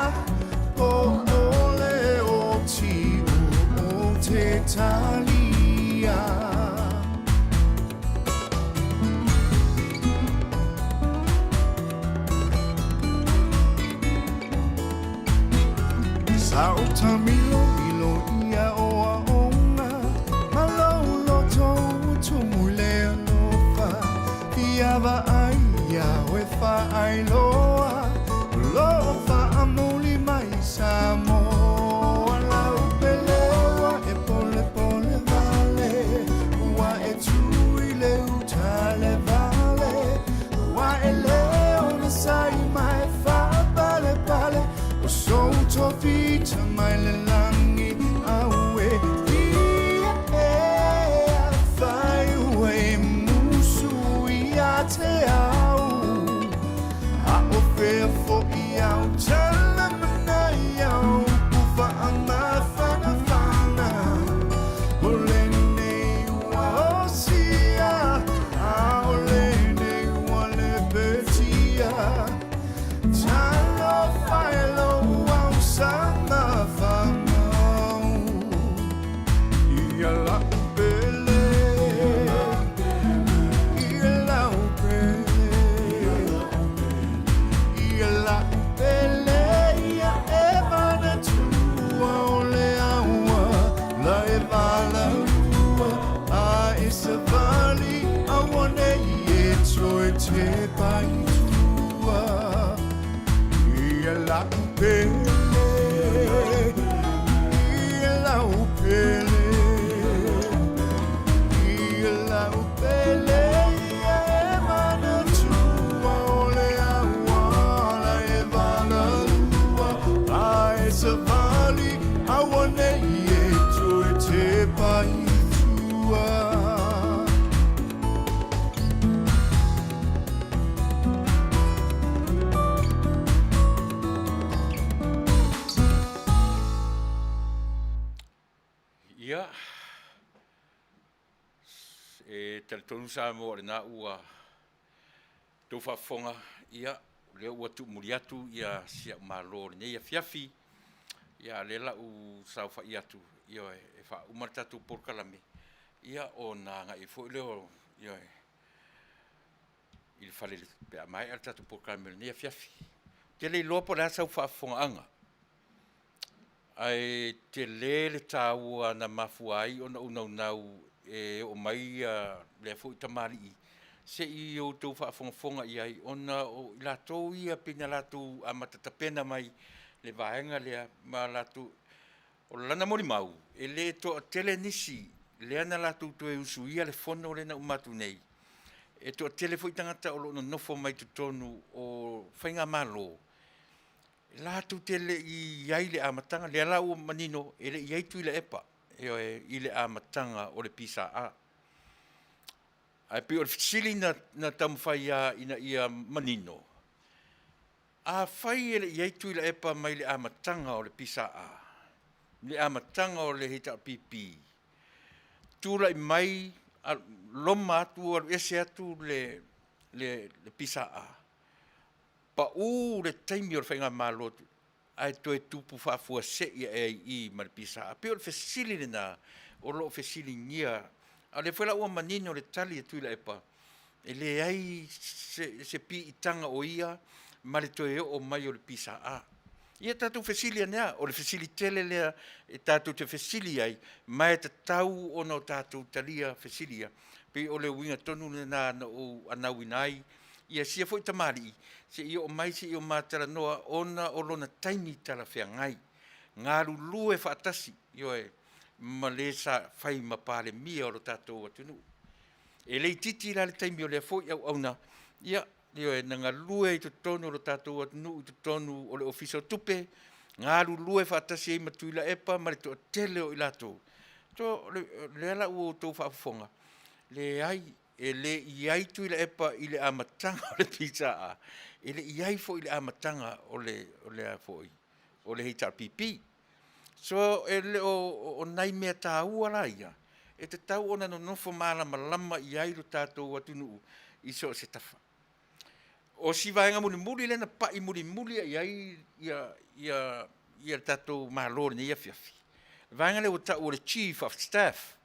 Po o le oti o te talia. Sa o tamilo milo ia o a onga Ma lou loto ua tumu i le alofa Ia vaai ia oe faailoa O lo o faamuli mai Samoa Lau pele ua e polepole vale Ua e tu i le uta le vale Ua e le onosai ma e faapalepale O sou tofi mai le lagi aue Ia e afai ua e musu ia te au A o fea fo'i au tala manai au Ku faamafanafana O lenei ua osia A o lenei ua lepetia Talofa e lou aosama famau Ia la'u pele. lau pele, i lau pele, i lau pele ia e manatua o le auala e valalua a e savali auanei e toe tepa i tua. Ia, e talitonu Samoa o lena ua tou faafofoga, ia, o lea ua tuumuli atu ia si au Malo i lenei afiafi, ia a o lea la ua saofai atu, ioe, e faauma le tatou polokalame, ia ona agai foi lea o, ioe, i le fale pe a maea le tatou polokalame i lenei afiafi. Ou te le iloa po o le a sau faafofogaaga, ae tele le taua na mafua ai ona ou naunau e oo mai lea foi tamalii se i outou faafogafoga i ai, ona o i latou ia pei na latou amata tapena mai le vaega lea ma latou. O lana molimau, e le toatele nisi lea na latou toe usuia le fono lea na uma atu nei, e toatele foi tagata o lo o nonofo mai totonu o faigamalo, latou te le i i ai i le amataga, lea la ua manino e le i i ai Tuilaepa, ioe, i le amataga o le PSA. Ae pei o le fesili na taumafai lava ina ia manino, afai e le i i ai Tuilaepa mai le amataga o le PSA, le amataga o le HRPP, tulai mai loma atu alu ese atu le PSA, pau le taimi o le faigamalo ae toe tupu faafuasei ae ai i i ma le PSA. E pei o le fesili lena o lo o fesiligia, a o lea foi la ua manino le tali a Tuilaepa, e leai se piitaga o ia ma le toe oo mai o le PSA. Ia tatou fesili ane lava, o le fesili tele lea e tatou te fesili ai, ma e tatau ona tatou talia fesili ia. E pei o le uiga tonu lena na ou anauina ai ia sia foi tamalii se i oo mai se i o ma talanoa ona o lona taimi talafeagai, galulue faatasi, ioe, ma le sa fai ma Palemia o lo tatou atunuu. E le itiiti la le taimi o lea foi auauna, ia, ioe, na galue i totonu o lo tatou atunuu i totonu o le Ofisa o Tupe, galulue faatasi ai ma Tuilaepa ma le toatele o i latou. So, o lea la ua outou faafofoga, leai, e le i i ai Tuilaepa i le amataga o le PSA, e le i i ai foi i le amataga o le a foi, o le HRPP. So, e le o, o nai mea taua la ia, e tatau ona nonofo malamalama i ai lo tatou atunuu i so o se tafa. O si vaega mulimuli lea na pai mulimuli i ai ia, ia, ia le tatou Malo i lenei afiafi, le vaega lea ua tau o le Chief of Staff,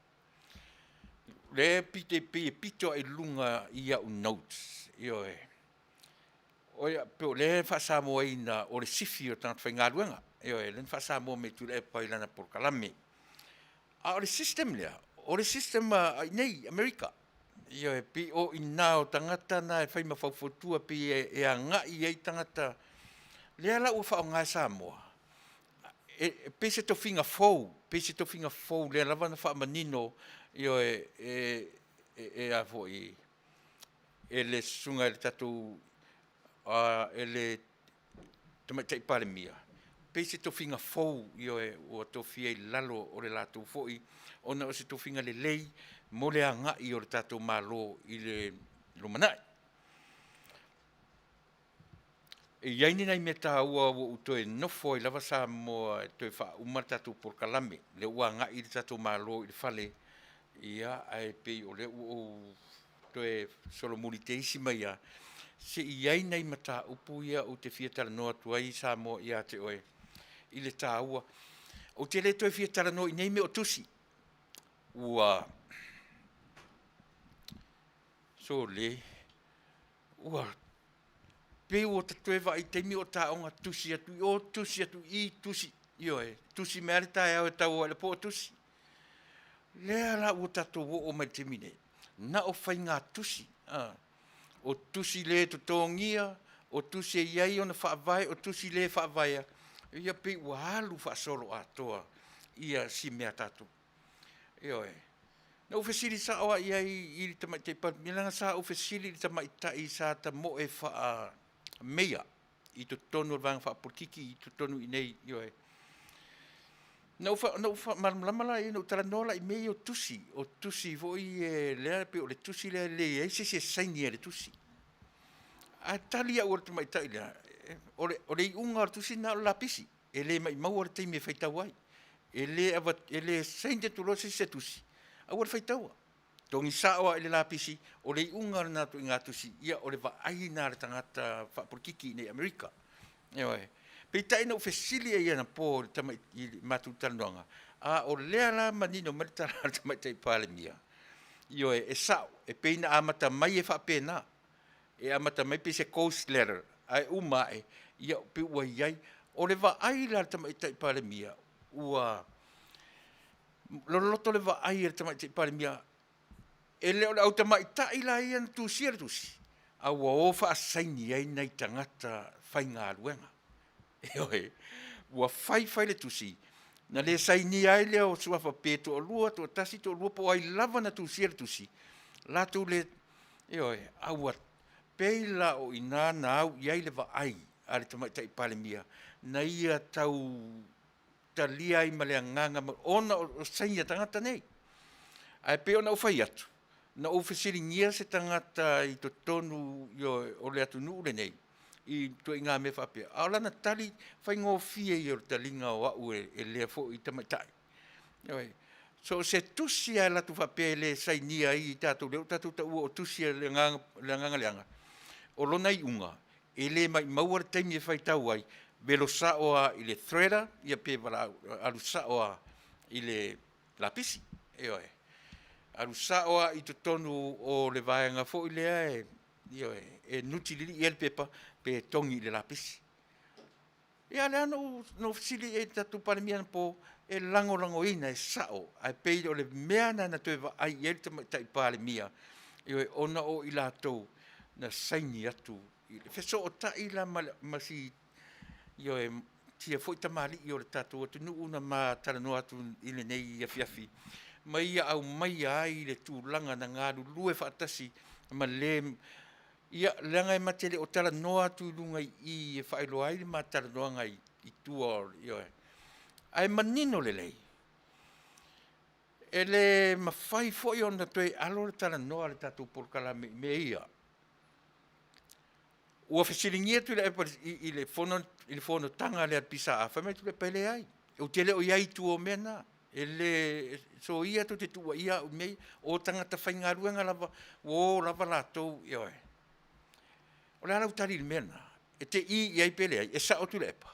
lea e pei e pito lava i luga i au notes, ioe, po o lea e faa-Samoaina o le sifi o tagata faigaluega, ioe, lea na faa-Samoa mai e Tuilaepa i lana polokalame. A o le system lea, o le system a i inei i Amerika. Ioe, pei o i ina o tagata na e fai ma faufautua pei e agai i ai tagata. Lea la ua faaaoga e Samoa, e pei se tofiga fou, pei se tofiga fou lea lava na faamanino, ioe, e a foi, e le susuga i le tatou, e le Tamaitai Palemia, pei se tofiga fou, ioe, ua tofia i lalo o le latou foi, ona o se tofiga lelei mo le agai o le tatou Malo i le lumanai. E i ai ni nai mea taua ua ou toe nofo ai lava Samoa e toe faauma le tatou polokalame, lea ua agai le tatou Malo i le fale, ia, ae pei o lea ua ou toe solomuli teisi mai lava, se i i ai nai mataupu ia ou te fia talanoa atu ai Samoa ia te oe i le taua. Ou te le toe fia talanoa i nei mea o tusi, ua sole, ua pei ua ta toe vaai i taimi o ta aoga, tusi atu i o, tusi atu i i, tusi, ioe, tusi mai lava le taeao e tau ai i le po o tusi. Lea la ua tatou oo mai i le taimi nei, na o faigatusi, a, o tusi le totogia, O tusi e i ai ona faavae, o tusi le faavaea, ia pei ua alu faasoloatoa ia si mea tatou. Ioe. Na ou fesili sao lava i ai i le Tamaitai Palemia, leaga sa ou fesili i le tamaitai sa tamoe faa-Mayor i totonu o le Vaega Faapolokiki i totonu i inei, ioe. Na ou, na ou faamalamalama la i ai, na ou talanoa la i mea ia o tusi, o tusi foi ia lea pei o le tusi lea e leai se isi e saini ai i le tusi. Ae tali au e le tamaitai lea, o le, o le iuga o le tusi lena o le lapisi, e le maimaua le taimi e faitau ai. E le, e le saini atu loa se isi i se tusi, aua le faitaua. Togi sao lava i le lapisi, o le iuga lena o le ituaiga tusi, ia o le vaai lena a le tagata faapolokiki i inei i Amerika. Ioe. Peitai na ou fesili ai anapo i le tamai, i le matou talanoaga, a o lea la manino mai le tala a le Tamaitai Palemia, ioe, e sao, e pei na amata mai e faapena, e amata mai pei se ghost letter, ae uma ae, ia pei ua i ai. O le vaai la a le Tamaitai Palemia, ua loloto le vaai a le Tamaitai Palemia, e le o le autamaitai la ia na tusia le tusi, a ua o faasaini ai nai tagata faigaluega. Ioe, ua fai fai le tusi, na le sainia ai lea o suafa pe toalua, toatasi, toalua po o ai lava na tusia le tusi, latou le, ioe, a ua pei la o i ina na au i ai le vaai a le Tamaitai Palemia, na ia tau talia ai ma le agaga ona o saini a tagata nei. Ae pei ona ou fai atu, na ou fesiligia se tagata i totonu o le atunuu lenei i ituaiga mea faapea, a o lana tali faigofie ia o le taliga o au e lea foi tamaitai. Ioe. So o se tusi lava e alu atu faapea e le sainia ai i tatou lea ua tatou taua o tusi a le agaga leaga, o lona iuga, e le maimaua le taimi e faitau ai, velo sao lava i le threader ia pe valaau, alu sao lava i le lapisi. Ioe. Alu sao lava i totonu o le vaega foi lea e, ioe, e nutililii ai le pepa pe togi i le lapisi. Ia lea na ou, na ou fesili i ai i le tatou Palemia anapo, e lagolagoina, e sao, ae pei o le mea lena na toe vaai i ai le Tamaitai Palemia, ioe, ona o i latou na saini atu i le fesootai la ma, ma si, ioe, sia foi tamalii o le tatou atunuu na ma talanoa atu i lenei afiafi, ma ia aumaia ai le tulaga na galulue faatasi ma le, ia, leaga e ma te le o talanoa atu i luga i i e faailoa ai le ma talanoaga i tua o, ioe, ae manino lelei, e le mafai foi ona toe alo le talanoa a le tatou polokalame i mea ia. Ua fesiligia Tuilaepa i le fono, i le fonotaga lea a le PSA, fai mai Tuilaepa e leai, ou te le o i ai i tua o mea na. E le soia tou te tuuaia au i mea ia. O tagata faigaluega lava, ua o lava latou, ioe. O le a lau tali i le mea lena? E te i i ai pe leai? E sao Tuilaepa?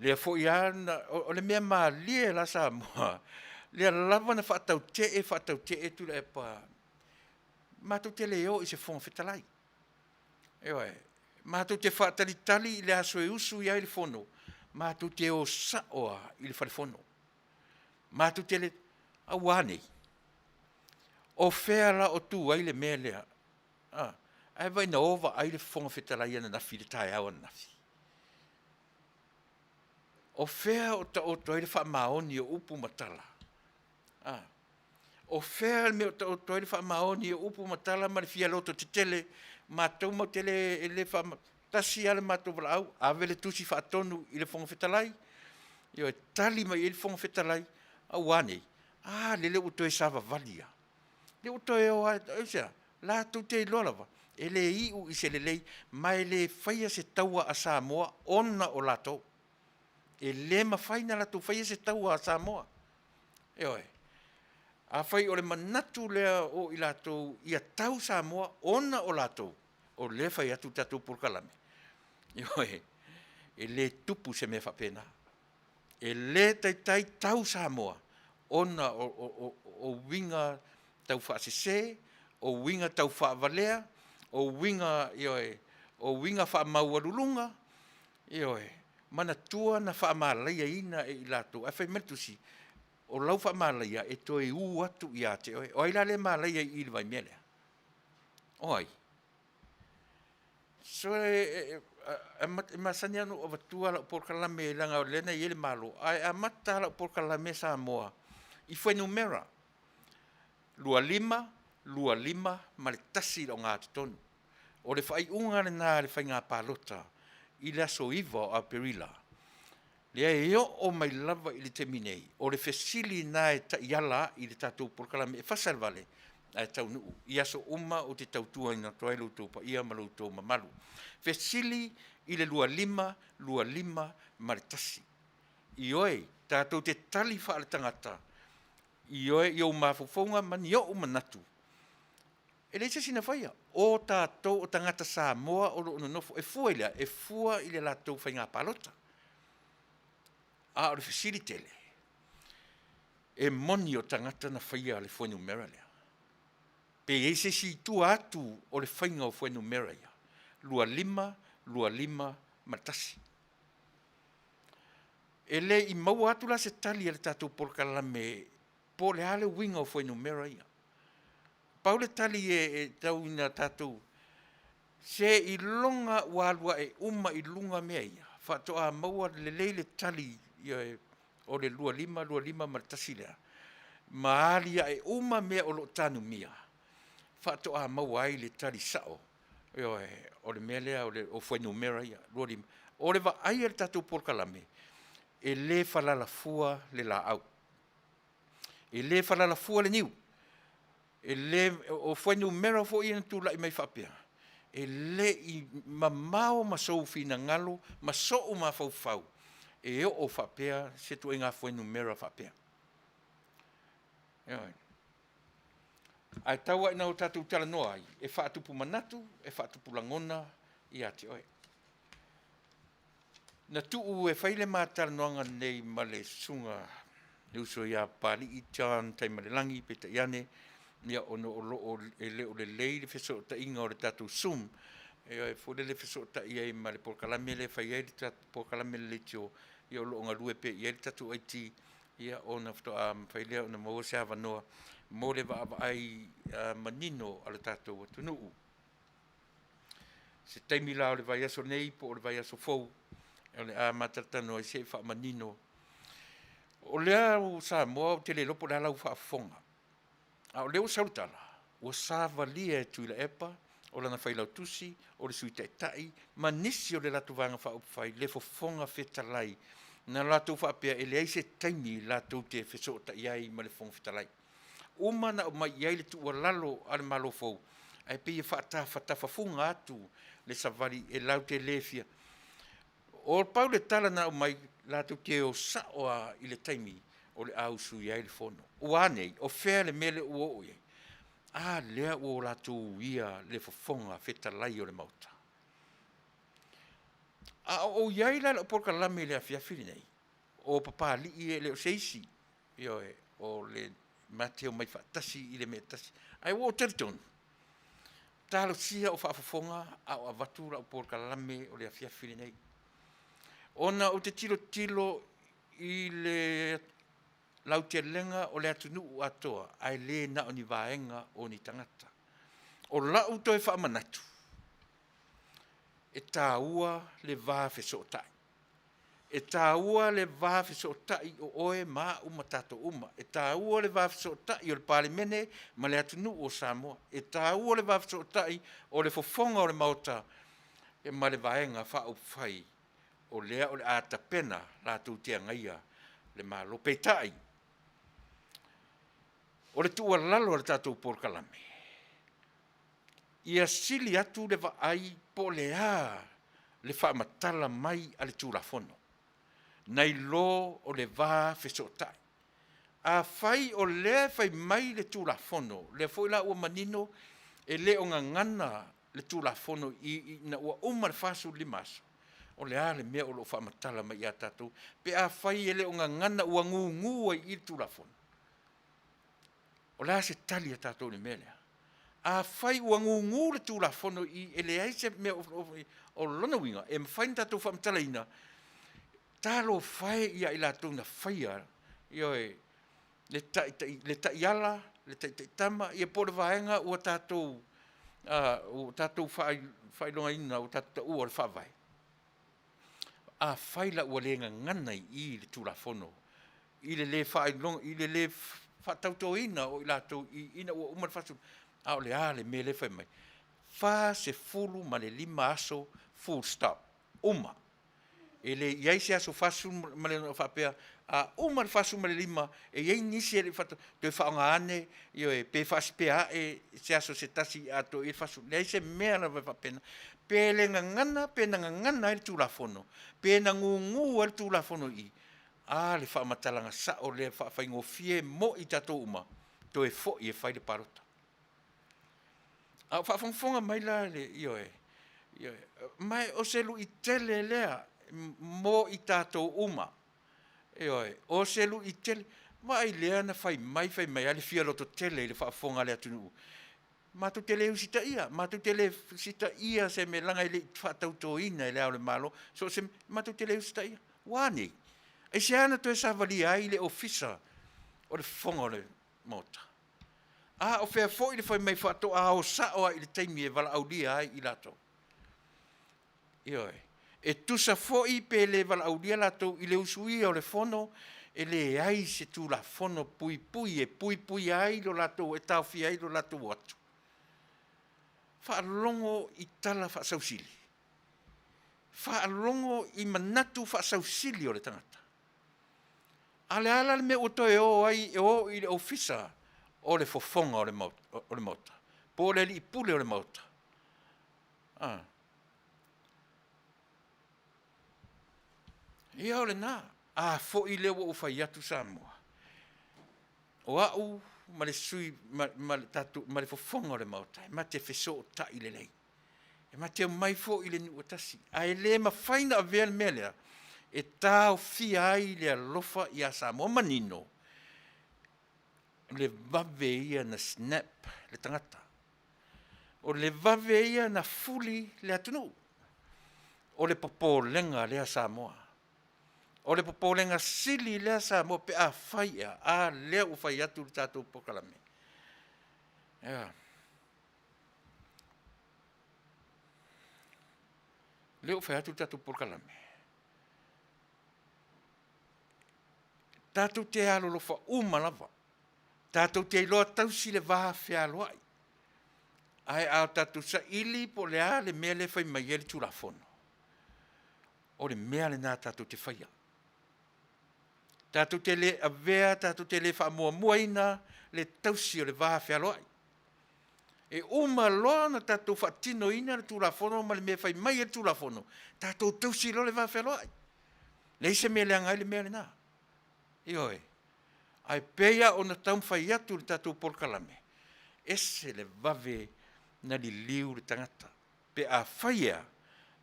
Lea foi lava na, o le mea malie la Samoa, lea lava na faatautee faatautee Tuilaepa, matou te le o i se Fofoga Fetalai. Ioe, matou te faatalitali i le aso e usu i ai le Fono, matou te o sao lava i le fale Fono. Matou te le, aua nei? O fea la o tu ai le mea lea? A, ae vaai na o vaai le Fofoga Fetalai ananafi i le taeao ananafi. O fea o taoto ai le faamaoni o upu ma tala? A, o fea le mea o taoto ai le faamaoni o upu ma tala ma le fia lototetele, matou matou te le, e le faama, tasi lava le matou valaau, ave le tusi faatonu i le Fofoga Fetalai, ioe, tali mai i ai le Fofoga Fetalai, a ua a nei? A lele ua toe savavali lava. Lea ua toe o lava, aisea? Latou te iloa lava, e le iu i se lelei, ma e le faia se taua a Samoa ona o latou. E le mafai ona latou faia se taua a Samoa. Ioe. Afai o le manatu lea o i latou ia tau Samoa ona o latou, o lea e fai atu le tatou polokalame, ioe, e le tupu se mea faapena. E le taitai tau Samoa ona o uiga taufaasese, o uiga taufaavalea, o uiga, ioe, o uiga faamaualuluga, ioe, manatua na faamalaiaina e i latou. Ae fai mai le tusi, o lau faamalaia e toe u atu ia te oe. O ai la lea e malaia i i i le vaimea lea? O ai? So e, e, e masani lava ona ou avatua lau polokalame leaga o lea na i ai le Malo, ae amata lau polokalame Samoa i fuainumera 25, 25 ma le 1 i le ogatotonu. O le faaiuga lena a le faiga palota i le aso 9 o Aperila, lea e oo mai lava i le taimi nei, o le fesili lena e taiala ai le tatou polokalame e fasa le vale ae taunuu i aso uma ou te tautuaina atu ai lo outou paia ma lo outou mamalu. Fesili i le 25, 25 ma le 1. Ioe, tatou te tali faaletagata, ioe i ou mafaufauga ma ni ou manatu. E leai se isi na faia. O tatou o tagata Samoa o lo o nonofo, e fua i le a? E fua i le latou faiga palota. A o le fesili tele, e moni o tagata na faia le fuainumera lea? Pe i ai se isi i tua atu o le faiga o fuainumera ia? 25, 25 ma le 1. E le i maua atu la se tali a le tatou polokalame po o le a le uiga o fuainumera ia. Pau le tali e tau ina tatou seiloga ua alu ae uma i luga mea ia, faatoa maua lelei le tali o le 25, 25 ma le 1 lea, ma aliae uma mea o lo o tanumia, faatoa maua ai le tali sao, ioe, o le mea lea o fuainumera ia, 25. O le vaai a le tatou polokalame, e le falalafua le laau. E le falalafua le niu. E le, o fuainumera foi ia na tulai mai faapea, e le i mamao ma sou finagalo ma sou mafaufau e oo faapea se ituaiga fuainumera faapea. Ioe. Ae tau lava ina o tatou talanoa ai, e faatupu manatu, e faatupu lagona ia te oe. Na tuu e fai le ma talanoaga nei ma le susuga le uso ia Papalii John Taimalelagi, peitai ane, ia ona o lo o e le o lelei le fesootaiga o le tatou Zoom, e foi lele fesootai ai ma le polokalame lea e fai ai le tatou polokalame a le leitio, ia o lo o galue pea i ai le tatou IT, ia ona faatoa mafai lea ona maua se avanoa mo le vaavaai manino a le tatou atunuu. Se taimi la o le vaiaso nei po o le vaiaso fou, o le a matalatalanoa ai se i faamanino. O lea ua Samoa ou te le iloa po o le a lau faafofoga, a o lea ua sau le tala, ua savalia e Tuilaepa o lana failautusi, o le Sui Taitai ma nisi o le latou Vaega Faaupufai le Fofoga Fetalai, na latou faapea e leai se taimi latou te fesootai ai ma le Fofoga Fetalai. Uma ona aumai i ai le tuualalo a le Malo fou, ae pei e faatafatafafuga atu le savali e latou te le fia. O pau le tala na aumai, latou te o sao lava i le taimi o le a usuia ai le fono. Ua a nei? O fea le mea lea ua oo i ai? A lea ua latou uia le Fofoga Fetalai o le Maota. A o ou i ai la i lau polokalame i le afiafi lenei, o Papalii e le o se isi, ioe, o le ma te omai faatasi i le mea e tasi. Ae ua ou talitonu, talosia o faafofoga a o avatu lau polokalame o le afiafi lenei. Ona ou te tilotilo i le lautelega o le atunuu atoa, ae le na o ni vaega o ni tagata. O lau toe faamanatu, e taua le va fesootai. E taua le va fesootai o oe ma au ma tatou uma. E taua le va fesootai o le Palemene ma le atunuu o Samoa. E taua le va fesootai o le fofoga o le Maota ma le Vaega Faaupufai o lea o le a tapena latou te agaia le Malo. Peitai, o le tuualalo a le tatou polokalame, ia sili atu le vaai po o le a le faamatala mai a le Tulafono, nai lo o le va fesootai. Afai o lea e fai mai le Tulafono, lea foi la ua manino e le o gagana le Tulafono ina ua uma le 45 aso, o le a le mea o lo o faamatala mai ia tatou pe afai e le o gagana ua gugu ai i i le Tulafono? O le a se tali a tatou i le mea lea? Afai ua gugu le Tulafono i i e leai se mea o lona uiga e mafai ona tatou faamatalaina, talofa e ia i latou na faia, ioe, le taiala, le taitaitama, ia po o le vaega ua tatou. Ua tatou faailogaina, ua tatou taua o le Faavae. Afai la ua le gagana i i le Tulafono i le le faailoga, i le le faatautoina o i latou ina ua uma le 40, a o le a le mea lea e fai mai? 45 aso full stop, uma. E le i ai se aso 46 faapea a uma le 45 e i ai nisi e le i faatau, toe faaaoga ane, ioe, pe faasipea ae se aso se tasi i atoa i ai le 40. Leai se mea lava e faapena. Pe le gagana pe na gagana ai le Tulafono, pe na gugu ai le Tulafono i i, a le faamatalaga sao lea e faafaigofie mo i tatou uma, toe foi e fai le palota. A o faafogafoga mai la le, ioe, ioe, ma o se luitele lea mo i tatou uma. Ioe, o se luitele. Vaai lea na fai mai fai mai lava le fia lototele i le faafofoga a le atunuu. Matou te le usitaia, matou te le usitaia se mea leaga e le i faatautoina e Le Ao o le Malo, so o se mea, matou te le usitaia. Ua a nei? Aisea na toe savalia ai le Ofisa o le Fofoga o le Maota? A o fea foi le fai mai faatoa o sao lava i le taimi e valaaulia ai i latou? Ioe. E tusa foi pe le valaaulia latou i le usuia o le Fono, e leai se Tulafono puipui e puipuia ai lo latou, e taofia ai lo latou o atu. Faalogo i tala faasausili, faalogo i manatu faasausili o le tagata. A o le a la le mea ua toe o ai e o i le Ofisa o le Fofoga o le Maota, po o le Alii Pule o le Maota? A. Ia o lena. A foi lea ua ou fai atu Samoa, o au ma le sui ma, ma le tatou ma le fofoga o le Maota, e ma te fesootai lelei. E ma te omai foi i le nuu e tasi, ae le mafai ona avea le mea lea e taofia ai le alofa ia Samoa manino le vave ia na snap le tagata. O le vave ia na fuli le atunuu. O le popolega lea Samoa. O le popolega sili lea Samoa pe a fai ea, a lea ua fai atu le tatou polokalame. Ea. Lea ua fai atu le tatou polokalame, tatou te alolofa uma lava, tatou te iloa tausi le va fealoai. Ae a tatou saili po o le a le mea lea e fai mai ai le Tulafono, o le mea lena tatou te faia. Tatou te le avea, tatou te le faamuamuaina le tausi o le va fealoai. E uma loa ona tatou faatinoina le Tulafono ma le mea e fai mai ai le Tulafono, tatou tausi loa le va fealoai. Leai se mea e leaga ai le mea lena. Ioe. Ae pei lava ona taumafai atu i le tatou polokalame, ese le vave na liliu le tagata pe afai e a?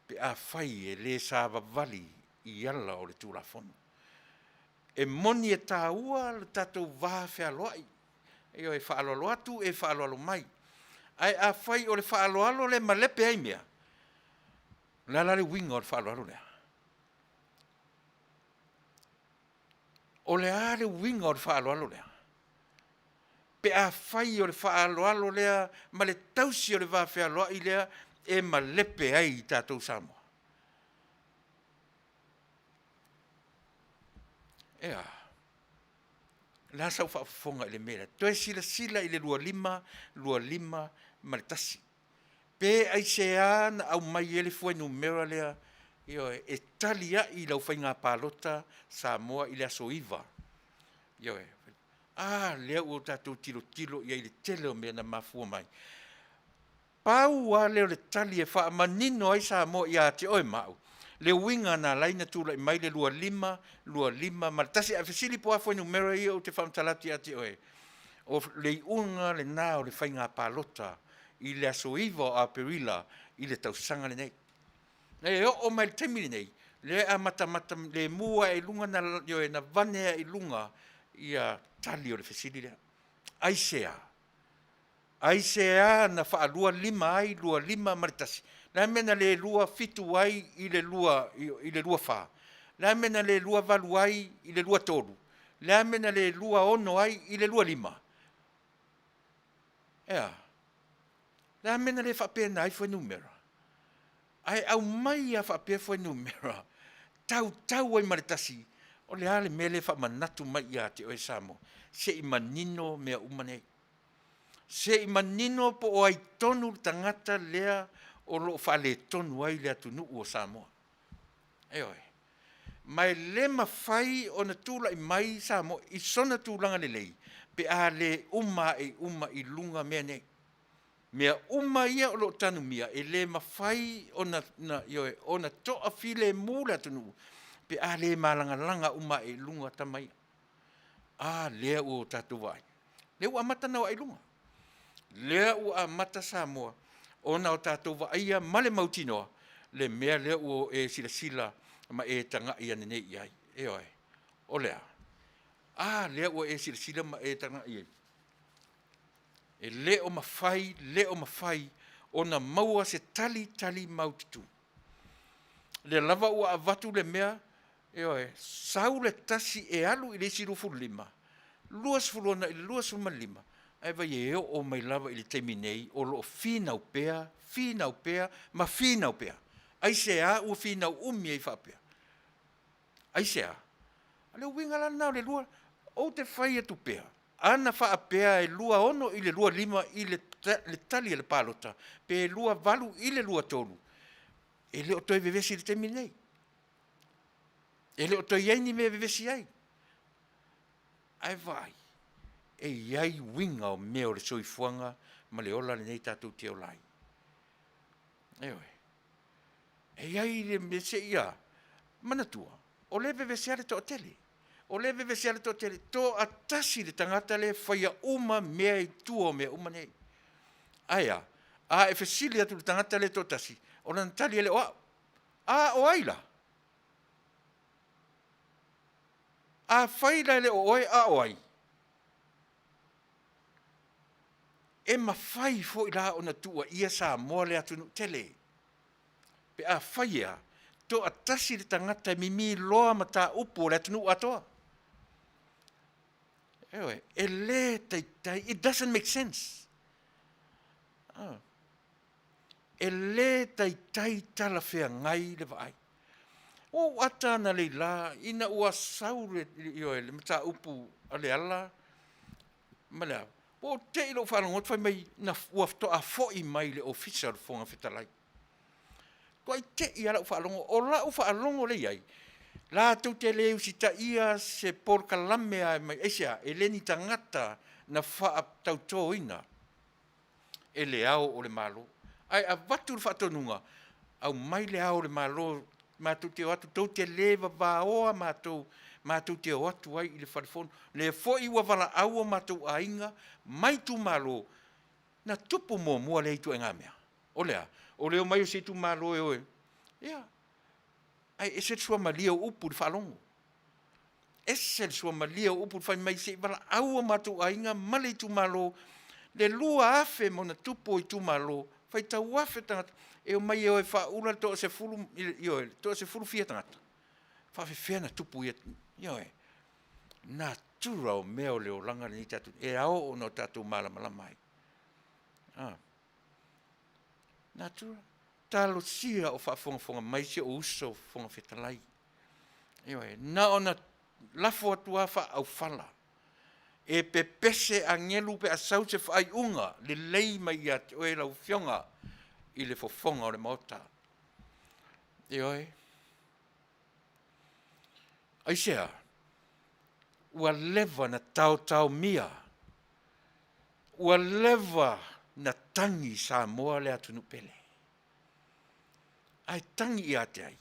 Pe afai e le savavali i ala o le Tulafono. E moni e taua le tatou va fealoai, ioe, e faaaloalo atu e faaaloalo mai. Ae afai o le faaaloalo lea e malepe ai mea, o le a la le uiga o le faaaloalo lea? O le a le uiga o le faaaloalo lea? Pe afai o le faaaloalo lea ma le tausi o le vafealoai lea e malepe ai i tatou Samoa. Ea, o le a sau faafofoga i le mea lea? Toe silasila i le 25, 25 ma le 1. Pe aisea na aumai ai le fuainumera lea, ioe, e tali ai lau faiga palota Samoa i le aso 9. Ioe. A lea ua tatou tilotilo i ai i le tele o mea na mafua mai. Pau lava lea o le tali e faamanino ai Samoa ia te oe ma au, le uiga na ala ai ona tulai mai le 25, 25 ma le 1. Ae fesili po o a fuainumera ia ou te faamatala atu ia te oe? O le iuga lena o le faiga palota i le aso 9 o Aperila i le tausaga lenei. E oo mai i le taimi lenei, lea e amatamata lemu lava i luga, na, ioe, na vane lava i luga ia tali o le fesili lea. Aisea? Aisea na faalua lima ai 25 ma le 1? O le a le mea na le 27 ai i le 2, i le 24? O le a le mea na le 28 ai i le 23? O le a le mea na le 26 ai i le 25? Ea? Le a mea na le faapena ai fuainumera? Ae aumai lava faapea fuainumera, tautau ai ma le tasi, o le a le mea lea e faamanatu mai ia te oe Samoa? Se i manino mea uma nei. Se i manino po o ai tonu le tagata lea o lo o faaletonu ai le atunuu o Samoa. Ioe. Ma e le mafai ona tulai mai Samoa i sona tulaga lelei pe a le uma ae uma i luga mea nei. Mea uma ia o lo o tanumia, e le mafai ona, na, ioe, ona toafilemu le atunuu pe a le malagalaga uma ae i luga tama ia. A lea ua tatou vaai, lea ua amata ona o ae i luga. Lea ua amata Samoa ona o tatou vaaia ma le mautinoa le mea lea ua e silasila ma e tagai ane nei i ai. Ioe. O le a? A lea ua e silasila ma e tagai i ai. E le o mafai, le o mafai ona maua se tali tali maututu. Lea lava ua avatu le mea, ioe, sau le tasi e alu i le isi 25, 26 i le 25, ae vai e oo mai lava i le taimi nei o lo o finau pea, finau pea ma finau pea. Aisea ua finau umi ai faapea? Aisea? O le uiga la lena o le lua, ou te fai atu pea, ana faapea e 26 i le 25 i le, le tali a le palota, pe 28 i le 23, e le o toe vevesi i le taimi lenei. E le o toe i ai ni mea e vevesi ai. Ae vaai, e i ai uiga o mea o le soifuaga ma le ola lenei tatou te ola ai. Ioe. E i ai le mea se i a, manatua, o lea e vevesi lava le toatele. O lea e vevesi lava le toatele, toatasi le tagata lea e faia uma mea i tua o mea uma nei. Ae a? A e fesili atu i le tagata lea e toatasi, o lana tali e le o au. A o ai la? Afai la e le o oe, a o ai? E mafai foi la ona tuuaia Samoa le atunuu tele. Pe afai e a, toatasi le tagata e mimi loa mataupu o le atunuu atoa. Ioe, e le taitai, it doesn't make sense. Ah. E le taitai talafeagai le vaai. Ua ou ata analeila ina ua sau le, ioe, le mataupu a Leala ma le a, ua ou te i lou faalogo atu fai mai na, ua faatoa foi mai le ofisa o le Fofoga Fetalai. Tuai te i lava lau faalogo, o lau faalogo lea i ai, latou te le usitaia se polokalame lava e mai, aisea? E le ni tagata na faatautoina e le Ao o le Malo. Ae avatu le faatonuga, aumai le Ao o le Malo matou te o atu, tou te le vavaoa matou, matou te o atu ai i le fale fono. Lea foi ua valaau o matou aiga ma itumalo, na tupu muamua lea ituaiga mea. O le a? O le omai o se itumalo e o e, ia, ae ese le suamalie o upu i le faalogo. Ese le suamalie o upu fai mai se i valaau o matou aiga ma le itumalo, le 2,000 ma ona tupu o itumalo, faitau afe tagata, e omai e o e faaula le toasefulu, ioe, le toasefulu fia tagata. Faafefea ona tupu ia, ioe, natura o mea o le olaga lenei tatou, e ao ona o tatou malamalama ai. Ah. Natura. Talosia o faafogafoga mai si ou uso Fofoga Fetalai. Ioe, na ona lafo atu lava faaaufala, e pepese agelu pe a sau se faaiuga lelei mai ia te oe lau Afioga i le fofoga o le Maota. Ioe. Aisea? Ua leva na taotaomia, ua leva na tagi Samoa le atunuu pele. Ae tagi ia te ai?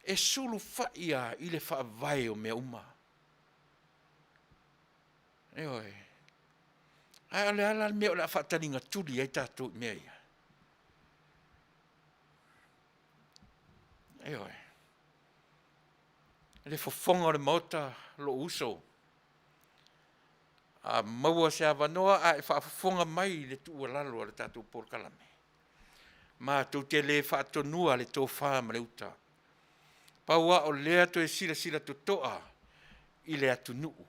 E sulufai lava i le faavae o mea uma. Ioe. Ae o le a la le mea o le a faataligatuli ai tatou i mea ia? Ioe. Le fofoga o le Maota, lou uso, a maua se avanoa a e faafofoga mai i le tuualalo a le tatou polokalame, matou te le faatonua le tofa ma le uta. Pau lava o lea toe silasila totoa i le atunuu,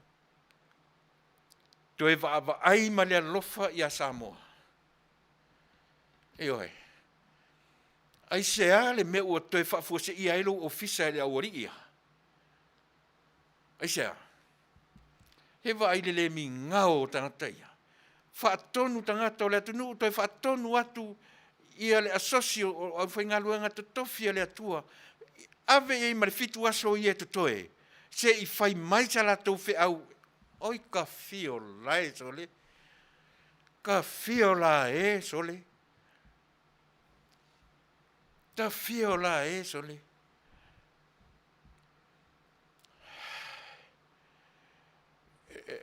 toe vaavaai ma le alofa ia Samoa. Ioe. Aisea le mea ua toe faafuaseia ai lou ofisa e le aualii ia? Aisea? He vaai le le migao o tagata ia. Faatonu tagata o le atunuu toe faatonu atu ia le asosi o aufaigaluega totofi a le Atua, ave i ai ma le fitu aso ia e totoe, se i fai mai sa latou feau. Oi ka fio la e sole, ka fio la e sole, ta fio la e sole.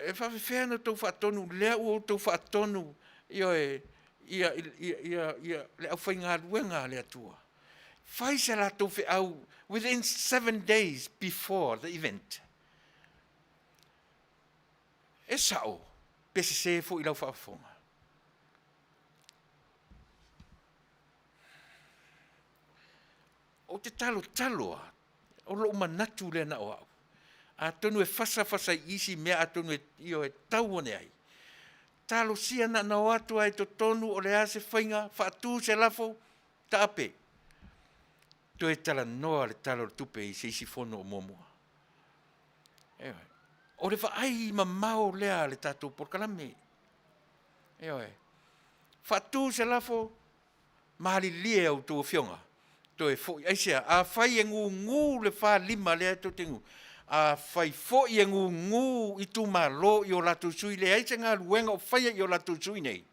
E faapefea ona outou faatonu lea ua outou faatonu, ioe, ia, ia, ia, ia le aufaigaluega a le Atua. Fai se latou feau within 7 days before the event. E sao, pe sese foi i lau faafofoga. Ou te talotalo lava, o lou manatu lea na o au. Atonu e fasafasa i isi mea atonu e, ioe, tau ane ai. Talosia na ona o atu lava i totonu o le a se faiga, faatu se lafo, taape. Toe talanoa le Tala o le Tupe i se isi fono o muamua. Ioe. O le vaai mamao lea a le tatou polokalame. Ioe. Faatu se lafo, malilie a outou afioga, toe foi. Aisea? Afai e gugu le 45 lea tou te gugu, afai foi e gugu itumalo i o latou sui, leai se galuega o faia i o latou sui nei,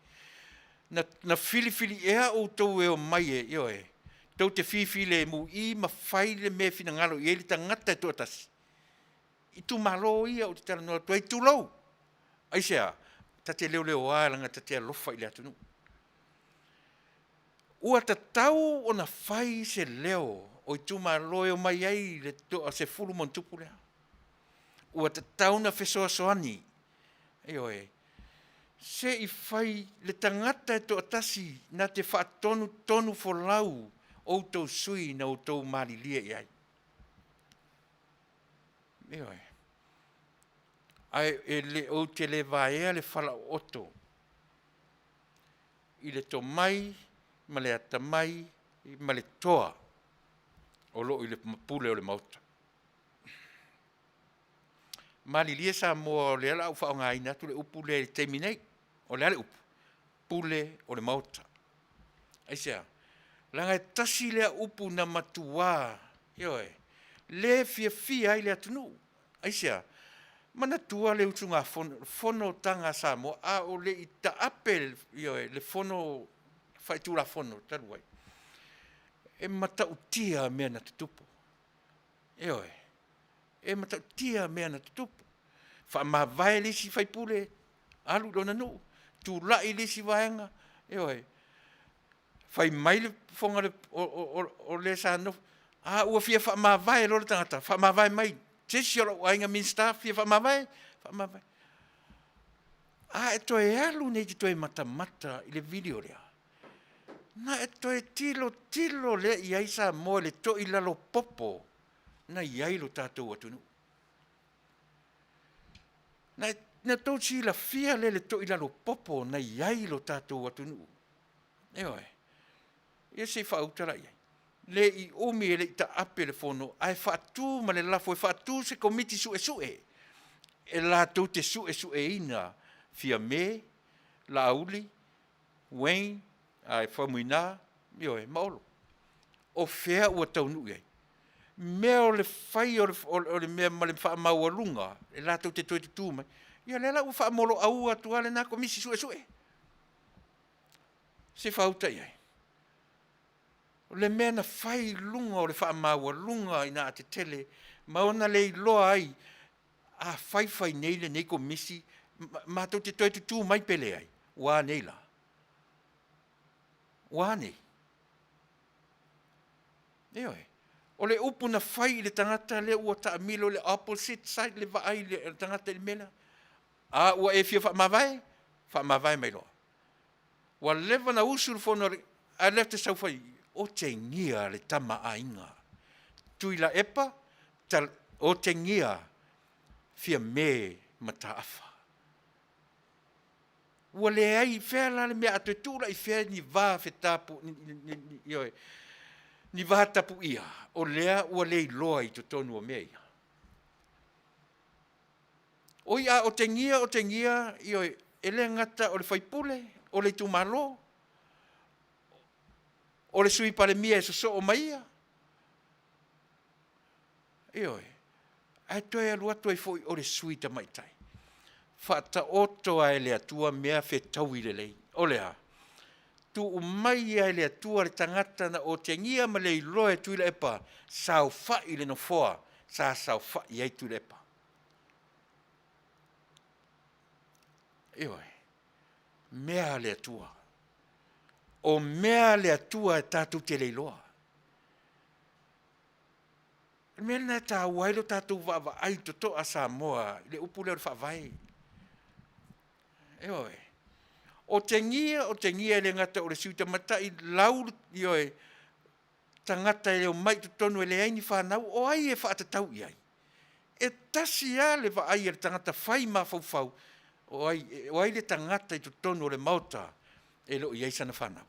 na filifili ea outou e omai e, ioe, tou te fifilemui ma fai le mea e finagalo i ai le tagata e toatasi. Itumalo ia ou te talanoa atu ai, tulou. Aisea? Ta te leoleoa leaga ta te alofa i le atunuu. Ua tatau ona fai se leo o itumalo e omai ai le toa 10+ lea. Ua tatau ona fesoasoani, ioe, se i fai le tagata e toatasi na te faatonutonu folau outou sui na outou malilie i ai. Ioe. Ae e le, ou te le vaea le falaooto i le tomai ma le atamai ma le toa o lo o i le pule o le Maota. Malilie Samoa o lea o le a ou faaaogaina atu le upu lea i le taimi nei. O le a le upu? Pule o le Maota. Aisea? Leaga e tasi lea upu na matua, ioe, le fiafia ai le atunuu. Aisea? Manatua le usugafono, fonotaga a Samoa a o le i taape, ioe, le fono faitulafono talu ai. E matautia mea na tutupu. Ioe, e matautia mea na tutupu. Faamavae le isi faipule, alu i lona nuu, tulai le isi vaega, ioe, fai mai le fofoga o le sa nofo, a ua fia faamavae loa le tagata, faamavae mai se isi o lou aiga Minisita fia faamavae, faamavae. A e toe alu nei e te toe matamata i le video lea, na e toe tilotilo lea i ai Samoa i le toilalo popo na i ai lo tatou atunuu. Na tou silafia lea le toilalo popo na i ai lo tatou atunuu. Ioe. Ia se i faauta la i ai. Le i umi e le i taape le fono, ae faatu ma le lafo e faatu se komiti suesue e latou te suesueina Fiame, Laauli, Wayne, ae Faumuina, ioe, ma Olo. O fea ua taunuu i ai? Mea o le fai o le mea ma le faamaualuga e latou te toe tutu mai. Ia lea la ua faamoloaua atu lava lena komisi suesue. Se faauta i ai. O le mea na fai i luga o le faamaualuga ina a tetele ma ona le iloa ai a faifai nei lenei komisi matou te toe tutu mai pe leai. Ua a nei la? Ua a nei? Ioe. O le upu na fai i le tagata lea ua taamilo i le opposite side le vaai le tagata i le mea lea. A ua e fia faamavae, faamavae mai loa. Ua leva na usu le fono ae lea te sau fai, otegia le tama aiga. Tuilaepa, otegia Fiame Mataafa. Ua leai fea la le mea a toe tuu la i fea ni va fetapu, ioe, ni va tapuia, o lea ua le iloa i totonu o mea ia. Oi a otegia otegia, ioe, e le gata o le faipule, o le itumalo, o le sui Palemia e sosoo ma ia, ioe, ae toe alu atu ai foi o le sui tamaitai. Faataoto lava e le Atua mea fetaui lelei. O le a? Tuu mai lava e le Atua le tagata na otegia ma le iloa e Tuilaepa, saofai i le nofoa sa saofai ai Tuilaepa. Ioe, mea a le Atua. O mea a le Atua e tatou te le iloa. O le mea lena e taua ai lo tatou vaavaai totoa Samoa i le upu lea o le Faavae. Ioe. Otegia, otegia e le gata o le sui tamaitai lau, ioe, tagata e omai i totonu e leai ni fanau, o ai e faatatau i ai? E tasi lava le vaai a le tagata fai mafaufau, o ai, o ai le tagata i totonu o le Maota e le o i ai sana fanau?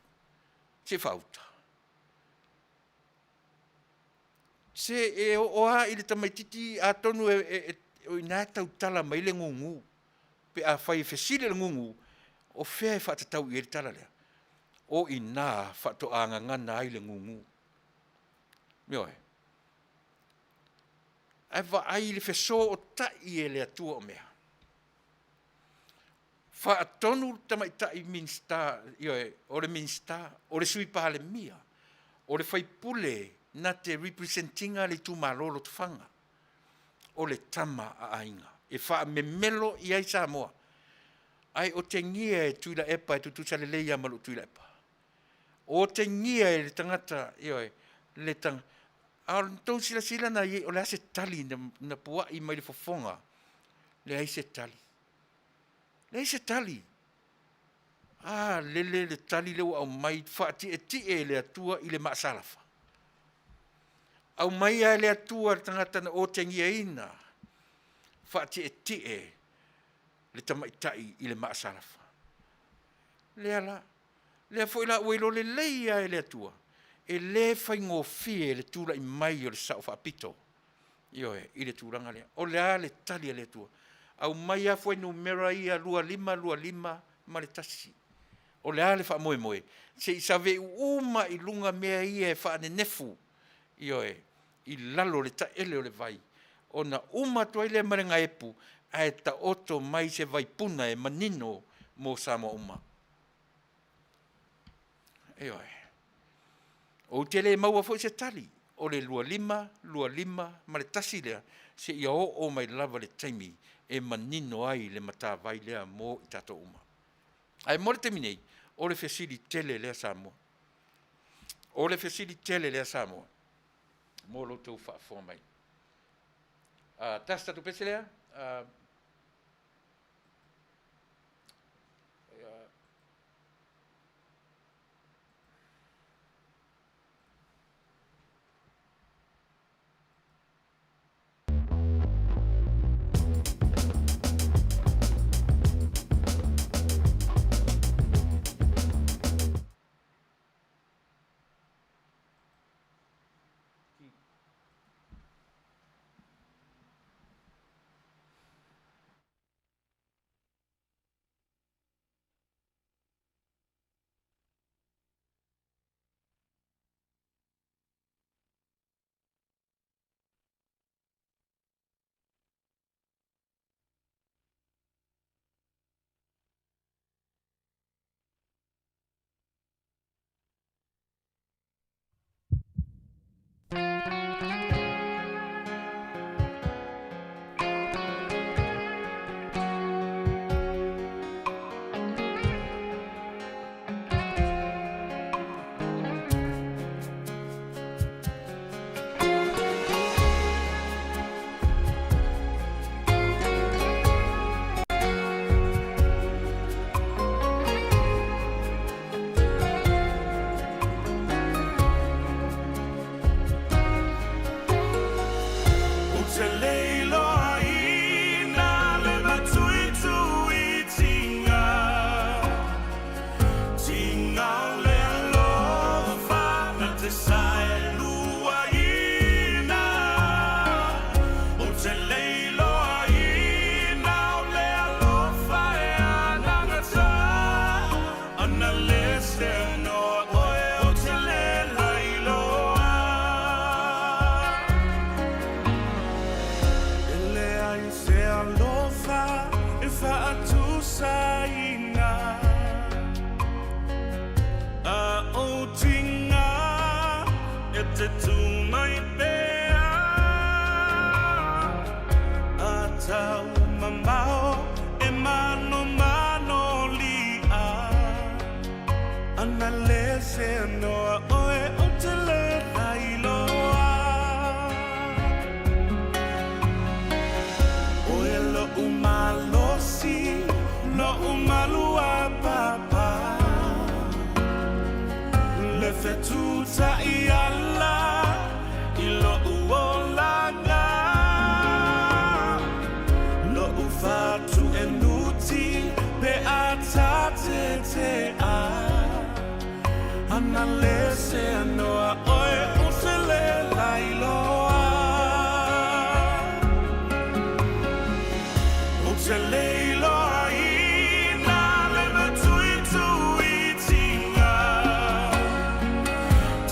Se i faauta. Se e oo lava i le tamaitiiti atonu e, e, e, o i ina e tautala mai ai le gugu. Pe afai e fesili le gugu, o fea e faatatau i ai le tala lea? O i ina faatoa gagana ai le gugu. Ioe. Ae vaai i le fesootai e le Atua o mea. Faatonu le tamaitai Minisita, ioe, o le Minisita, o le Sui Palemia, o le faipule na te represent ina le itumalo o Lotofaga, o le tama a aiga e faamemelo i ai Samoa. Ae otegia e Tuilaepa e tutusa lelei lava ma lou Tuilaepa. Otegia e le tagata, ioe, le tagata, a o le tou silasila na i ai, o le a se tali na, na puai mai le fofoga? Leai se tali. Leai se tali. A lele le tali lea ua aumai, faatietie e le Atua i le maasalafa. Aumaia e le Atua le tagata na otegiaina, faatietie le tamaitai i le maasalafa. Lea la, lea foi la ua iloa lelei lava e le Atua, e le faigofie le tulai mai o le Sao Faapito, ioe, i le tulaga lea. O le a le tali a le Atua? Aumai lava fuainumera ia 25, 25 ma le 1. O le a le faamoemoe? Se i saveu uma i luga mea ia e faanenefu, ioe, i lalo o le taele o le vai, ona uma atu ai lea ma le gaepu, ae taoto mai se vaipuna e manino mo Samoa uma. Ioe. Ou te le maua foi se tali, o le 25, 25 ma le 1 lea, seia oo mai lava le taimi e manino ai le matavai lea mo i tatou uma. Ae mo le taimi nei, o le fesili tele lea Samoa. O le fesili tele lea Samoa mo lo outou faafofoga mai. Tasi tatou pese lea. Ana le se anoa oe o se le lailoa. O te le iloa ina le matuituitinga.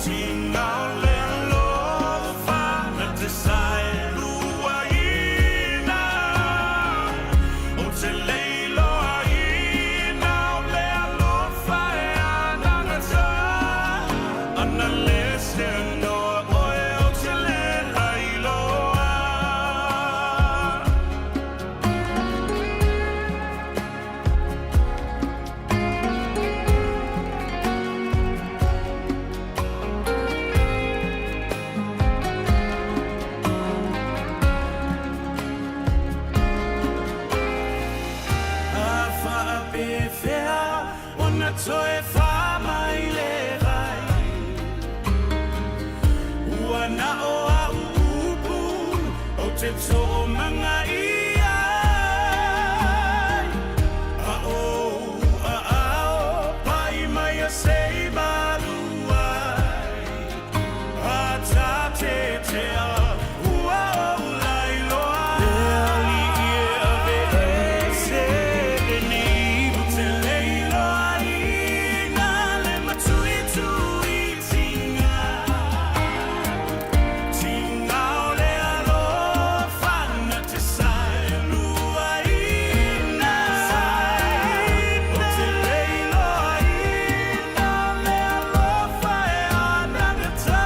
Tinga o le alofa na te saeluaina. O te le iloaina o le alofa e anagata. Ana le se anoa oe o te le lailoa. A faapefea ona toe faa mai le rai? Ua na o au upu ou te toomaga i ai. A ou aao pai mai a sei malu ai. A tatetea ua ou lailoa. Le alii e aveese lenei. Ou te le iloaina le matuituitinga. Tinga o le alofa na te saeluaina. Ou te le iloaina le alofa e anagata.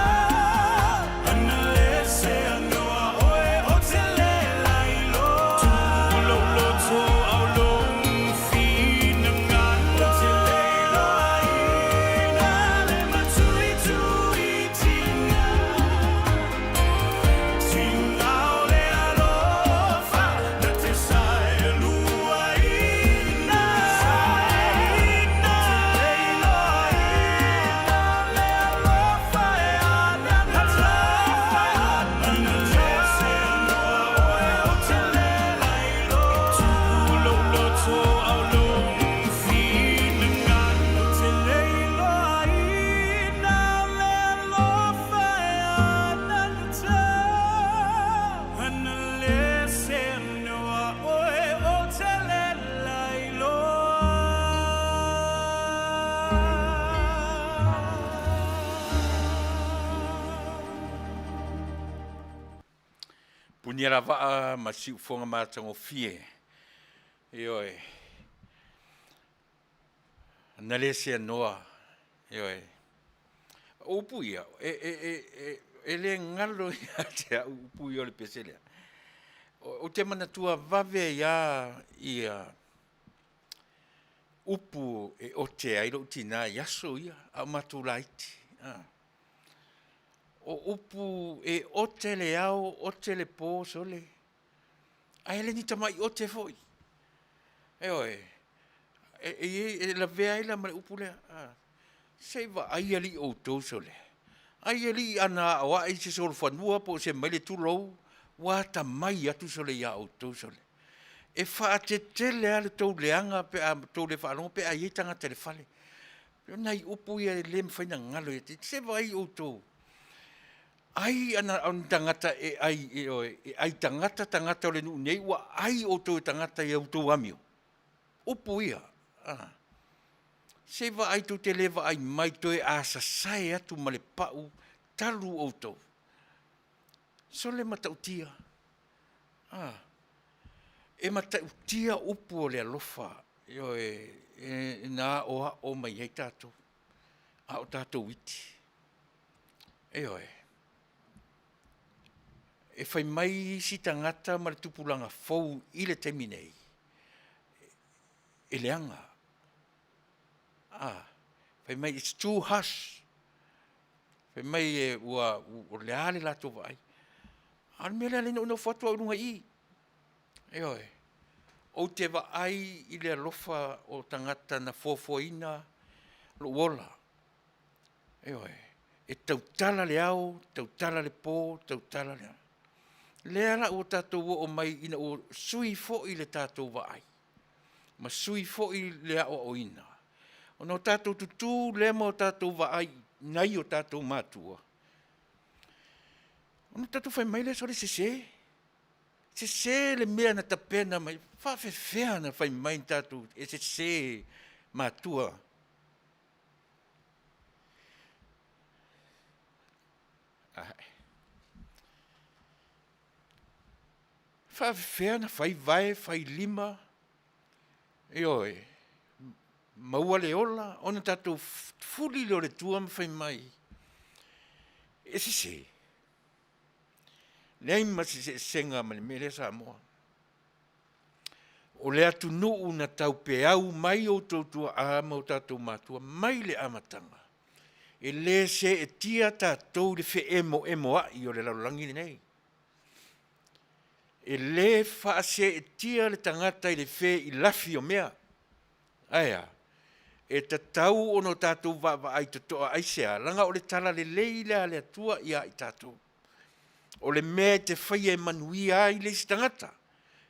Ana le se anoa oe o te le lailoa. Tulou loto au lou finagalo. Ou te le iloaina le matuituitinga. Tinga o le alofa na te saeluaina. Ou te le iloaina le alofa e anagata. Ana le se anoa oe o te le lailoa. Tulou loto au lou finagalo. Ou te le iloaina le alofa e anagata. Ana le se anoa oe o te le lailoa. Punia la vaa ma siufoga matagofie. Ioe. Na le seanoa. Ioe. O upu ia, e, e, e, e, e le galo ia te au upu ia o le pese lea. Ou te manatua vave ai lava ia upu e ote ai lou tina i aso ia, a o matou laiti. O upu e ote le ao, ote le po, sole, ae le ni tamai ote foi. Ioe, e, e, e lavea ai la ma le upu lea. Se i vaai alii outou sole. Ai alii ana aoai i se solofanua po o se maile tulou, ua atamai atu sole iā outou sole. E faatetele lava le tou leaga pe a tou le faalogo pe a i ai tagata i le fale. O nai upu ia e le mafai ona galo ia te, se vaai outou, ai ana o ni tagata e ai, ioe, e ai tagata tagata o le nuu nei ua ai outou e tagata i a outou amio. Upu ia, a. Se i vaai tou te le vaai mai toe asasae atu ma le pau talu outou. Sole matautia, a. E matautia upu o le alofa, ioe, e na aoao mai ai tatou, a o tatou iti. Ioe. E fai mai isi tagata ma le tupulaga fou i le taimi nei, e leaga. A, fai mai it's too harsh. Fai mai e, ua, o le a le latou vaai. A o le mea lea na ou nofo atu au i luga i i. Ioe. Ou te vaai i le alofa o tagata na foafoaina lou ola. Ioe. E tautala le ao, tautala le po, tautala le... Lea la ua tatou oo mai ina ua sui foi le tatou vaai ma sui foi le aoaoina, ona o tatou tutu lea ma o tatou vaai. nai o tatou matua, ona tatou fai mai lea, sole sese, sese le mea na tapena mai, faafefea ona fai mai tatou e sese matua. Faafefea ona fai vae, fai lima, ioe, maua le ola, ona tatou fuli lea o le tua ma fai mai, e sese. Leai ma se eseesega ma le mea lea Samoa. O le atunuu na taupeau mai outou tuaa ma o tatou matua mai le amataga, e le seetia tatou i le feemoemoai o le lalolagi lenei. E le faaseetia le tagata i le feilafi o mea. Ae a? E tatau ona o tatou vaavaai totoa. Aisea? Leaga o le talalelei lea a le Atua ia i tatou. O le mea e te faia e manuia ai le isi tagata,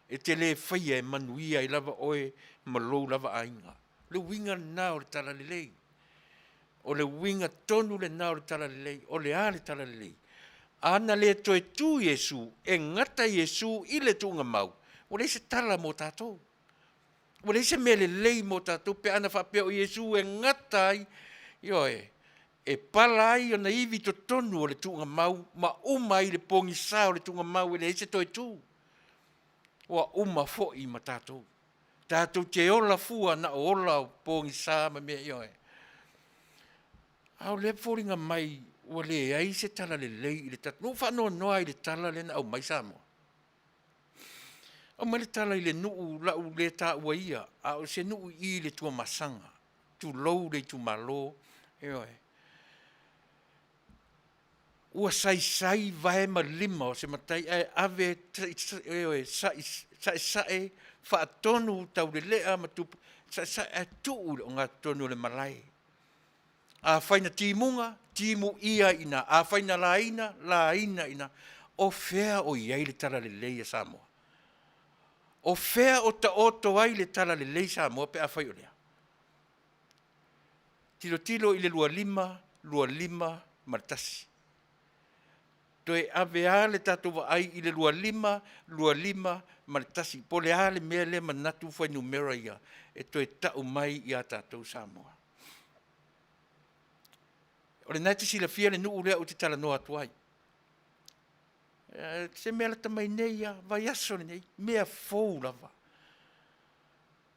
e te le faia e manuia ai lava oe ma lou lava aiga. O le uiga lena o le talalelei. O le uiga tonu lena o le talalelei. O le a le talalelei? A na le toe tu Iesu, e gata Iesu i le tuugamau, ua leai se tala mo tatou. Ua leai se mea lelei mo tatou pe ana faapea o Iesu e gata ai, ioe, e pala ai ona ivi i totonu o le tuugamau ma uma ai i le pogisa o le tuugamau e leai se toe tu. Ua uma foi ma tatou. Tatou te ola fua na o ola o pogisa ma mea, ioe. A o lea e foliga mai ua leai se talalelei i le tatou, na ou faanoanoa lava i le tala lea na aumai Samoa. Aumai le tala i le nuu o le a ou le taua ia, a o se nuu i i i le Tuamasaga, tulou le itumalo, ioe. Ua saisai vae ma lima o se matai ae ave, ioe, saesae faatonu taulelea ma tupu, saesae ae tuu i le ogatotonu o le malae. Afai na timuga, timuia i ina. Afai na laina, laina i ina. O fea o i ai le talalelei a Samoa? O fea o taoto ai le talalelei Samoa pe afai o lea? Tilotilo i le 25, 25 ma le 1. Toe ave lava le tatou vaai i le 25, 25 ma le 1. Po o le a le mea lea e manatu fuainumera ia e toe tau mai ia tatou Samoa. O lena e te silafia le nuu lea ou te talanoa atu ai. Se mea lata mai nei lava, vaiaso lenei, mea fou lava.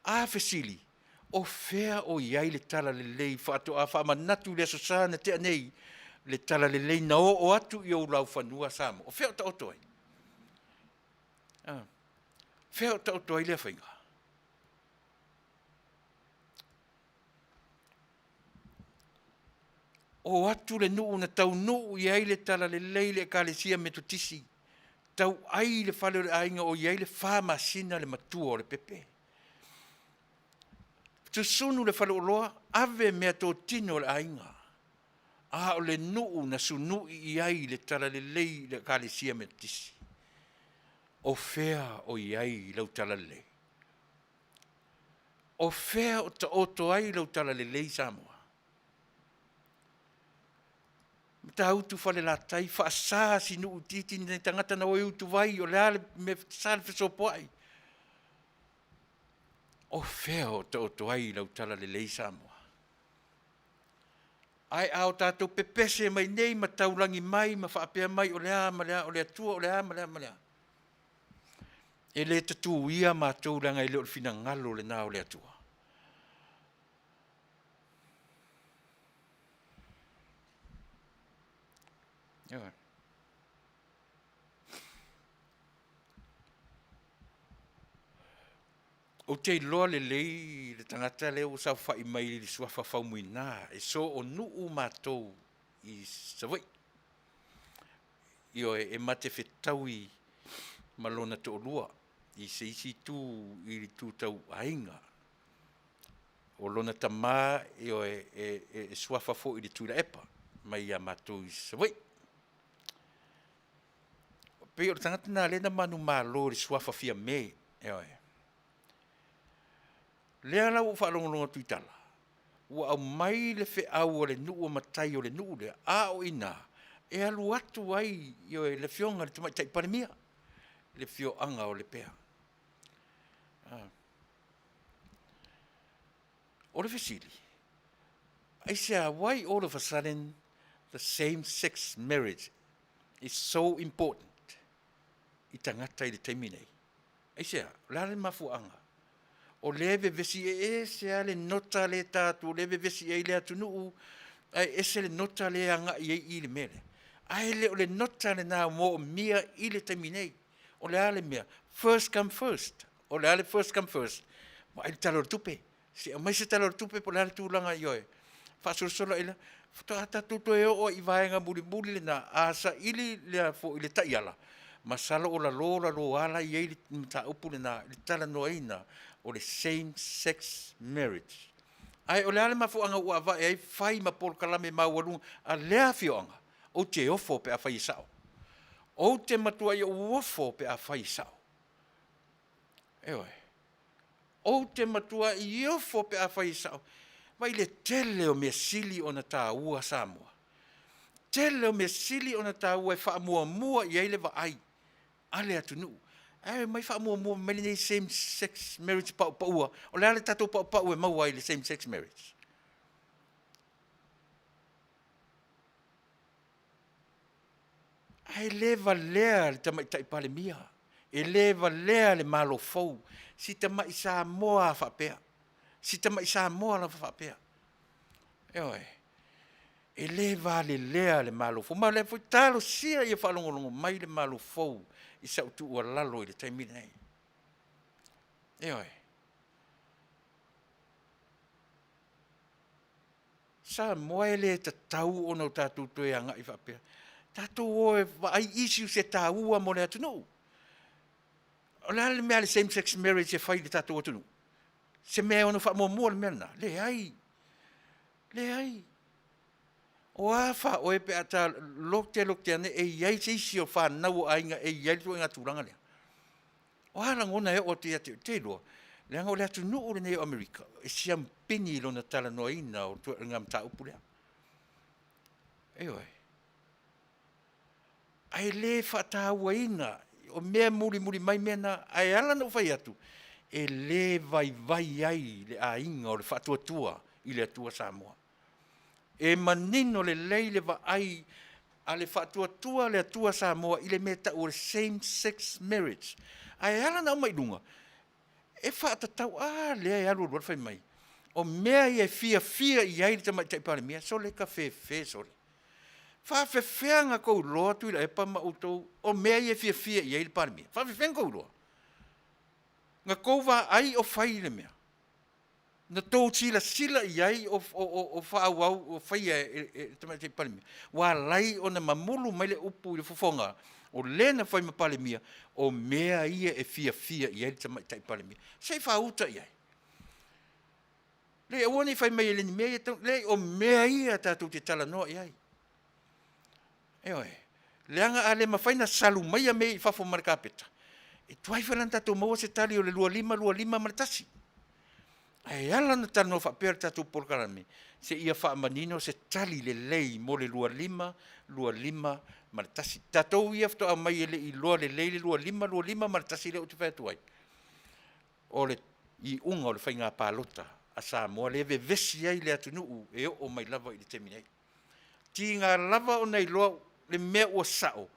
A fesili, o fea o i ai le talalelei faatoa faamanatu i le Aso Sa na tea nei, le talalelei na oo atu i ou laufanua Samoa? O fea o taoto ai? A, fea o taoto ai lea faiga? O atu le nuu na taunuu i ai le talalelei i le Ekalesia Metotisi, tauai i le fale o le aiga o i ai le fa masina le matua o Lepepe. Susunu le faleoloa, ave meatotino a le aiga, a o le nuu na sunui i ai le talalelei i le Ekalesia Metotisi. O fea o i ai lau talalelei? O fea o taoto ai lau talalelei Samoa? Matautu Falelatai, faasa si nuu itiiti ni tagata na o e utuvai, o le a le mea sa le fesopoai? O fea o taoto ai lau talalelei Samoa? Ae a o tatou pepese mai nei ma taulagi mai ma faapea mai o le a ma le a, o le Atua o le a ma le a ma le a. E le tatuia matou leaga e le o le finagalo lena o le Atua. Ou te iloa lelei le tagata lea ua saofai mai i le suafa Faumuina, e soonuu matou i Savaii. Ioe, e ma te fetaui ma lona toalua i se isi itu i le itu tau aiga. O lona tama, ioe, e suafa foi i le Tuilaepa mai ia matou i Savaii. Pei o le tagata lena lea na manumalo i le suafa Fiame, ioe. Lea la ua ou faalogologo atu i tala. Ua aumai le feau a le nuu a matai o le nuu lea, a o i ina e alu atu ai, ioe, le Afioga i le Tamaitai Palemia i le afioaga o Lepea. O le fesili, aisea, why all of a sudden the same sex marriage is so important i tagata i le taimi nei? Aisea? O le a le mafuaaga? O lea e vevesi e ese lava le nota lea e ta atu o lea e vevesi i ai le atunuu, ae ese le nota lea e agai ai i i le mea lea. Ae le o le nota lena e moomia i le taimi nei. O le a le mea? First come first. O le a le first come first? Vaai le Tala o le Tupe. Se i aumai se Tala o le Tupe po o le a le tulaga, ioe, faasolosolo ai lea. Faatoa tatou toe oo ai i vaega mulimuli lena, a saili le foi le taiala, masalo o lalo lalo lava la e i ai le mataupu lena i le talanoaina o le same sex marriage. Ae o le a le mafuaaga ua avae ai fai ma polokalame maualuga a lea afioaga? Ou te ofo pe afai e sao. Ou te matuai ou ofo pe afai e sao. Ioe. Ou te matuai ofo pe afai e sao. Vaai i le tele o mea sili ona taua Samoa. Tele o mea sili ona taua e faamuamua i ai le vaai a le atunuu. Ae omai faamuamua mai lenei same sex marriage paupaua. O le a le tatou paupau e maua ai i le same sex marriage? Ae le valea le Tamaitai Palemia, e le valea le Malo fou, si tamai Samoa lava faapea, si tamai Samoa lava faapea. Ioe. E le valelea le Malo fou. Ma o lea foi, talosia ia faalogologo mai le Malo fou i sau tuualalo i le taimi lenei. Ioe. Samoa e le tatau ona o tatou toe agai faapea. Tatou o e vaai issues e taua mo le atunuu. O le a le mea a le same sex marriage e fai i le tatou atunuu? Se mea e ono faamuamua le mea lena? Leai, leai. O a fa oe pe a ta lote lote ane e i ai se isi o fanau o aiga e i ai le ituaiga tulaga lea. O a lagona e oo atu ia te oe? Ou te iloa, leaga o le atunuu lenei o Amerika, e siamupini i lona talanoaina o le ituaiga mataupu lea. Ioe. Ae le faatauaina, o mea e mulimuli mai mea na. Ae ala ona ou fai atu, e le vaivai ai le aiga o le Faatuatua i le Atua Samoa. E manino lelei le vaai a le Faatuatua le Atua Samoa i le mea e tau o le same sex marriage. Ae ala ona aumai i luga, e faatatau, a lea e alu alu lava fai mai, o mea ia e fiafia i ai le Tamaitai Palemia, sole kafefe sole. Faafefea ona tou iloa Tuilaepa ma outou o mea ia e fiafia i ai le Palemia? Faafefea ona tou iloa? Na tou vaai o fai le mea? Na tou silasila i ai o faaauau, o faia e le Tamaitai Palemia? Ua ala ai ona mamulu mai le upu i le fofoga o le na fai ma Palemia, o mea ia e fiafia i ai le Tamaitai Palemia. Se i faauta i ai. Leai, aua ne i fai mai e le o ni mea ia e tatau, leai o mea ia tatou te talanoa i ai. Ioe. Leaga a le mafai ona salu maia mea ia i fafo ma le kapeta, e tuai foi la ona tatou maua se tali o le 25, 25 ma le 1. Ae ala ona talanoa faapea le tatou polokalame, seia faamanino se tali lelei mo le 25, 25 ma le 1. Tatou ia faatoa omai e le i iloa lelei le 25, 25 ma le 1 lea ou te fai atu ai, o le iuga o le faiga palota a Samoa lea e vevesi ai le atunuu e oo mai lava i le taimi nei. Tiga lava ona iloa le mea ua sao,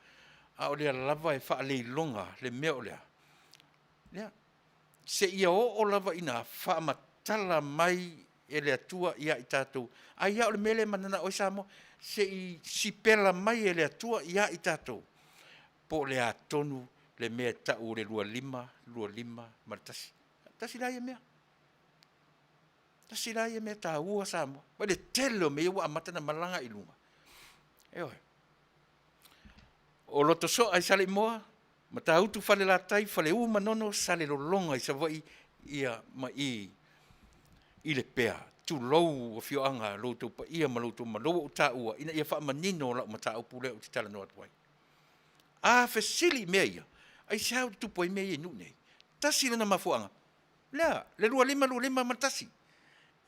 a o lea lava e faaleiloga le mea o le a? Lea. Seia oo lava ina faamatala mai e le Atua ia i tatou. Ai lava o le mea lea e mananao ai Samoa, se i sipela mai e le Atua ia i tatou po o le a tonu le mea e tau o le 25, 25 ma le 1. Tasi la ia mea. Tasi la ia mea taua Samoa. Vaai i le tele o mea ia ua amata ona malaga i luga. Ioe. O Lotosoa i Saleimoa, Matautu Falelatai, Faleu ma Manono, Salelologa i Savaii, ia ma i i Lepea. Tulou afioaga lo outou paia ma lo outou mamalu ua ou taua ina ia faamanino lau mataupu lea ou te talanoa atu ai. A fesili i mea ia, aisea ua tutupu ai mea ia i nuu nei? Tasi lona mafuaaga, lea, le 25, 25 ma le 1.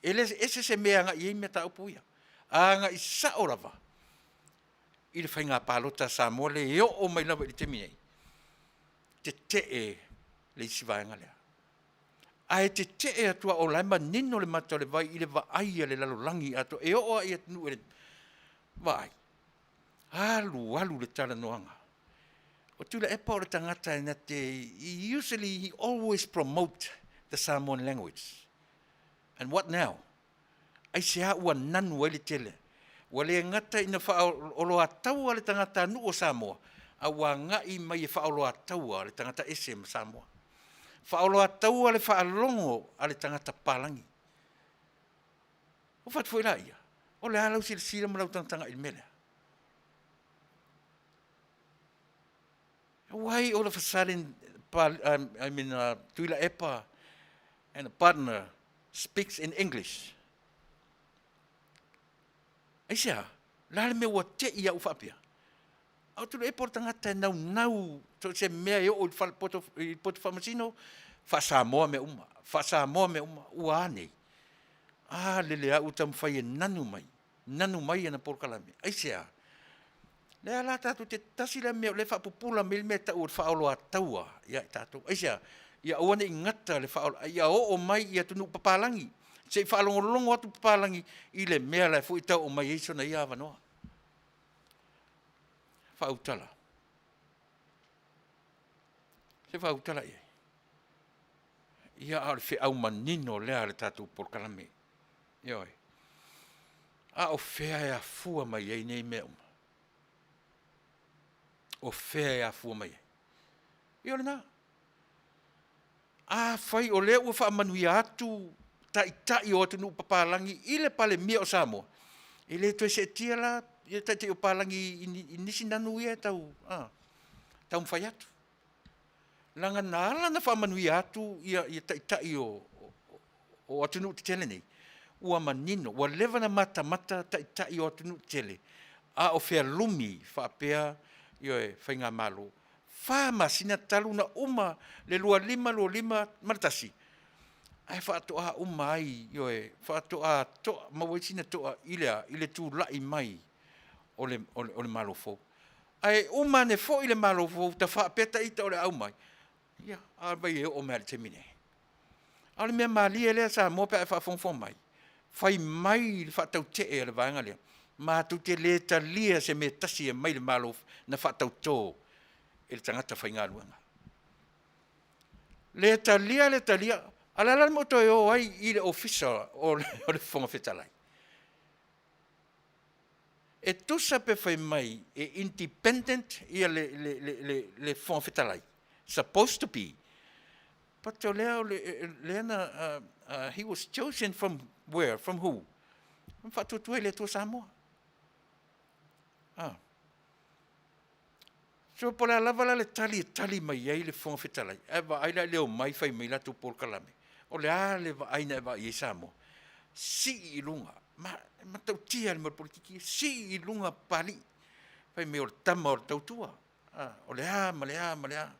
E le ese se mea e agai i ai mataupu ia. A agai sao lava i le faiga palota a Samoa lea e oo mai lava i le taimi nei, tetee le isi vaega lea. Ae tetee atu a o la e manino le mata o le vai i le vaai a le lalolagi atoa, e oo lava i atunuu e vaai, alu alu le talanoaga. O Tuilaepa o le tagata na te, he usually he always promote the Samoan language. And what now? Aisea ua nanu ai le tele? Ua le gata ina faaoloataua le tagatanuu o Samoa, a ua agai mai e faaoloataua le tagata ese ma Samoa. Faaoloataua le faalogo a le tagata papalagi. Ou fai atu foi laia, o le a lau silasila ma lau tagatagai i le mea lea? Why all of a sudden I mean Tuilaepa and a partner speaks in English? Aisea? O le a le mea ua te i au faapea? A o Tuilaepa o le tagata e naunau so o se mea e oo i le fale poto, i le poto faamasino, faa-Samoa mea uma, faa-Samoa mea uma. Ua a nei? A lele lava ua taumafai e nanu mai, nanu mai ana polokalame. Aisea? Lea la tatou te, tasi lea mea o lea e faapupula mai ai le mea e tau o le faaoloataua ia i tatou. Aisea? Ia aua ne i gata le faaola, a ia oo mai i atunuu papalagi, se i faalogologo atu papalagi i le mea la e foi e tau aumai ai sona ia avanoa. Faautala. Se faautala i ai. Ia, a o le feau manino lea a le tatou polokalame. Ioe. A o fea e afua mai ai nei mea uma? O fea e afua mai ai? Ia o lena. Afai o lea ua faamanuia atu taitai o atunuu papalagi i le Palemia o Samoa, e le toe seetia la ia taitai o papalagi i nisi nanu ia e tau taumafai atu. Leaga na ala ona faamanuia atu ia taitai o atunuu tetele nei, ua manino, ua leva ona matamata taitai o atunuu tetele, a o fealumi faapea, ioe, faigamalo. Fa masina talu ona uma le 25, 25 ma le tasi, ae faatoa uma ai, ioe, faatoa maua ai sina toa i le a? I le tulai mai o le Malo fou. Ae uma ane foi le Malo fou, ta faapea ta ita o le a aumai, ia, a vai e oo mai lava i le taimi nei. A o le mea malie lea Samoa pe a e faafogafoga mai, fai mai le faatautee a le vaega lea, matou te le talia se mea e tasi e aumai le Malo na faatauto e le tagata faigaluega. Le talia, le talia, a o le a la le mea ua toe o ai i le Ofisa o le Fofoga Fetalai? E tusa pe fai mai e independent ia le Fofoga Fetalai, supposed to be, but o lea, lea na, he was chosen from where, from who? Na faatuatua e le Atua Samoa. Ah. So po o le a lava la le tali e tali mai ai le Fofoga Fetalai, ae vaai la i le omai fai mai latou polokalame, o le a le vaai na e vaai ai Samoa? Sii i luga, ma, e matautia le mea o le polokiki, sii i luga Papalii, fai mai o le tama o le tautua, a, o le a ma le a ma le a.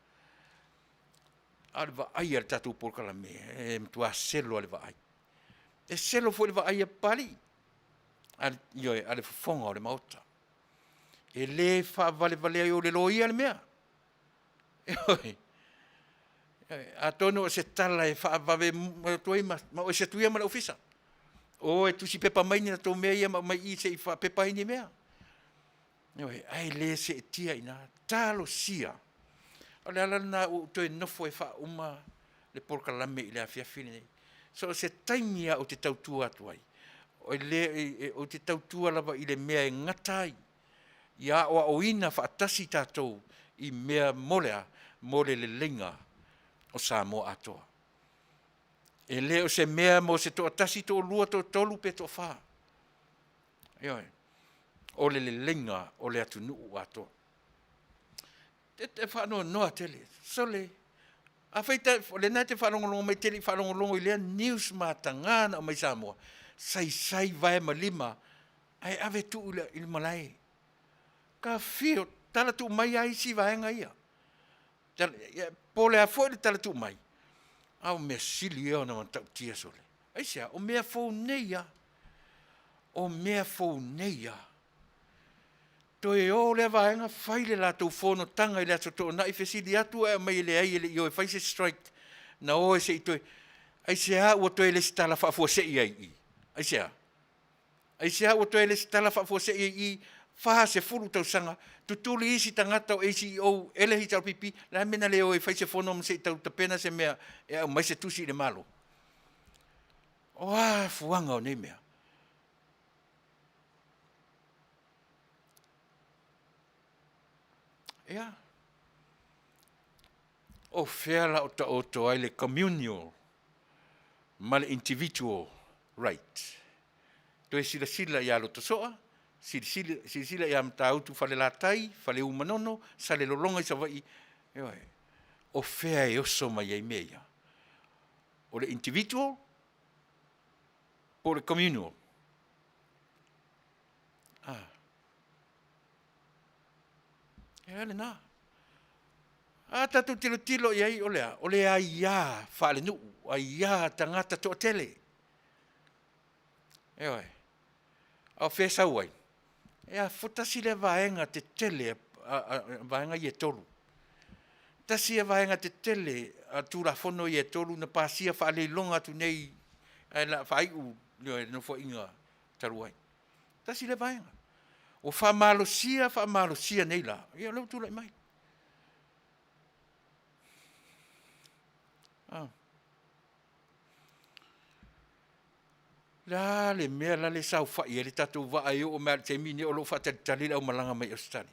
A o le vaai a le tatou polokalame, e matua selo lava le vaai. E selo foi le vaai a Papalii, a le, ioe, a le fofoga o le Maota. E le faavalevalea ai o le loia le mea. Ioe. Atonu o se tala e faavave atu ai ma o ese atu ia ma le ofisa. O e tusi pepa mai ni latou mea ia ma aumai i i se i faapepa ai ni mea. Ioe, ae le seetia i ina. Talosia. O le ala lena ua ou toe nofo e faauma le polokalame i le afiafi lenei. So o se taimi lava ou te tautua atu ai, ou te tautua lava i le mea e gata ai, ia aoaoina faatasi tatou i mea mo le a? Mo le leleiga o Samoa atoa. E le o se mea mo se toatasi, toalua, toatolu pe toafa. Ioe. O le leleiga o le atunuu atoa. E faanoanoa tele, sole, afai ta, o lena e te faalogologo mai e te le i faalogologo i lea news mataga na aumai Samoa, saisai vae ma lima ae ave tuu i le malae. Ta afio, tala tuu mai lava isi vaega ia. Po o le a foi le tala tuu mai, a o mea sili ia ona matautia sole. Aisea? O mea fou nei a. O mea fou nei a. Toe o lea vaega fai le latou fonotaga i le Aso Toonai fesili atu ae aumai e leai e le i o e fai se strike na o e se i toe Aisea ua toe lesitala faafuasei ai i i? Aisea? Aisea ua toe lesitala faafuasei ai i i 40 tausaga tutuli isi tagata o ACEO e le HRPP, le a le mea na le o ai e fai se fono ma se i tau tapena se mea e aumai se tusi i le Malo? O a fuaga o nei mea? Ia, o fea la o taoto ai le communal ma le individual right? Toe silasila ia Lotosoa, silasila, silasila ia Matautu Falelatai, Faleu Manono, Salelologa i Savaii, ioe, o fea e oso mai ai mea ia? O le individual po o le communal? Ah. E a lena. A tatou tilotilo i ai, o le a? O le aiā faalenuu, aiā tagata toatele. Ioe. A o fea e sau ai? E a tasi lea vaega tetele a, a, a vaega ia e tolu. Tasi ia vaega tetele a Tulafono ia e tolu na pasia faaleiloga atu nei ae la faaiu le Nofoaiga talu ai. Tasi lea vaega. Ua faamalosia faamalosia nei la, ia o lea ua tulai mai. Ah. Le a le mea la le saofai ai le tatou vaa e oo mai lava i le taimi lenei o lo o faatalitali le aumalaga mai Ausetalia?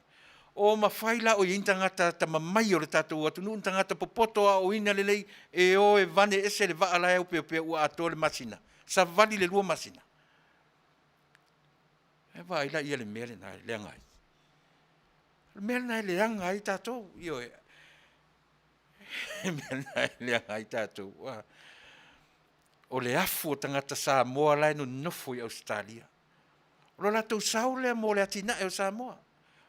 O mafai la o i ai ni tagata atamamai o le tatou atunuu, ni tagata popoto aoaoina lelei e o e vane ese le vaa la e opeopea ua atoa le masina, savali le 2 masina. E vaai la ia le mea lena e leaga ai. O le mea lena e leaga ai tatou, ioe. Le mea lena e leaga ai tatou. O le afu o tagata Samoa la e nonofo i Ausetalia. O lo latou sao lea mo le atinae o Samoa.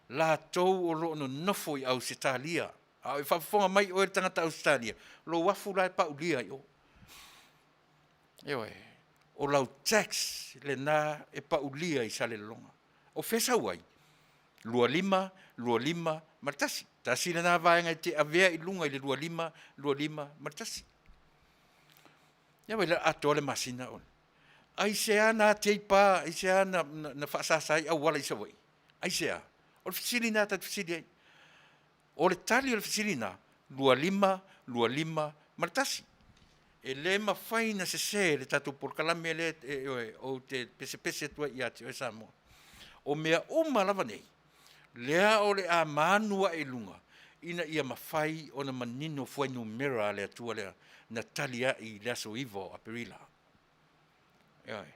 Latou o lo o nonofo i Ausetalia. A o e faafofoga mai oe le tagata Ausetalia, lou afu la e paulia i o. Ioe, o lau tax lena e paulia i Salelologa. O fea e sau ai? 25, 25 ma le 1. Tasi lena vaega e te avea i luga i le 25, 25 ma le 1. Ia vaai la, atoa le masina o. Aisea na teipa, aisea na, na, na faasasa ai auala i Savaii? Aisea? O le fesili lena ta te fesili ai. O le tali o le fesili lena, 25, 25 ma le 1. E le mafai na sese le tatou polokalame lea e, ou te pesepese atu ai ia te oe Samoa. O mea uma lava nei, lea o le a manu ae i luga, ina ia mafai ona manino fuainumera a le Atua lea na tali ai i le aso 9 o Aperila. Ioe.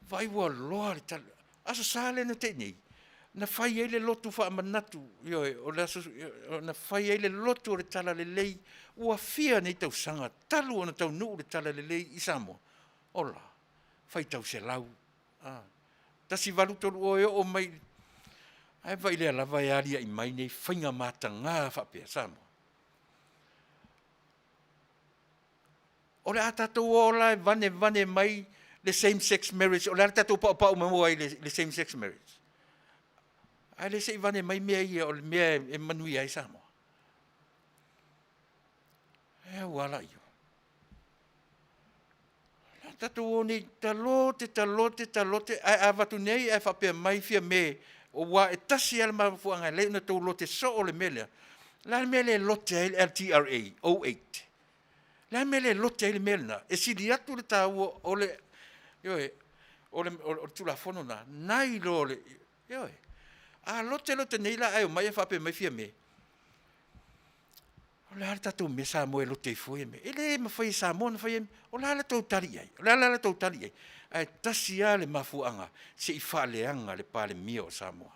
Vaai ua loa le tali. Aso Sa lea na tea nei, na fai ai le lotu faamanatu, ioe, o le aso, na fai ai le lotu o le Talalelei, ua fia nei tausaga talu ona taunuu le Talalelei i Samoa? Ola, faitau 100, a, 1830 e oo mai, ae vaai lea lava e alia'i mai nei faiga mataga faapea Samoa. O le a tatou o la e vane vane mai le same sex marriage, o le a le tatou paupau maua ai le same sex marriage? Ae le se i vane mai mea ia o le mea e manuia ai Samoa. E au ala ia. La tatou o nei talote, talote, talote, ae a avatu nei ae faapea mai fia me, ua e tasi lava le mafuaaga e alai ona tou lote soo le mea lea. O le a le mea le lote ai le LTRA 08? Le a le mea le lote ai le mea lena? E sili atu le taua o le, ioe, o le, o le Tulafono lena, nai lo le, ioe. A lote lote nei la ae omai ae faapea mai Fiame, o le a le tatou mea Samoa e lote ai fua ia mea? E le mafai e Samoa ona fai ia mea. O le a la tou tali i ai? O le a la la tou tali i ai? Ae tasi lava le mafuaaga, se i faaleaga le Palemia o Samoa.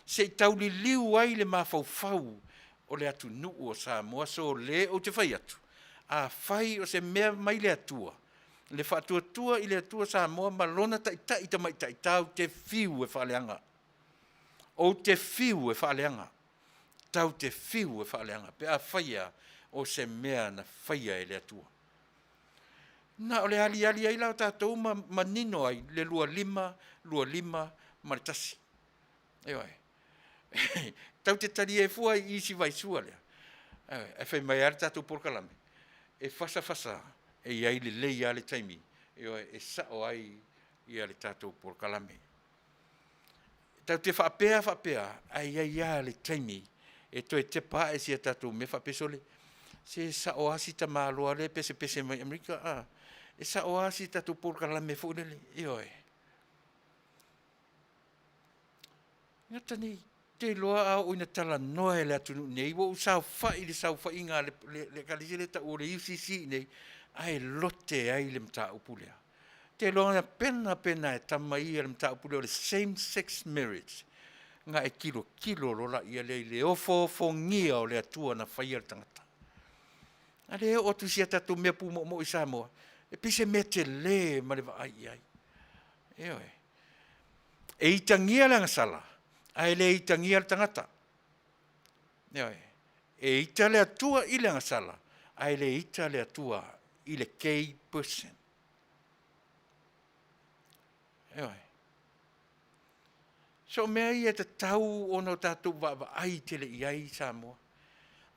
Se i tauliliu ai le mafaufau o le atunuu o Samoa, so le ou te fai atu, afai o se mea mai le Atua, le faatuatua i le Atua Samoa ma lona taitai tamaitai, tatou te fiu e faaleaga. Ou te fiu e faaleaga. Tatou te fiu e faaleaga pe afai e a, o se mea na faia e le Atua. Na o le aliali ai la o tatou ma manino ai le 25, 25 ma le 1. Ioe. Tatou te talia ai fua i isi vaisua lea. Ioe. Ae fai mai lava le tatou polokalame, e fasafasa lava, e i ai lelei lava le taimi, ioe, e sao ai ia le tatou polokalame. Tatou te faapea faapea, ae i ai lava le taimi e toe tepa ae i si a tatou mea faapea, sole, se sao lava si tamaloa lea e pesepese mai Amerika a, e sao lava si tatou polokalame foi lele, ioe. E gata nei, ou te iloa a oo ina talanoa e le atunuu nei, ua ou saofai i le saofaiga a le ekalesia lea e tau o le UCC i inei, ae lote ai le mataupu lea. Ou te iloa na pena pena lava e tama ia le mataupu lea o le same sex marriage, ona e tilotilo loa lea i le ofoofogia o le Atua na faia le tagata. A lea e oo atu i si a tatou mea pumoomoo i Samoa, e pei se mea tele ma le vaai i ai. Ioe. E itagia le agasala, ae le itagia le tagata. Ioe. E ita le Atua i le agasala, ae le ita le Atua i le gay person. Ioe. So o mea ia e tatau ona o tatou vaavaai tele i ai Samoa.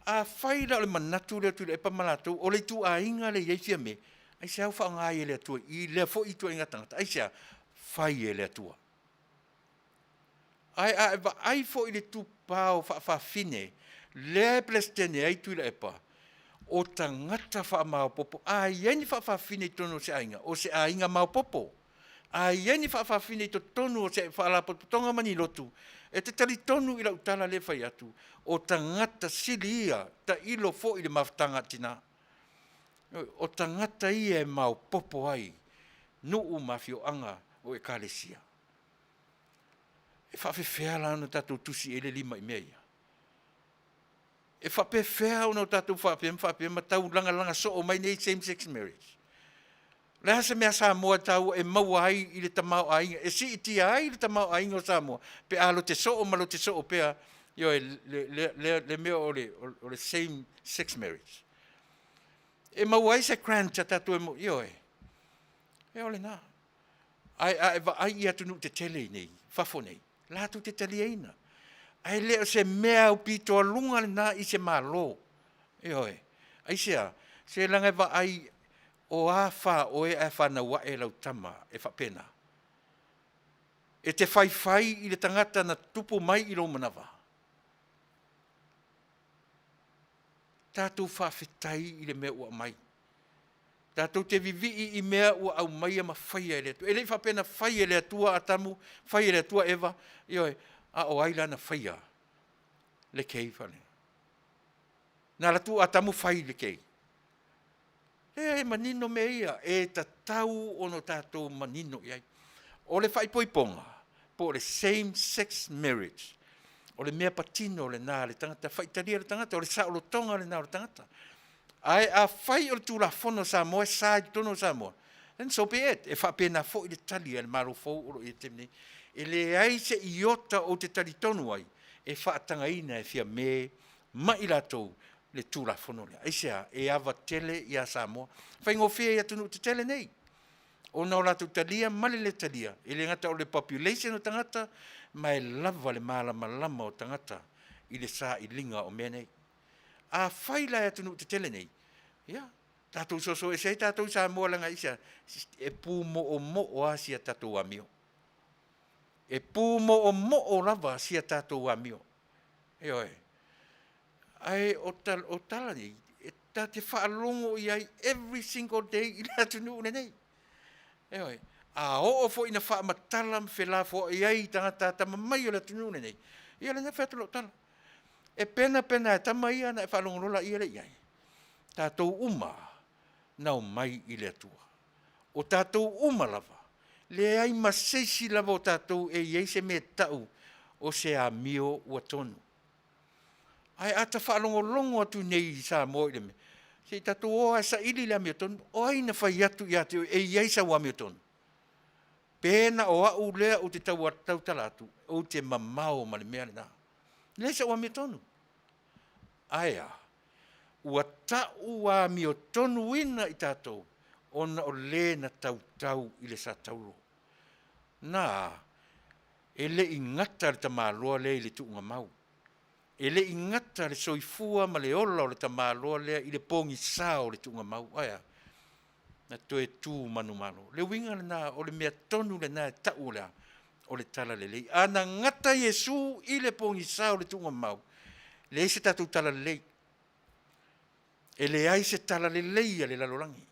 Afai la o le manatu lea o Tuilaepa ma latou o le ituaiga lea e i ai Fiame, aisea ua faaaoga ai e le Atua i lea foi ituaiga tagata? Aisea? Fai e le Atua. Ae a e vaai foi i le tupao faafafine lea e Peresetene ai Tuilaepa, o tagata faamaopoopo. A i ai ni faafafine i totonu o se aiga, o se aiga maopoopo. A i ai ni faafafine i totonu o se faalapotopotoga ma ni lotu, e te talitonu i lau tala lea e fai atu, o tagata sili ia tailo foi i le mafutaga a tina. O tagata ia e maopoopo ai nuu ma afioaga o Ekalesia. E faapefea la ona tatou tusi i ai le lima i mea ia? E faapefea ona o tatou faapea ma faapea ma taulagalaga soo mai nei same sex marriage? O le a se mea Samoa e taua e maua ai i le tamaoaiga, e siitia ai le tamaoaiga o Samoa pe a lote soo ma lote soo pea, ioe, le mea o le same sex marriage? E maua ai se grant a tatou e maua, ioe, ia o lena. Ae a e vaai i atunuu tetele i nei, fafo nei, latou te taliaina. Ae le o se mea aupito aluga lena i se Malo. Ioe. Aisea? Se leaga e vaai o a fa oe ae fanau ae lau tama e faapena. E te faifai i le tagata na tupu mai i lou manava. Tatou faafetai i le mea ua aumai. Tatou te vivii i mea ua aumaia ma faia e le Atua. E le i faapea na fai e le Atua Atamu, fai e le Atua Eva, ioe, a o ai la na faia le kei fale? Na alu atu Atamu fai le kei. Leai, e manino mea ia, e tatau ona tatou manino i ai. O le faaipoipoga, po o le same sex marriage, o le mea patino lena a le tagata, faitalia le tagata, o le saolotoga lena o le tagata. Ae afai o le Tulafono a Samoa e sa i totonu o Samoa, then so be it. E faapena foi le tali a le Malo fou o lo o i ai i le taimi nei. E leai se iota ou te talitonu ai e faatagaina e Fiame ma i latou le Tulafono lea. Aisea? E ava tele ia Samoa. Faigofie i atunuu tetele nei ona o latou talia ma le le talia. E le gata o le population o tagata, ma e lava le malamalama o tagata i le sailiga o mea nei. Afai la e atunuu tetele nei, ia, tatou soso ese ai tatou i Samoa leaga aisea? E pumoomoo lava si a tatou amio. E pumoomoo lava si a tatou amio. Ioe. Ae o tala nei, e ta te faalogo i ai every single day i le atunuu lenei. Ioe. A oo foi ina faamatala ma felafoai ai tagata atamamai o le atunuu lenei, ia lena e fai atu lau tala. E pena pena e tama ia ona e faalogologo laia lea i ai. Tatou uma na omai i le Atua. O tatou uma lava, leai ma se isi lava o tatou e i ai se mea e tau o se amio ua tonu. Ae a ta faalogologo atu nei i Samoa i le mea, se i tatou o lava e saili le amiotonu. O ai na fai atu ia te oe e i ai sau amiotonu? Pe na o au lea ou te tautala atu, ou te mamao ma le mea lena. E leai sau amiotonu. Ae a? Ua tau amiotonuina i tatou. Ona o le na tautau i le sataulo. Na, e le i gata le tamaloa lea i le tuugamau. E le i gata le soifua ma le ola o le tamaloa lea i le pogisa o le tuugamau. Ae a? Na toe tu manumalo. Le uiga lena, o le mea tonu lena e tau o le a? O le talalelei. A na gata Iesu i le pogisa o le tuugamau, leai se tatou talalelei. E leai se talalelei a le lalolagi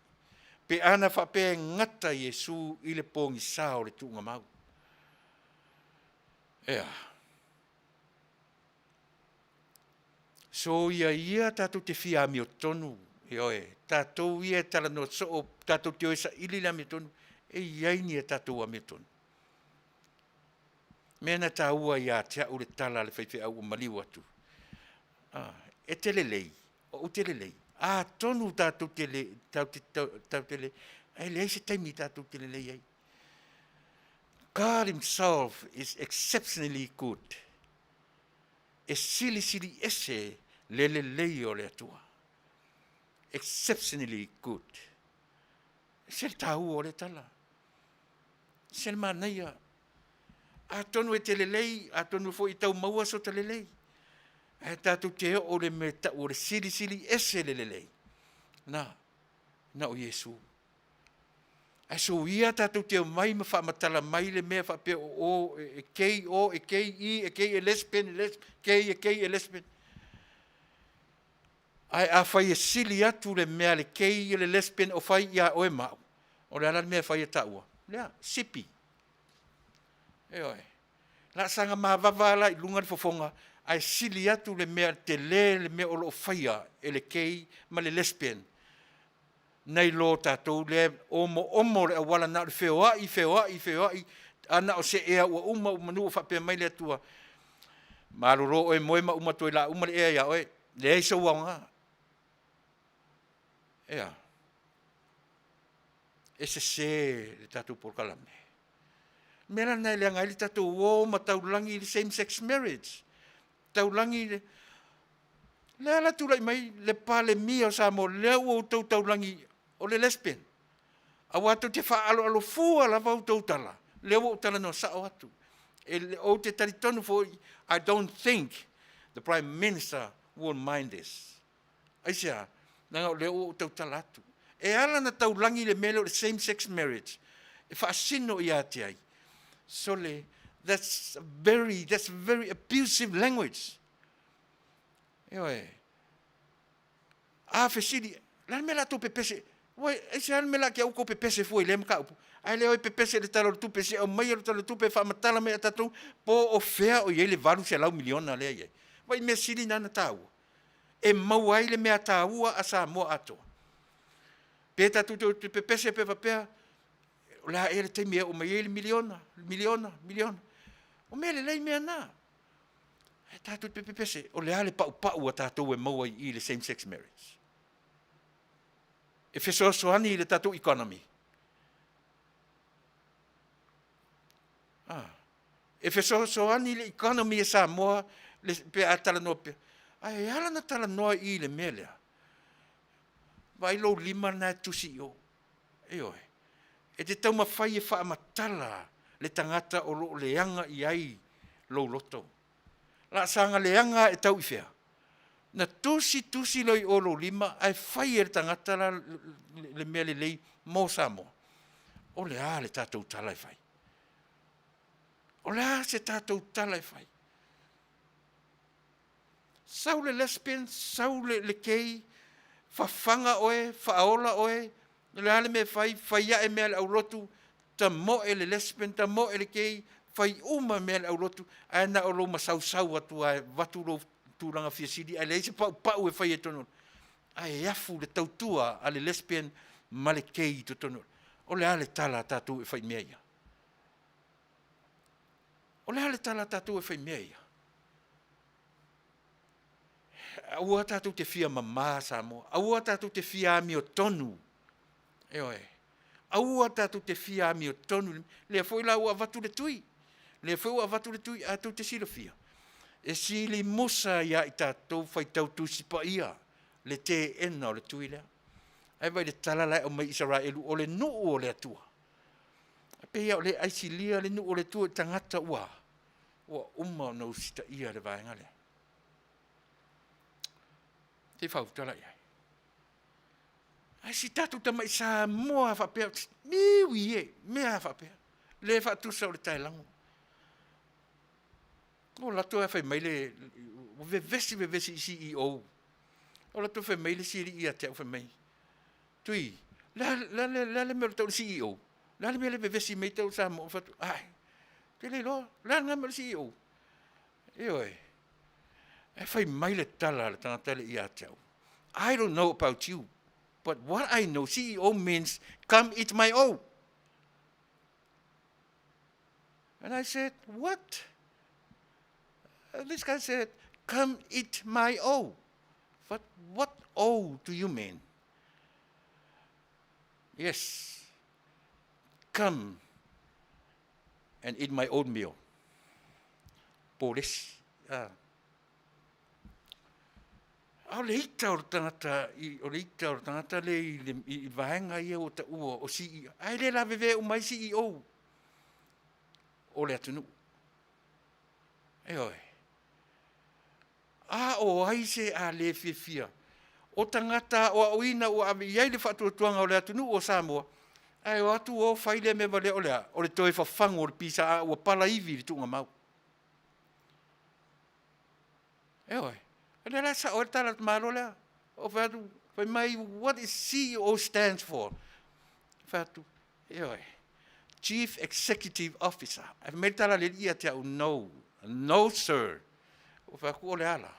pe ana faapea e gata Iesu i le pogisa o le tuugamau. Ea. Soia ia tatou te fia amiotonu, ioe, tatou ia e talanoa soo, tatou te o e saili le amiotonu, e i ai ni a tatou amiotonu. Mea na taua ia te au le tala a le faifeau ua maliu atu. Ah, e te lelei, ou te lelei. Atonu tatou te le, tatou te le, ae leai se taimi tatou te lelei ai. God himself is exceptionally good. E silisili ese le lelei o le Atua. Exceptionally good. Se le taua o le tala. Se le manaia. Atonu e te lelei, atonu foi e tau maua so ta lelei. Ae tatou te oo le mea tau o le silisili ese le lelei. Na, na o Iesu. Ae soia tatou te omai ma faamatala mai le mea faapea o o e gay o, e gay i, e gay e lesbian, e lesbian, gay, e gay, e lesbian. Ae afai e sili atu le mea a le gay i le lesbian o fai ia oe ma au, o le a la le mea e fai e taua? Lea, sipi. Ioe. Laasaga mavava la i luga le fofoga, ae sili atu le mea tele le mea o lo o faia e le gay ma le lesbian nai lo tatou lea omoomo le auala na o le feoai, feoai, feoai, a na o se ea ua uma ua manu ua faapea mai le Atua, malolo oe moe ma uma toe laa uma le ea ia oe, leai sou aoga. Ea, e sese le tatou polokalame. O le mea la lena e leaga ai le tatou o ma taulagi i le same sex marriage. Taulagi i le... lea la tulai mai le Palemia o Samoa, lea ua outou taulagi o le lesbian. Aua tou te faaaloalo fua lava outou tala, lea ua ou talanoa sao atu. E, ou te talitonu foi, I don't think the Prime Minister will mind this. Aisea? Leaga o lea ua ou tautala atu. E ala ona taulagi le mea lea o le same sex marriage, e faasino ia te ai. Sole, that's very abusive language. Ioe. A fesili, le a le mea la tou pepese? Ua, aisea le mea la te au tou pepese fua i lea mataupu? Ae le o e pepese i le Tala o le Tupe, se i aumaia le Tala o le Tupe e faamatala mai ia tatou po o fea o i ai le $800 miliona lea e i ai. Vaai mea sili na ona taua e maua ai le mea taua a Samoa atoa. Pe tatou te pepese pe faapea, o le a ea le taimi e oo mai ai le miliona, miliona, miliona. O mea lelei mea na. Ae tatou te pepese, o le a le paupau a tatou e maua i i le same sex marriage? E fesoasoani i le tatou economy. Ah. E fesoasoani i le economy e Samoa le, pe a talanoa pea. Ae ala na talanoa i i le mea lea. Vaai lou lima lena e tusi i o. Ioe. E te taumafai e faamatala le tagata o lo o leaga i ai lou loto. Laasaga leaga e tau i fea? Na tusi tusi loa i o lou lima ae fai e le tagata la le mea lelei mo Samoa. O le a le tatou tala e fai? O le a se tatou tala e fai? Sau le lesbian, sau le, le gay, fafaga oe, faaola oe, o le a le mea e fai, fai ae mea a le aulotu, tamoe le lesbian, tamoe le gay, fai uma mea a le aulotu, ae na o lou masausau atu lava e avatu lou tulaga fia sili, ae leai se paupau e faia i totonu. Ae afu le tautua a le lesbian ma le gay i totonu. O le a le tala a tatou e fai i mea ia? O le a le tala a tatou e fai i mea ia? Aua tatou te fia mama Samoa. Aua tatou te fia amiotonu. Ioe. Aua tatou te fia amiotonu. Lea foi la ua avatu le tui. Lea foi ua avatu le tui, a tou te silafia. E sili musa ia i tatou faitau Tusi Paia le teena o le tui lea. Ae vaai i le tala la e aumai i Isaraelu, o le nuu o le Atua. E pei lava o lea e aisilia le nuu o le Atua i tagata ua ua uma ona usitaia le vaega lea. Se i fautala i ai. Ae si tatou tamai Samoa lava faapea, iui e, mea lava faapea, le faatusa o le taelago. O alu atu ae fai mai le, ua vevesi vevesi i CEO. O alu atu fai mai le isi alii ia te au fai mai, Tui, o le a le mea o le tau o le CEO? O le a le mea lea e vevesi mai ai tau o le Samoa? Ou fai atu, ae, ou te le iloa. O le a lena mea o le CEO? Ioe. Ae fai mai le tala a le tagata lea ia te au, I don't know about you, but what I know, CEO means come eat my O. And I said, what? And this guy said, come eat my O. But what O do you mean? Yes, come and eat my oatmeal. Polesi. Ah. A o le ita o le tagata, i, o le ita o le tagata le i, le, i, i vaega ia ua taua o CEO, ae le lavevea uma ai CEO o le atunuu. Ioe. A o ai se a le fiafia o tagata aoaoina ua ave i ai le faatuatuaga o le atunuu o Samoa, ae o atu o fai lea mea valea o le a? O le toe fafagu o le pisa ua palaivi i le tuugamau. Ioe. O lea la e sao ai le tala a le tamaloa lea. Ou fai atu, fai mai, what is CEO stands for? Fai atu, ioe, Chief Executive Officer. Ae fai mai le tala a le alii ia te au, no, no sir. Ou fai atu, o le a la?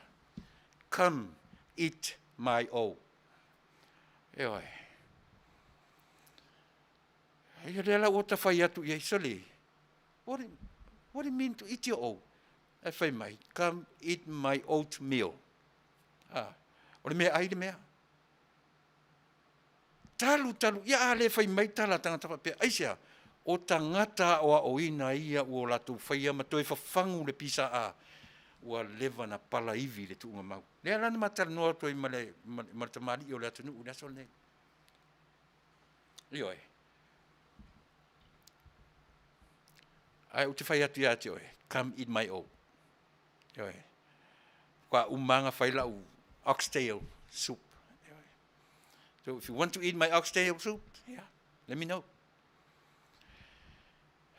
Come eat my O. Ioe. Ia lea la ua ta fai atu i ai, sole, what, what do you mean to eat your O? Ae fai mai, come eat my oatmeal. Ah, o le mea ai le mea. Talu, talu, ia a le fai mai tala a tagata faapea, aisea? O tagata aoaoina ia ua o latou faia ma toe fafagu le PSA, ua leva na palaivi i le tuugamau. Lea la na ma talanoa atu ai ma le, ma, ma le tamalii o le atunuu i le aso lenei. Ioe. Ae ou te fai atu ia te oe, come eat my o. Ioe. Faatoa uma lava ona fai lau oxtail soup. Ioe. So if you want to eat my oxtail soup, yeah, let me know.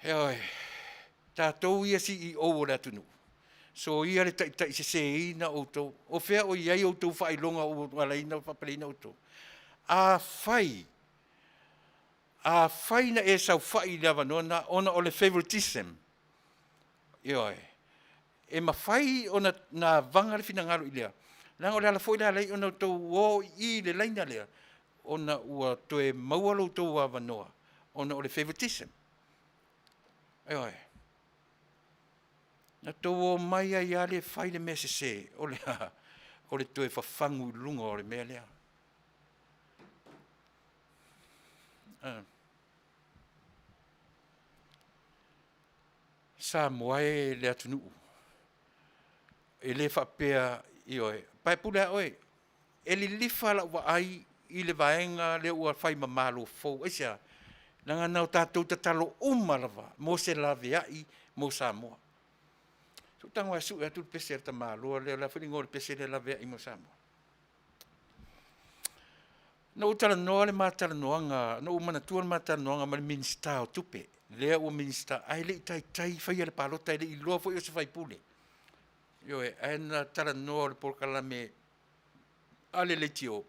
Ioe. Tatou ia CEO o le atunuu. So ia le taitai seseina outou. O fea o i ai outou faailoga ua ala ai ona faapaleina outou? Afai Afai na e saofai i le avanoa lena ona o le favoritism, ioe, e mafai ona vaga le finagalo i lea, leaga o le ala foi lea e ala ai ona outou o i i i le laina lea, ona ua toe maua lo outou avanoa ona o le favoritism. Ioe. Na outou omai ai lava le fai le mea sese, o le a? O le toe fafagu i luga o le mea lea. Samoa e le atunuu, e le faapea, ioe, pae pule lava oe, e lilifa lau vaai i le vaega lea ua fai ma Malo fou. Aisea? Leaga na o tatou tatalo uma lava mo se laveai mo Samoa. Se i ou tago lava e sue atu le pese a le tamaloa lea, o le a foi le igoa o le pese lea laveai mo Samoa? Na ou talanoa le ma talanoaga, na ou manatua le ma talanoaga ma le Minisita o Tupe, lea ua Minisita, ae le i taitai faia le palota, e le i iloa foi o se sui usufono. Ioe, ae na talanoa o le polokalame a le leitio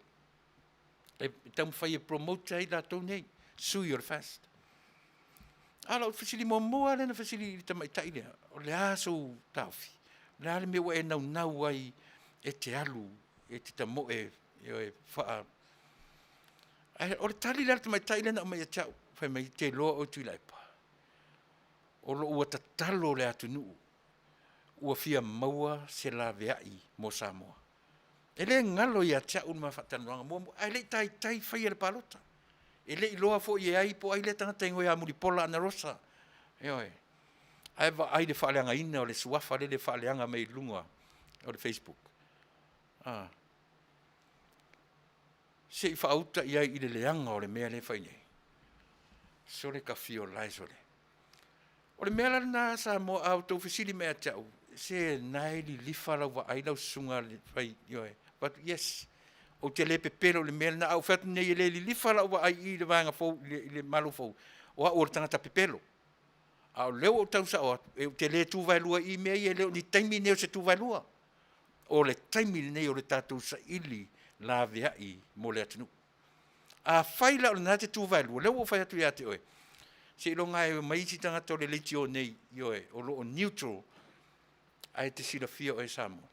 e taumafai e promote ai latou nei, sui o le FAST. A o lau fesili muamua lava lea na fesili i le tamaitai lea, o le a sou taofi? O le a le mea ua e naunau ai e te alu e te tamoe e faa... Ae o le tali la a le tamaitai lea na aumai ia te au, fai mai, e te iloa oe Tuilaepa, o lo o ua tatalo le atunuu ua fia maua se laveai mo Samoa. E le galo ia te au le ma faatalanoaga muamua, ae le i taitai faia le palota. E le i iloa foi e ai po o ai lea tagata e igoa ia Mulipola Anarosa. Ioe. Ae vaai i le faaleagaina o le suafa lele e faaleaga mai i luga o le Facebook. Ah. Se i faauta i ai i le leaga o le mea lea e fai nei. Sole kafio lae sole. O le mea la lena Samoa, a outou fesili mai ia te au, se na e lilifa lau vaai lau susuga le fai, ioe, fai atu, yes, ou te le pepelo i le mea lena, a ou fai atu nei e le lilifa lau vaai i le vaega fou, i le Malo fou, o au o le tagata pepelo. A o lea ua ou tau sao atu, ou te le tu vaelua i mea ia, e le o ni taimi nei o se tu vaelua. O le taimi lenei o le tatou saili laveai mo le atunuu. Afai la o lena e te tu vaelua, lea ua ou fai atu ia te oe, seiloga lava e omai isi tagata o le leitio nei, ioe, o lo o neutral, ae te silafia oe Samoa.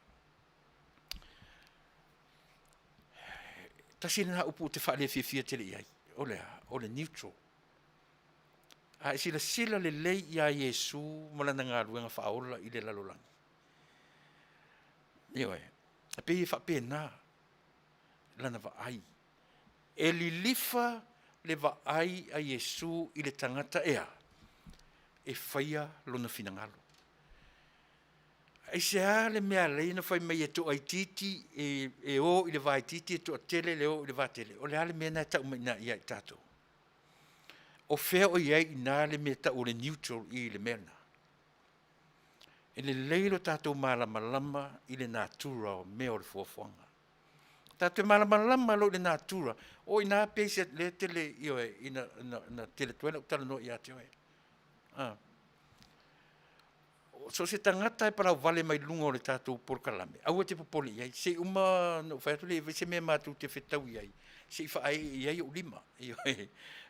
Tasi lena upu ou te faalefiafia tele i ai, o le a? O le neutral. A e silasila lelei ia Iesu ma lana galuega faaola i le lalolagi, ioe, e pei e faapena lana vaai. E lilifa le vaai a Iesu i le tagata e a? E faia lona finagalo. Aisea le mea e ala ai ona fai mai e toaitiiti e o i le vaitiiti e toatele le o i le vatele? O le a le mea lena e tau mai i ina ia i tatou? O fea o i ai i ina le mea e tau o le neutral i le mea lena? E lelei lo tatou malamalama i le natura o mea o le fuafuaga. Tatou te malamalama loa i le natura, o i ina pei se, lea e tele, ioe, ina, ina, ina tele atu ai lau talanoa ia te oe. So o se tagata e palauvale mai luga o le tatou polokalame, aua e te popole i ai, se i uma ona ou fai atu lea e fai se mea matou te fetaui ai, se i faaee i ai ou lima, ioe,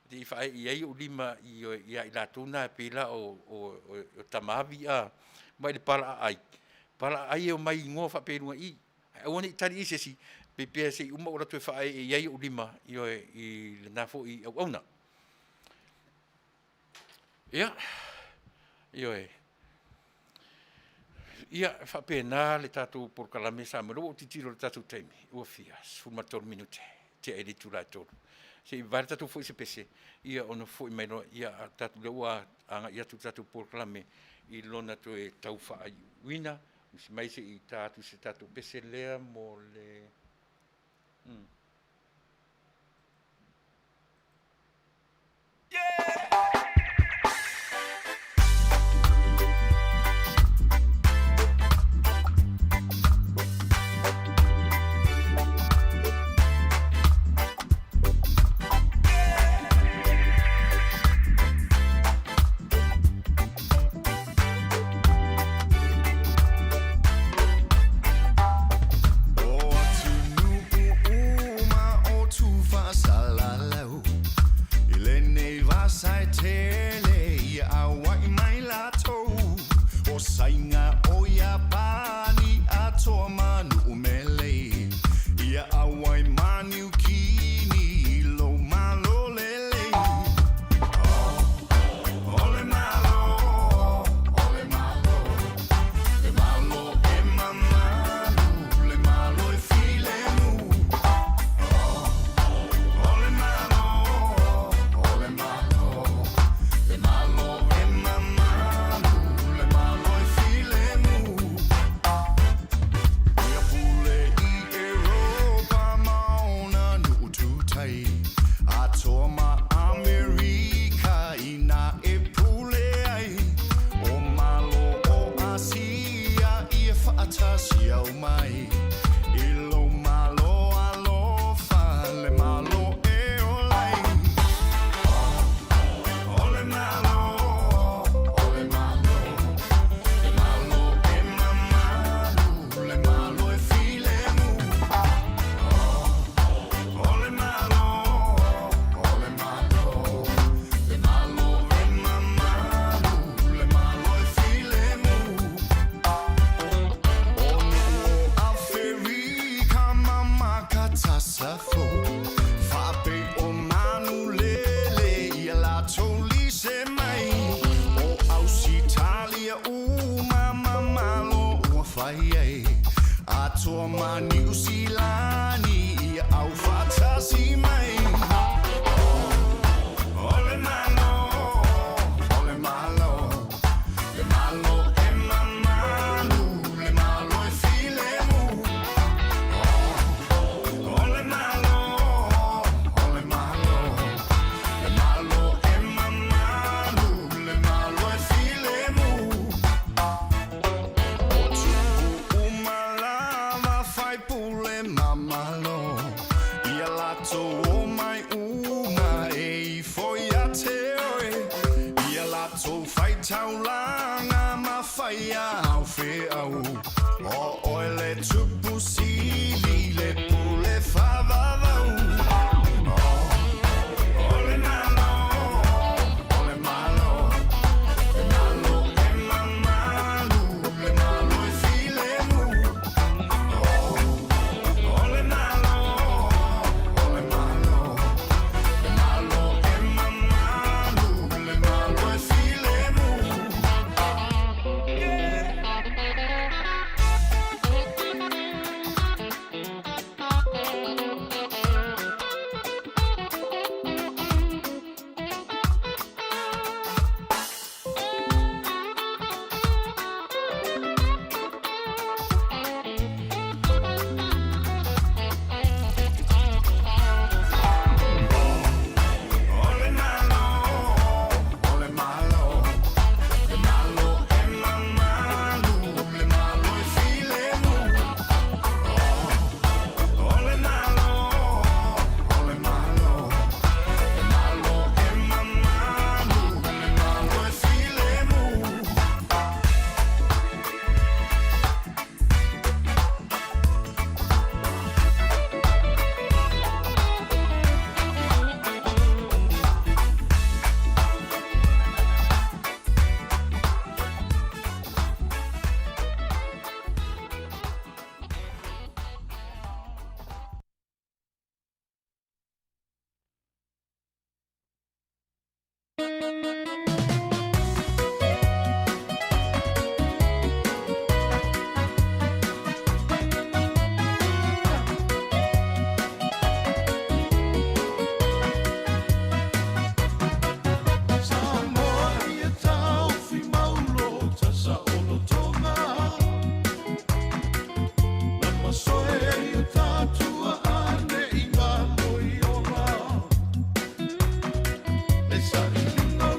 se i faaee i ai ou lima ioe, ia i latou na e pei la o, o, o Tama Avi, mai le pala aai, pala aai e omai i igoa faapea i luga i i, ae aua ne i tali i i se isi, pei pea se i uma ou alu atu e faaee i ai ou lima, ioe, i lena foi auauna. Ia, ioe, ia, e faapena le tatou polokalame Samoa. O lea ua ou tilotilo i le tatou taimi, ua fia? 13 minute tea i le itula e 3. Se i vavae le tatou foi se pese, ia ona foi mai loa, ia tatou, lea ua agai atu le tatou polokalame i lona toe tau faaiuiuina. Musi mai se i ta atu i se tatou pese lea mo le... O atunuu uma o Tufaasalalau I lenei vasa e tele ia auai mai latou O Saina o Iapani atoa ma Nuumele Ia auai ma Niukini i lou Malo lelei O le Malo, o le Malo Le Malo e mamalu, le Malo e filemu O le Malo, o le Malo Le Malo e mamalu, le Malo e filemu Ia pule i Europa ma ona nuu tutai Atoa ma Amerika ina e pule ai O Malo o Asia ia faatasi aumai I lou Malo alofa le Malo e ola ai O le Malo, o le Malo Le Malo e mamalu, le Malo e filemu O le Malo, o le Malo Le Malo e mamalu, le Malo e filemu O nuu o Aferika ma Makatasafo Faapei o manu lele ia latou lise mai O Ausitalia uma ma Malo ua fai ai Atoa ma Niu Silani ia aufaatasi mai O le Malo, o le Malo Le Malo e mamalu, le Malo e filemu O le Malo, Tupu sili le pule faavavau. O le Malo, o le Malo, le Malo e mamalu, le Malo e filemu. O le Malo, o le Malo, le Malo e mamalu, le Malo e filemu. O le Malo, o le Malo, le Malo e mamalu, le Malo e filemu. O le Malo, o le Malo, le Malo e mamalu, le Malo e filemu. Samoa ia taufi maulo tasa o lotoga. Na masoe ia tatua ane i ngā moi ola. Le sailiga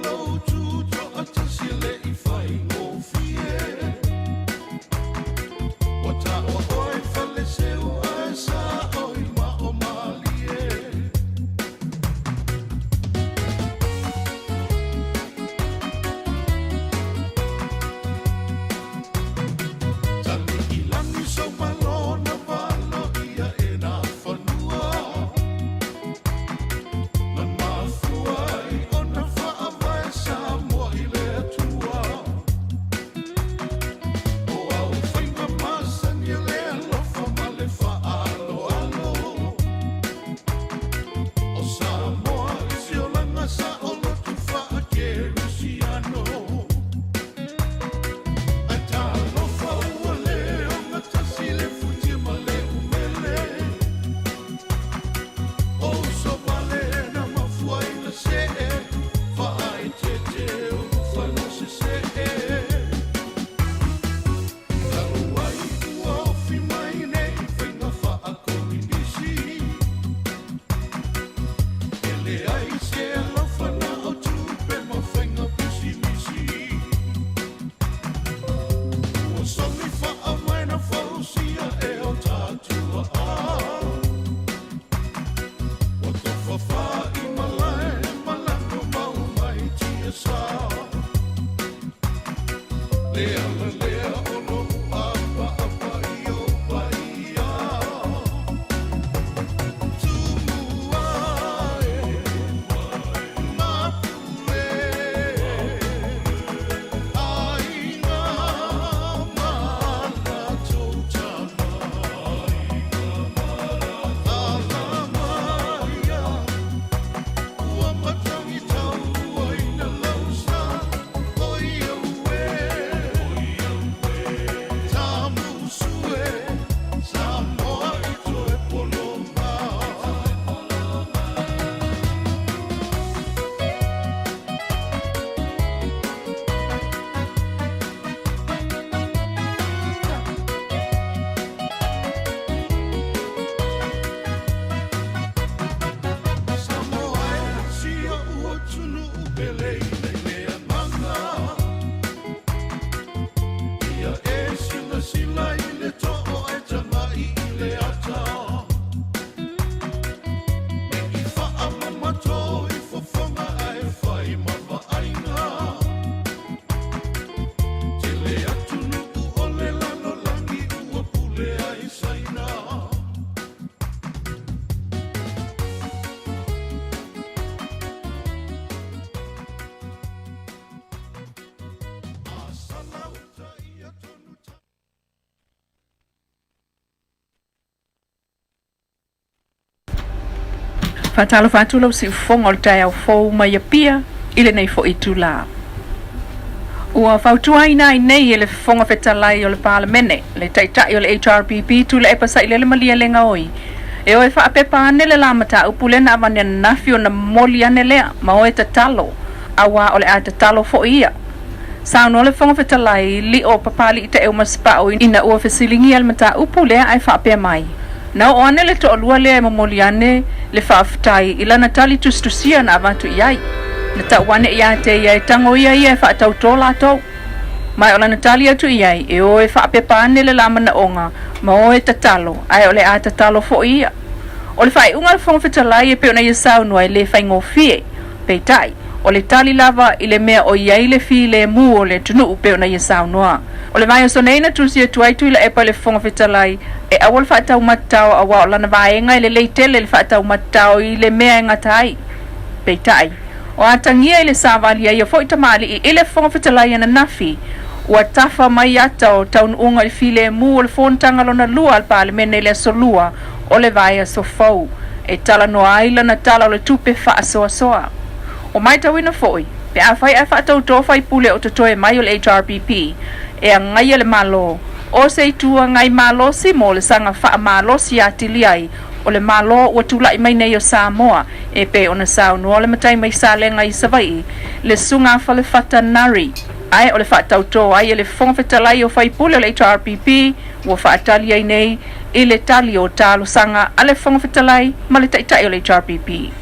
Faatalofa atu lau siufofoga o le taeao fou mai Apia i lenei foi itula. Ua fautuaina ai nei e le Fofoga Fetalai o le Palemene, le Taitai o le HRPP Tuilaepa Sailele Malielegaoi, e o e faapepa ane le la mataupu lea na avane ananafi ona momoli ane lea ma o e tatalo, auā o le a tatalo foi ia. Saunoa le Fofoga Fetalai, Lio Papalii Taeu Masepau ina ua fesiligia le mataupu lea ae faapea mai, Na oo ane le toalua lea e momoli ane le faafetai i lana tali tusitusia na avatu i ai. Na tau ane ia te ia e tago ia ia e faatautō latou. Ma o lana tali atu i ai, e o e faapepa ane le la manaoga ma o e tatalo, ae o le a tatalo foi ia. O le faaiuga a le Fofoga Fetalai e pei ona ia saunoa e le faigofie. Peitai, o le tali lava i le mea o i ai le filemu o le atunuu pei ona ia saunoa. O le vaiaso nei na tusi atu ai Tuilaepa i le Fofoga Fetalai e aua le faataumatao auā o lana vaega e lelei tele le faataumatao i le mea e gata ai. Peitai, o atagia i le savali a ia foi tamalii i le Fofoga Fetalai ananafi, ua tafa mai ata o taunuuga i le filemu o le fonotaga lona lua a le Palemene i le aso Lua o le vaiaso fou e talanoa ai lana Tala o le Tupe faasoasoa. Ua matauina foi, pe afai ae faatautō faipule o totoe mai o le HRPP e agaia le Malo, o se Itu Agai malosi mo le saga faamalosi atili ai o le Malo ua tulai mai nei o Samoa e pei ona saunoa le matai mai Salega i Savaii, le Susuga Falefata Nari. Ae o le faatautō ai e le Fofoga Fetalai o faipule o le HRPP ua faatali ai nei i le tali o talosaga a le Fofoga Fetalai ma le Taitai o le HRPP.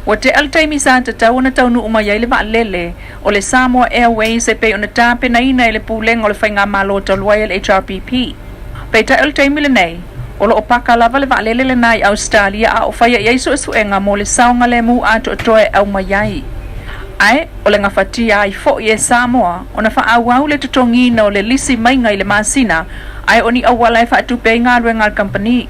Ua tea le taimi sa tatau ona taunuu mai ai le vaalele o le Samoa Airways e pei ona tapenaina e le Pulega o le Faigamalo talu ai a le HRPP. Peitai o le taimi lenei, o lo o paka lava le vaalele lena i Ausetalia a o faia i ai suesuega mo le saogalemu atoatoa e aumai ai. Ae, o le gafatia ai foi e Samoa ona faaauau le totogiina o le lisi maiga i le masina ae o ni auala e faatupe ai galuega a le kamupani.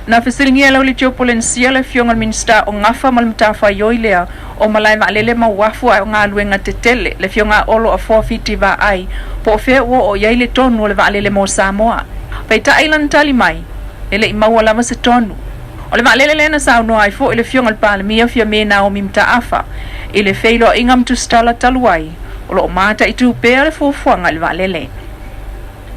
Na fesiligia e Laulitio Polenisia le Afioga i le Minisita o Gafa ma le Matafaioi lea o Malae Vaalele ma Uafu ae o Galuega Tetele, le Afioga a Olo Afoa Fiti Vaai, po o fea ua oo i ai le tonu o le vaalele mo Samoa. Peitai i lana tali mai, e le i maua lava se tonu. O le vaalele lea na saunoa ai foi le Afioga i le Palemia Fiame Naomi Mataafa i le feiloaiga ma tusitala talu ai, o lo o mataitu pea le fuafuaga i le vaalele.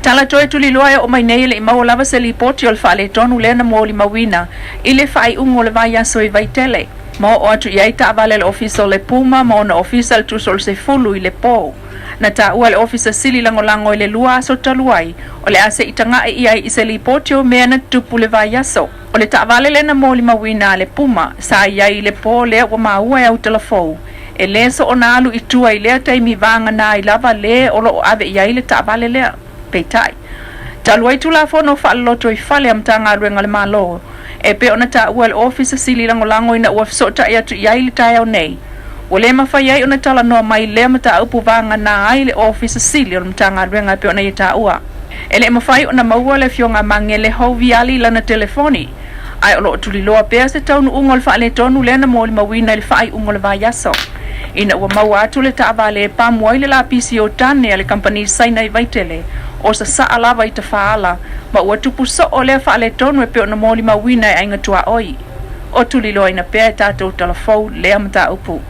Tala toe tuliloa e oo mai nei e le i maua lava se lipoti o le faaletonu lea na molimauina i le faaiuga o le vaiaso i Vaitele, ma oo atu i ai taavale a le Ofisa o le Puma ma ona ofisa i le tusa o le 10 i le po. Na taua e le Ofisa Sili Lagolago i le lua aso talu ai, o le a se i taga'i i ai i se lipoti o mea na tutupu le vaiaso. O le taavale lea na molimauina a le Puma sa i ai i le po lea ua maua e Autalafou, E le soona alu i tua i lea taimi vagana ai lava le o lo o ave i ai le taavale lea. Peitai, talu ai Tulafono faaloloto i fale a Matagaluega a le Malo, e pei ona taua e le Ofisa Sili Lagolago ina ua fesootai atu i ai i le taeao nei, ua le mafai ai ona talanoa mai lea mataupu vagana ai le Ofisa Sili o le Matagaluega e pei ona ia taua. E le mafai ona maua le Afioga a Magele Hou Viali i lana telefoni. Ae o lo o tuliloa pea se taunuuga o le faaletonu lea na molimauina i le faaiuga o le vaiaso, ina ua maua atu le taavale e pamu ai le lapisi o tane a le kamupani Saina i Vaitele, o sasaa lava i Tafaala, ma ua tupu soo lea faaletonu e pei ona molimauina e aiga tuaoi. O tuliloaina pea e tatou talafou lea mataupu.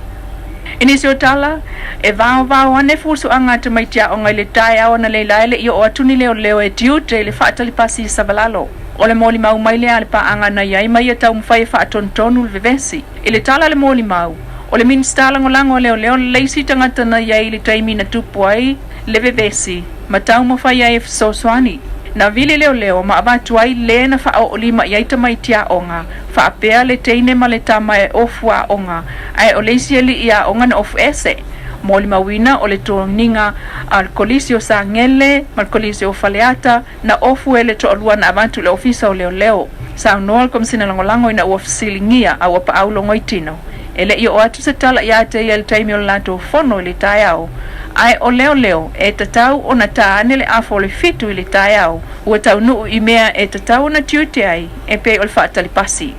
I nisi o tala, e vaovao ane fusuaga a tamaiti aoga i le taeao analeila e le i oo atu ni leoleo e tiute i le faatalipasi i Savalalo. O le molimau mai lea a le paaga na i ai ma ia taumafai e faatonutonu le vevesi. I le tala a le molimau, o le Minisita Lagolago a Leoleo le isi tagata na i ai i le taimi na tupu ai le vevesi ma taumafai ai e fesoasoani. Na vili leoleo ma avatu ai le na faaoolima i ai tamaiti aoga, faapea le teine ma le tama e ofu aoga, ae o le isi alii aoga na ofu ese. Molimauina o le toniga a le Kolisi o Sagele ma le Kolisi o Faleata na ofu e le toalua na avatu i le Ofisa o Leoleo. Saunoa le Komesina Lagolago ina ua fesiligia a ua paau logoitino. E le i oo atu se tala ia te ia i le taimi o le latou fono i le taeao, ae o leoleo e tatau ona tā ane le afa o le 7 i le taeao, ua taunuu i mea e tatau ona tiute ai e pei o le faatali pasi.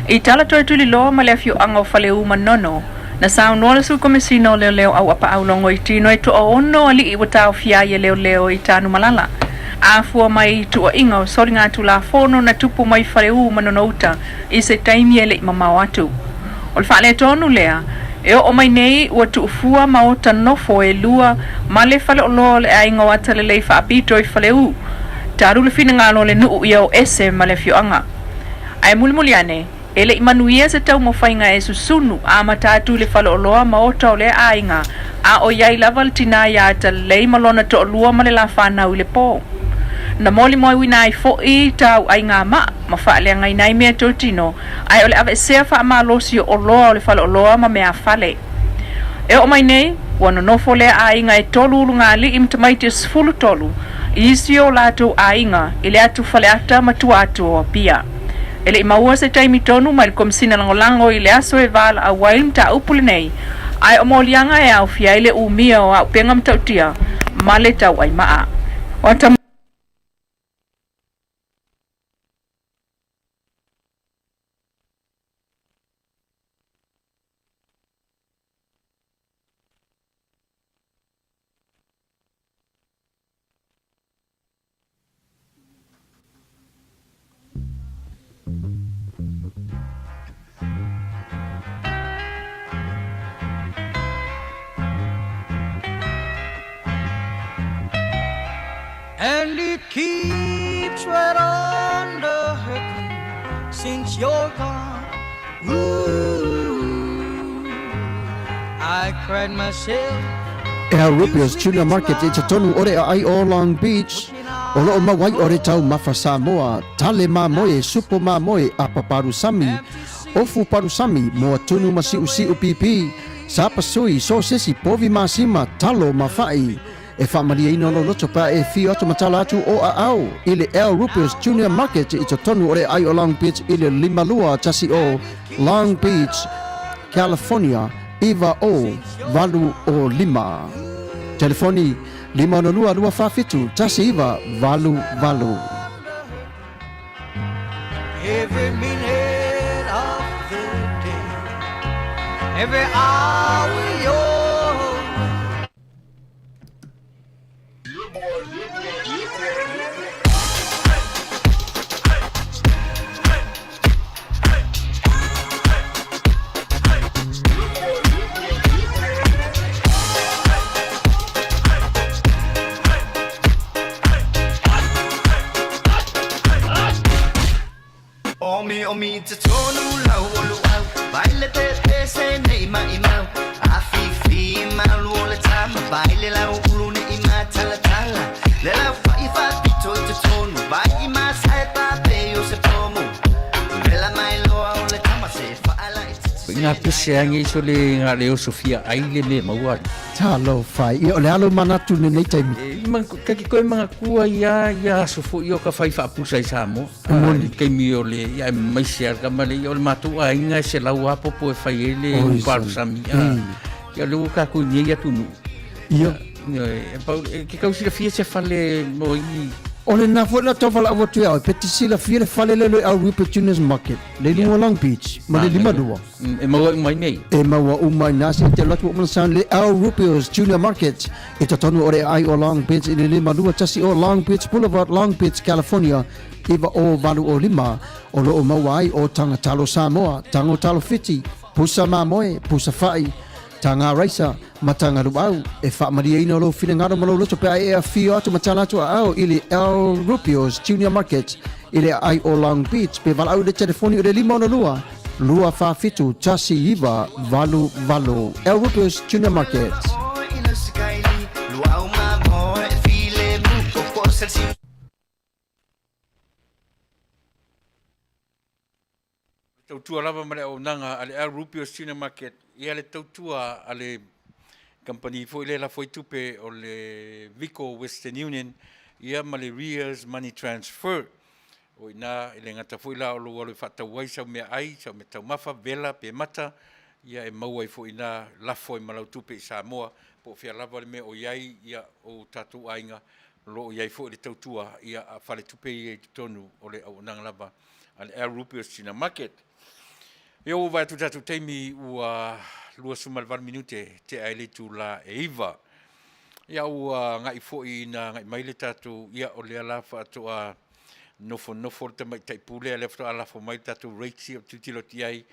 I tala toe tuliloa ma le afioaga o Faleu Manono, Na saunoa le Sui Komesina o Leoleo Auapaau Logoitino e toaono alii ua taofia ai e leoleo i Tanumalala. Afua mai i tuuaiga o soligatulafono na tupu mai Faleu ma Nonouta i se taimi e le i mamao atu. O le faaletonu lea, e oo mai nei ua tuufua maota nofo e lua ma le faleoloa o le aiga o Atalelei Faapito i Faleu, talu le finagalo o le nuu ia o ese ma le afioaga. Ae mulimuli ane, e le i manuia se taumafaiga e susunu amata atu i le faleoloa maota o lea aiga, a o i ai lava le tinā iā Atalelei ma lona toalua ma le la fanau i le pō. Na molimoiuina ai foʻi tauaiga maa ma faaleagaina ai meatotino, ae o le aveesea faamalosi o oloa o le faleoloa ma meafale. E oo mai nei, ua nonofo lea aiga e tolu ulugalii ma tamaiti e 13 i isi o latou aiga i le atu Faleata ma tua atu o Apia. E le i maua se taimi tonu mai le Komesina Lagolago i le aso e valaau ai le mataupu lenei, ae o moliaga e aofia ai le umia o auupega matautia ma le tauaimaa. O And it keeps right on the hurting since you're gone. Ooh, I cried myself. El Rubio's Tuna Market i totonu o le aai o Long Beach, o loo maua ai o le taumafa Samoa, tale mamoe, supo mamoe, apa palusami, ofu palusami, moa tunu ma siusiu pipi, sapasui, sosesi, povi masima, talo ma fa'i. E faamalieina lou loto pe a e afio atu ma tala atu o aao i le El Rubio's Junior Market i totonu o le aai o Long Beach i le 5210 Long Beach, California 90805. Telefoni 562 247 1988. Every minute of the day, every hour you're Omi omi te tonu lau o luau Vai le te te se nei mai mau A fi fi malu o le tama Vai le lau ulu ne i ma tala tala Le lau fa i fa pito i te tonu Vai i ma sai pa pe o se pomu Vela mai loa o le tama se fa ala i te Nga pese ange iso le nga le oso fia ai le me maua. Talofa, ia o le alo manatu lenei taimi. E, ma, kaki koe mangakua ia, ia aso foʻi o ka fai faapusa i Samoa. Moni. Taimi o le, ia e maise a kama le, ia o le matou aiga e selau a popo e fai ai le Oi, upalusami. Ah, ia le ua kākou i nei atunuu. Ia. Ia, e, pau, e, ke kau silafia se fale mo i O lena foi na tau valaau atu ia oe, pe te silafia le fale lea o le Rupert Junior's Market, le i luga o Long Beach, ma le 52. E maua uma i nei. E maua uma i nā se te alu atu o Mana le Al Rubio's Junior Market i totonu o le aai o Long Beach i le 521 o Long Beach Boulevard, Long Beach, California 90805. O lo o maua ai o taga talo Samoa, tago talo Fiti, pusa mamoe, pusa fa'i, taga raisa, ma taga luau. E faamalieina lou finagalo ma lou loto pe a e afio atu ma tala atu aao i le Al Rubio's Junior Market i le aai o Long Beach pe valaau i le telefoni o le 562 247 1988. Al Rubio's Junior Market. Tautua lava ma le auaunaga a le Al Rubio's Junior Market, ia le tautua a le kamupani foi lea e lafo ai tupe o le Vico Western Union, ia ma le Ria's Money Transfer. O i ina, e le gata foi la o lou alu e faatau ai sau meaai, sau meataumafa, vela pe mata, ia e maua ai foi i ina lafo ai ma lau tupe i Samoa, po o fea lava le mea o i ai, ia, o tatou aiga, o lo o i ai foi le tautua, ia, a faletupe ia i totonu o le auaunaga lava a le Al Rubio's China Market. Ia ua vaai atu i le tatou taimi ua 28 minute tea ai le itula e 9. Ia ua agai foi ina agai mai le tatou, ia o lea la faatoa nofonofo le tamaitai pule a lea faatoa lafo mai le tatou rates ia ou te tilotilo atu i ai,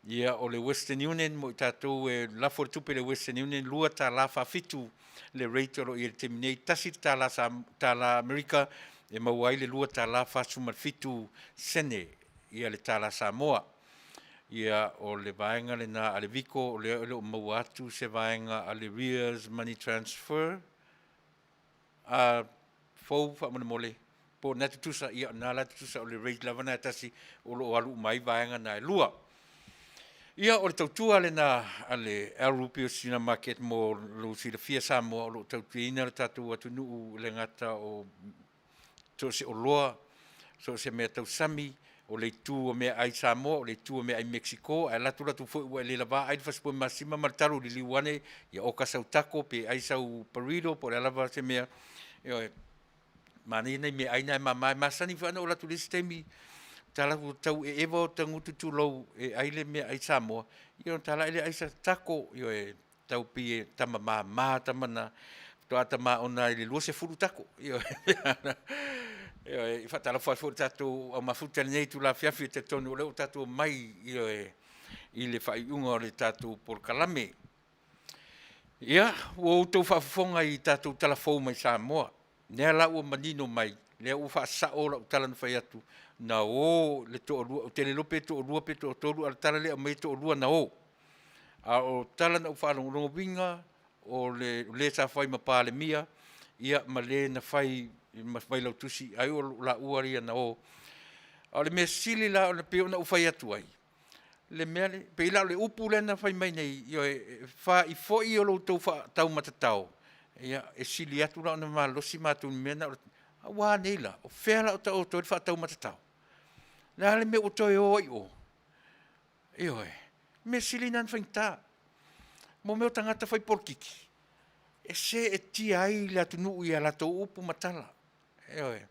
ia o le Western Union mo i tatou e lafo le tupe i le Western Union $2.47 le rate o lo o i ai i le taimi nei, $1 sa, tala Amerika e maua ai le $2.47 sene ia le tala Samoa. Ia o le vaega lena a le Vico, o lea e le o maua atu se vaega a le Rears Money Transfer a fou faamolemole po o na tutusa, ia o na la tutusa o le rate lava na e tasi o lo o alu uma ai vaega na e lua. Ia o le tautua lena a le Al Rupia Sina Market mo lou silafia Samoa o lo o tautuaina le tatou atunuu i le gata o so o se oloa, so o se mea tausami, o le itu o meaai Samoa, o le itu o meaai Mexico, ae latou latou foi ua e le lava ai le fasipovi masima ma le talo liliu ane, ia oka sau taco pe ai sau burrito po o le a lava se mea. Ioe, manaia nai meaai na e mama, e masani foi lava ona ou alu atu i le isi taimi, ta alu atu tau eeva ota gutu tulou e ai le meaai Samoa, ia ona ta alu lea e ai sa taco, ioe, tau pei e tama mama tama na, faatoa ta maona ai i le 20 tako. Ioe, e faatalofa atu foi i le tatou au mafuta i lenei itula afiafi, e talitonu o lea ua tatou omai, ioe, i le faaiuga o le tatou polokalame. Ia, ua outou faafofoga i tatou tala fou mai Samoa. Lea la ua manino mai, lea ua faasao lau tala na fai atu, na o le toalua, ou te le iloa pe toalua pe toatolu, a o le tala lea e aumai e toalua na o. A o tala na ou faalogologo uiga, o le sa fai ma Palemia, ia ma le na fai ma Failautusi, ai o laua ia na o. A o le mea sili la ona pei ona ou fai atu ai, le mea lea, pei la o le upu lea na fai mai nei, ioe, e fa'i foi o lo outou faataumatatao, ia e sili atu la ona malolosi matou i le mea lena. Ua a nei la? O fea la o taoto ai le faataumatatao? O le a le mea ua toe o ai i o? Ioe, mea sili lena ona faigata. Mo mea o tagata fai polokiki, e seetia ai le atunuu i a latou upu ma tala. Ioe.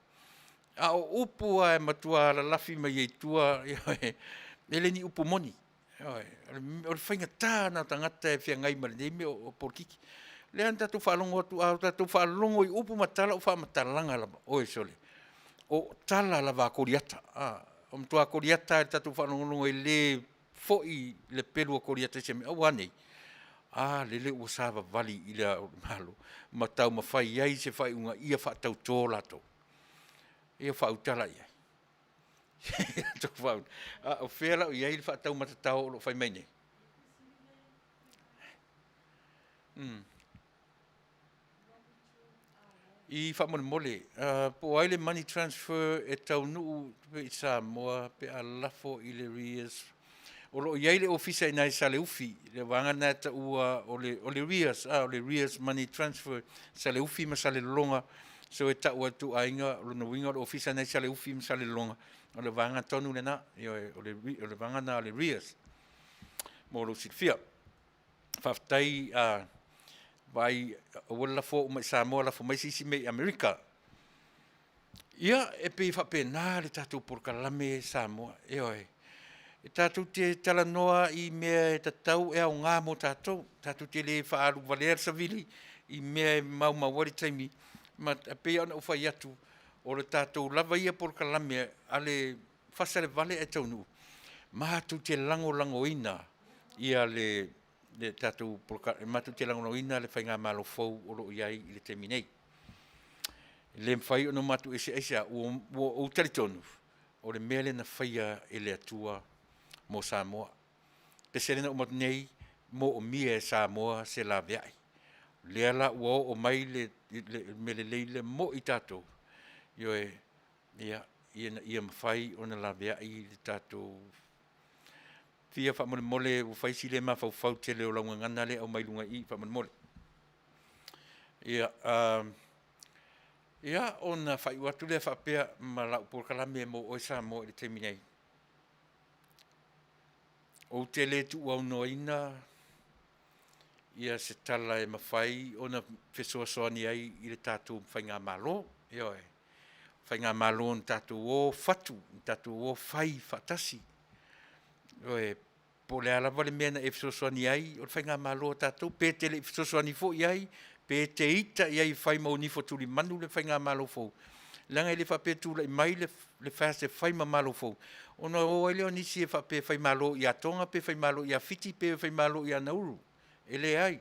A o upu lava e matua lalafi mai ai i tua, ioe, e le ni upu moni. Ioe. O le faigata lena o tagata e feagai ma lenei mea o polokiki. O lea na tatou faalogo atu, a tatou faalogo i upu ma tala o faamatalaga lava, oi sole, o tala lava a Koliata. O matua Koliata lava i le tatou faalogologo e le foi le pelu a Koliata i se mea, a ua a nei? A lele ua savavali i le Ao o le Malo ma taumafai ai se faaiuga ia faatauto latou. Ia faautala i ai. A o fea la o i ai le faataumatatao o lo o fai mai nei? I faamolemole, po o ai le money transfer e taunuu i Samoa pe a lafo i le RIAS. O lo o i ai le ofisa i ina i Saleufi, le vaega lena e taua o le RIAS, o le RIAS Money Transfer, Saleufi ma Salelologa. So e tau atu aiga, o lona uiga o le ofisa lena i Saleufi ma Salelologa, o le vaega tonu lena, ioe, o le vaega lena o le RIAS mo lou silafia. Faafetai a vaai aua le lafo uma i Samoa, lafo mai se isi mea i Amerika. Ia, e pei e faapena le tatou polokalame Samoa, ioe. E tatou te talanoa i mea e tatau e aoga mo tatou. Tatou te le faaalu valea le savili i mea e maumau ai le taimi. Ma e pei lava ona ou fai atu, o le tatou lava ia polokalame a le fasa i le vale ae taunuu, matou te lagolagoina ia le le tatou matou te lagolagoina le faigamalo fou o lo o i ai i le taimi nei. E le mafai ona matou ese aisea, ua ou talitonu o le mea lea na faia e le Atua mo Samoa. Pese lea na uma atu nei, moomia e Samoa se laveai. O lea la ua oo mai le mea lelei lea mo i tatou, ioe, ia, ina ia mafai ona laveai le tatou fia faamolemole ua fai si le mafaufau tele o lau gagana lea e aumai luga i i faamolemole. Ia, ia ona faaiu atu lea faapea ma lau polokalame mo oe Samoa i le taimi nei. Ou te le tuuaunoaina ia se tala e mafai ona fesoasoani ai i le tatou faigamalo. Ioe, faigamalo na tatou o fatu, na tatou o fai faatasi. Ioe, po o le a lava le mea na e fesoasoani ai, o le faigamalo a tatou, pe te le i fesoasoani foi i ai, Pe te ita i ai e fai ma o nifo tulimanu le faigamalo fou, leaga e le faapea e tulai mai le le FAST e fai ma malo fou, ona o ai lea o nisi e faapea e faimalo ia Toga pe faimalo ia Fiti pe faimalo ia Nauru. E leai.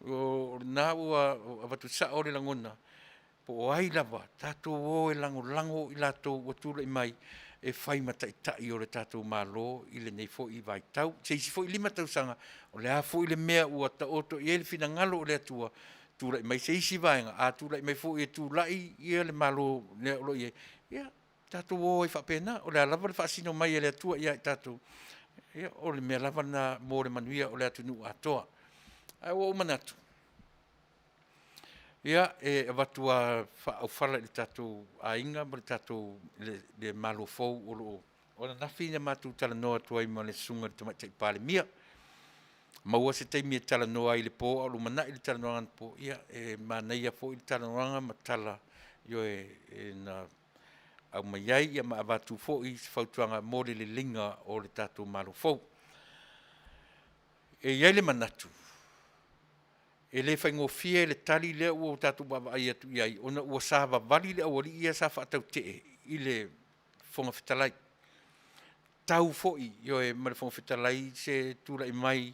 O lena ua avatu sao le lagona, po o ai lava, tatou o e lagolago i latou ua tulai mai e fai ma taitai o le tatou Malo i lenei foi vaitau. Se isi foi 5 tausaga, o le a foi le mea ua taoto i ai le finagalo o le Atua, tulai mai se isi vaega, a tulai mai foi e tulai ia le Malo lea o lo o i ai, ia tatou o ai faapena. O le a lava le faasino mai e le Atua ia i tatou, ia o le mea lava lena mo le manuia o le atunuu atoa. Ae ua ou manatu, ia, e avatu lava faaufala i le tatou aiga ma le tatou le Malo fou o lo o… O ananafi na matou talanoa atu ai ma le Susuga i le Tamaitai Palemia, maua se taimi e talanoa ai i le po a o lumanai le talanoaga anapo, ia e manaia foi le talanoaga ma tala, ioe, na aumai ai ma avatu foi se fautuaga mo le leleiga o le tatou Malo fou. E i ai le manatu, e le faigofie le tali lea ua tatou vaavaai atu i ai ona ua savavali le aualii ia sa faatautee i le Fofoga Fetalai. Tau foi, ioe, ma le Fofoga Fetalai se tulai mai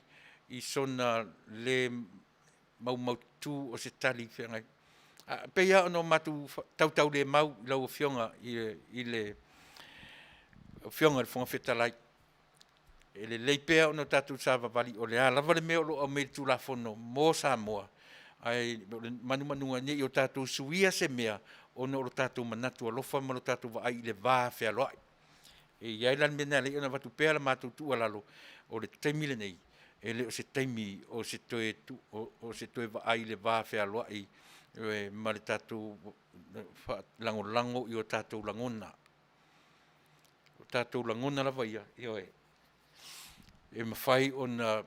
i sona le maumaututu o se tali feagai. E pei lava ona matou tautaulemau i lau Afioga i le Afioga i le Fofoga Fetalai, e lelei pea ona tatou savavali, o le a lava le mea o lo o aumai i le Tulafono mo Samoa, ae o le manumanuga ne i o tatou suia se mea ona o lo tatou manatu alofa ma lo tatou vaai i le vafealoai. E i ai la le mea lena e ala ai ona avatu pea la matou tuualalo, o le taimi lenei, e le o se taimi o se toe vaai i le vafealoai ma le tatou lagolago i o tatou lagona. O tatou lagona lava ia, ioe, e mafai ona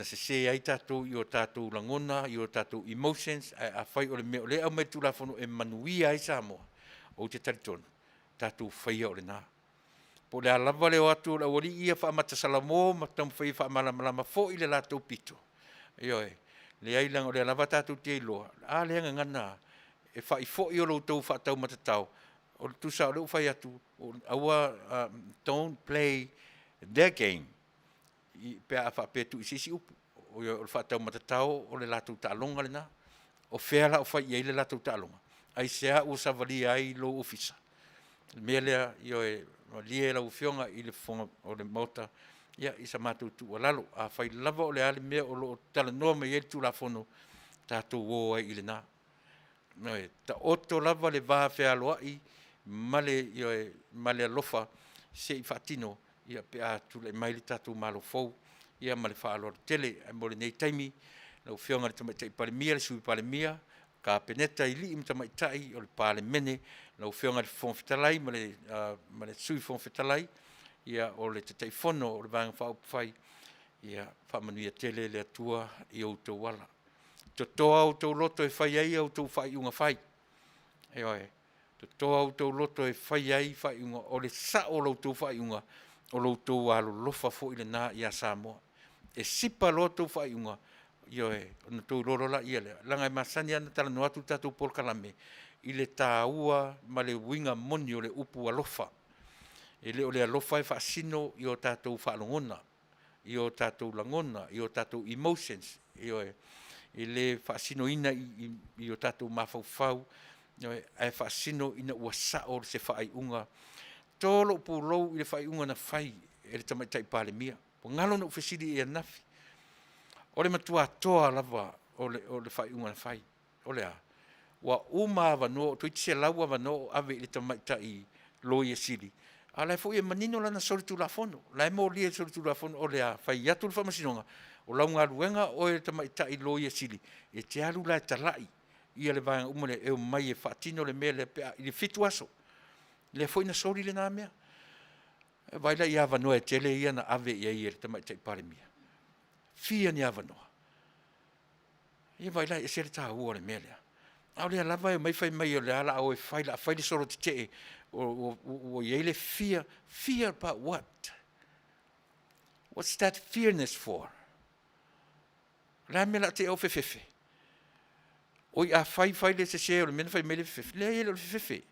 sese ai tatou i o tatou lagona, i o tatou emotions, ae afai o le mea o lea e aumai e le Tulafono e manuia ai Samoa, ou te talitonu, tatou faia o lena. Po o le a lava le o atu o le aualii ia faamatasalamo ma taumafai e faamalamalama foi le latou pito, ioe, leai leaga o lea lava tatou te iloa, a lea e gagana lava, e fai foi o lo outou faataumatatao, o le tusa lava o lea ua fai atu, aua, don't play their game pe a faapea e tuu i se isi upu. O le faataumatatao o le latou taaloga lena. O fea la o fai i ai le latou taaloga? Aisea ua savalia ai lou ofisa? O le mea lea, ioe malie lau Afioga i le Fofoga o le Maota, ia, i sa matou tuualalo, afai lava o le a le mea o lo o talanoa mai ai le Tulafono, tatou o ai i lena. Ioe, taoto lava le vafealoai ma le, ioe, ma le alofa se i faatino ia pe a tulai mai le tatou Malo fou ia ma le faaaloalo tele. Ae mo lenei taimi, lau Afioga i le Tamaitai Palemia, le Sui Palemia, Kapeneta i alii ma tamaitai o le Palemene, lau Afioga i le Fofoga Fetalai ma le Sui Fofoga Fetalai, ia o le Taitaifono o le Vaega Faaupufai, ia faamanuia tele le Atua i outou ala. Totoa outou loto e fai ai a outou faaiuga fai. Ioe, totoa outou loto e fai ai faaiuga, o le sao o la outou faaiuga, o lo outou alolofa foi lena ia Samoa. E sipa loa tou faaiuga, ioe, ona outou iloa loa lea, leaga e masani lava ona talanoa atu le tatou polokalame i le taua ma le uiga moni o le upu alofa. E le o le alofa e faasino i o tatou faalogona, i o tatou lagona, i o tatou emotions, ioe, e le faasinoina i o tatou mafaufau, ioe, ae faasino ina ua sao se faaiuga. To lou pulou i le faaiuga na fai e le Tamaitai Palemia. Ua galo na ou fesili i ai ananafi. O le matua toa lava o le faaiuga na fai. O le a? Ua uma avanoa, toeitiiti 100 avanoa o ave i le tamaitai Loia Sili, a o la e foi e manino lana solitulafono, o la e molia i le solitulafono, o le a? Fai atu le Faamasinoga, o lau galuega oe le tamaitai Loia Sili, e te alu la e talai ia le vaega uma lea e omai e faatino le mea lea pe a, i le 7 aso. Lea foi na soli lena mea. Vaai la i avanoa e tele ia na ave i ai e le Tamaitai Palemia. Fia ni avanoa. Ia vaai la e ese le taua o le mea lea. A o lea lava e omai fai mai o lea o le a o e fai, o le a fai le solo tetee ua i ai le fear. Fear about what? What's that fearness for? O le a le mea o le a te i ai o fefe? Oi a fai fai le sese o le mea na fai mai le fefefe. Leai e le o le fefefe.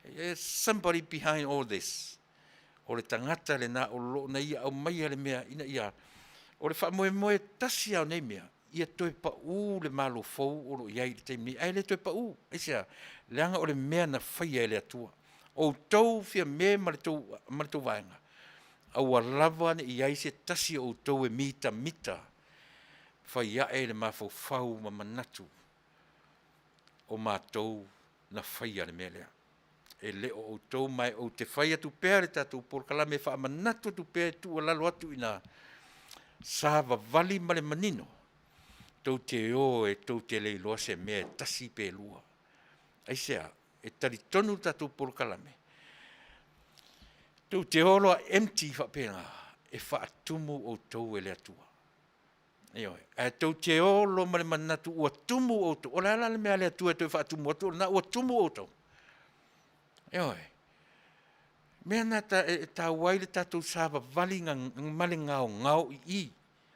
There's somebody behind all this. O le tagata lena o lo o na ia aumaia le mea ina ia o le faamoemoe tasi lava o nei mea, ia toe pau le Malo fou o lo o i ai i le taimi nei, ae le toe pau. Aisea? Leaga o le mea na faia e le Atua. Outou Fiame ma le tou, ma le tou vaega, aua lava ne i i ai se tasi o outou e mitamita fai ae le mafaufau ma manatu o matou na faia le mea lea. E le o outou, ma e ou te fai atu pea le tatou polokalame e faamanatu atu pea e tuualalo atu ina savavali ma le manino, tou te o e tou te le iloa se mea e tasi pe lua. Aisea? E talitonu le tatou polokalame, tou te o loa empty faapena, e faatumu outou e le Atua. Ioe. Ae tou te o loa ma le manatu ua tumu outou, o le a la le mea a le Atua e toe faatumu atu, o lena ua tumu outou. Ioe. Mea na e taua ai le tatou savavali ma le gaogao i i.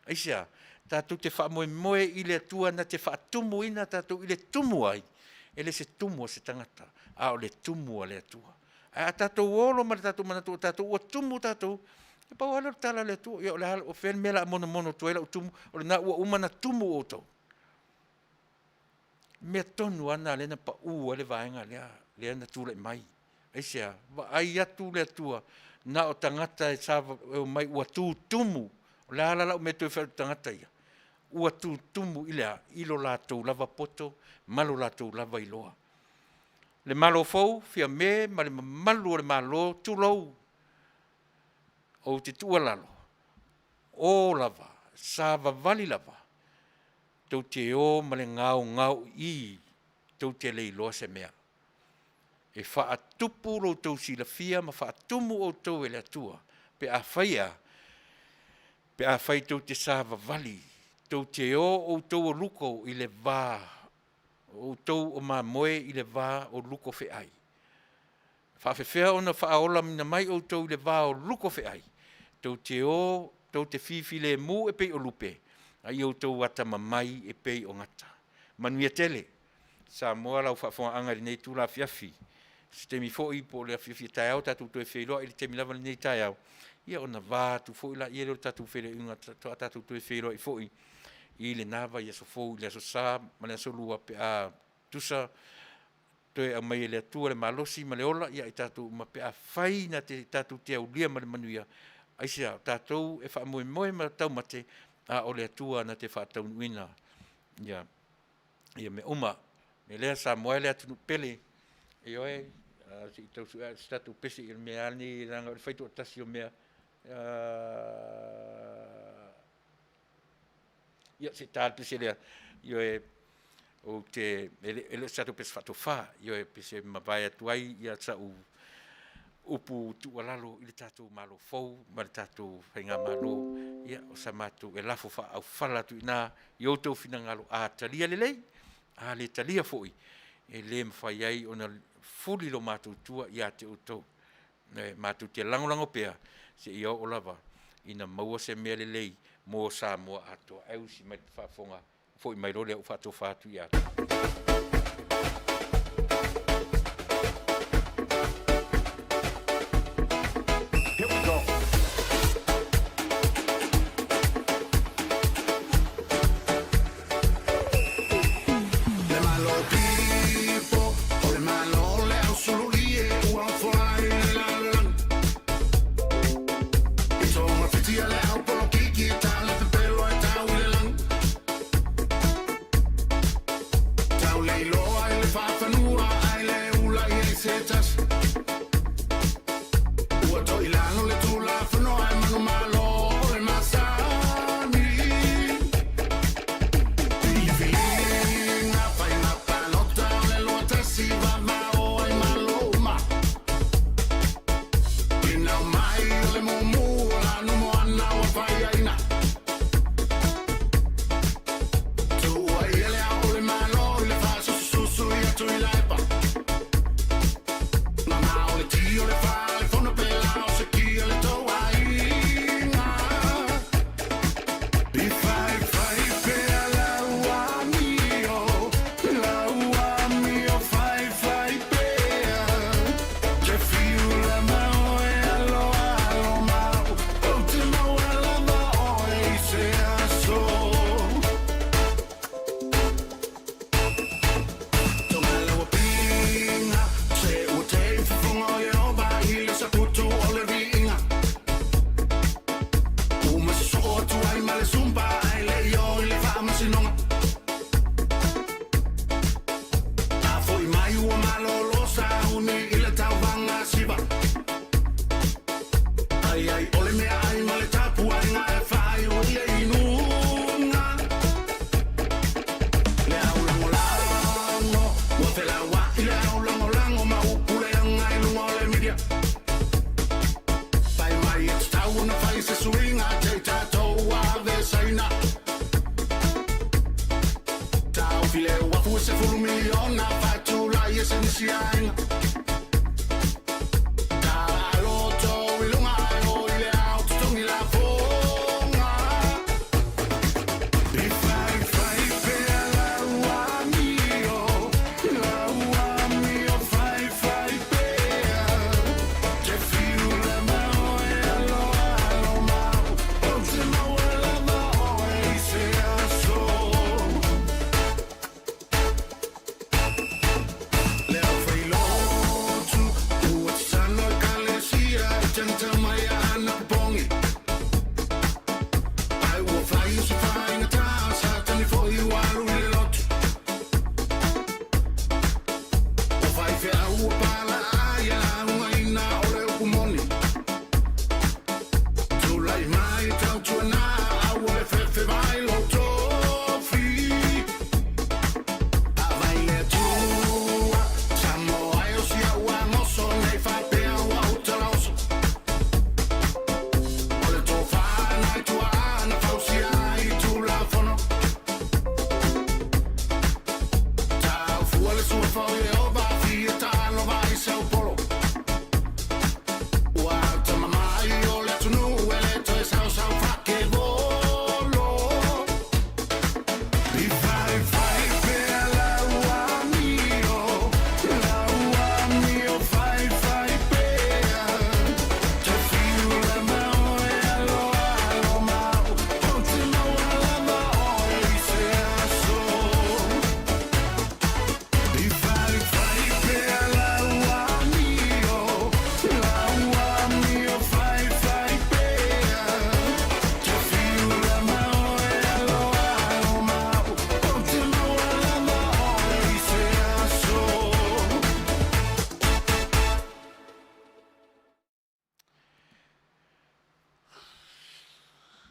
Aisea? Tatou te faamoemoe i le Atua na te faatumuina tatou i le tumu ai, e le se tumu a se tagata, a o le tumu a le Atua. Ae a tatou o loa ma le tatou manatu o tatou ua tumu tatou, e pau lava lea o le tala a le Atua, ia o le a, o fea le mea o le a monomono atu ai lau tumu, o lena ua uma ona tumu outou. Mea tonu lava lena lea na pau ai le vaega lea, lea na tulai mai. Aisea? Vaai atu le Atua, na o tagata e omai ua tutumu. O le a la lau mea e toe fai atu i tagata ia? Ua tutumu i le a? I lo latou lava poto ma lo latou lava iloa. Le Malo fou, Fiame ma le mamalu o le Malo, tulou, ou te tuualalo, o lava, savavali lava, tou te o ma le gaogaoii, tou te le iloa se mea. E faatupu lo outou silafia ma faatumu outou e le Atua pe afai e a? Pe afai tou te savavali, tou te o outou o luko i le va, o outou o mamoe i le va o luko feai. E faapefea ona faaolaina mai outou i le va o luko feai? Tou te o, tou te fifilemu e pei o lupe, a ia outou atamamai e pei o gata. Manuia tele Samoa lau faafofogaaga i lenei itula afiafi. Se taimi foi po o le afiafi a taeao tatou toe feiloai i le taimi lava lenei taeao, ia ona va atu foi laia lea o le tatou feiloaiga faatoa tatou toe feiloai foi i lena vaiaso fou i le Aso Sa ma le Aso Lua pe a tusa toe aumai e le Atua le malosi ma le ola ia i tatou uma pe afai na te tatou te aulia ma le manuia. Aisea? O tatou e faamoemoe ma taumate, a o le Atua na te faataunuuina ia ia mea uma. O le mea lea Samoa e le atunuu pele, ioe, se i tau sue ane se tatou pese i le mea lava lenei leaga o le faitoatasi o mea. Ia, se i ta le pese lea. Ioe, ou te, e le o se tatou pese faatofa, ioe, pese e mavae atu ai ia sau upu tuualalo i le tatou Malo fou ma le tatou Faigamalo. Ia, o sa matou, e lafo faaaufala atu i ina i outou finagalo, a talia lelei, a le talia foi, e le mafai ai ona fuli lo matou tua ia te outou. E matou te lagolago pea seia oo lava ina maua se mea lelei mo Samoa atoa. Ae usi mai le faafofoga, foi mai loa lea ua faatofa atu ia te. Here we go. Le Malo tipo, o le Malo le ausululi e ua fola i le lalolagi. I tonga whiti a le au polokiki, ta le pepelo e tau i le lagi. Tau lei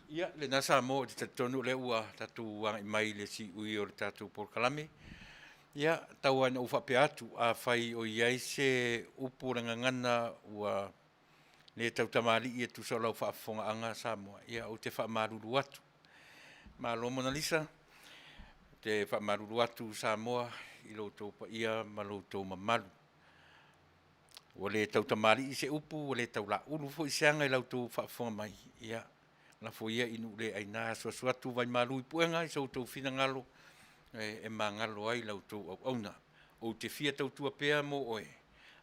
Ia, lena Samoa, ou te talitonu o lea ua tatou agai mai i le siui o le tatou polokalame. Ia, tau lava ina ou faapea atu, afai o i ai se upu o le gagana ua le tautamalii e tusa o lau faafofogaaga Samoa, ia ou te faamalulu atu. Malo Monalisa, ou te faamalulu atu Samoa i lo outou paia ma lo outou mamalu. Ua le tautamalii se upu, ua le taulaulu foi se aga i la outou faafofoga mai, ia lafo ia i nuu le aina e asuasu atu vaimalu i puega i so outou finagalo e magalo ai la outou auauna. Ou te fia tautua pea mo oe,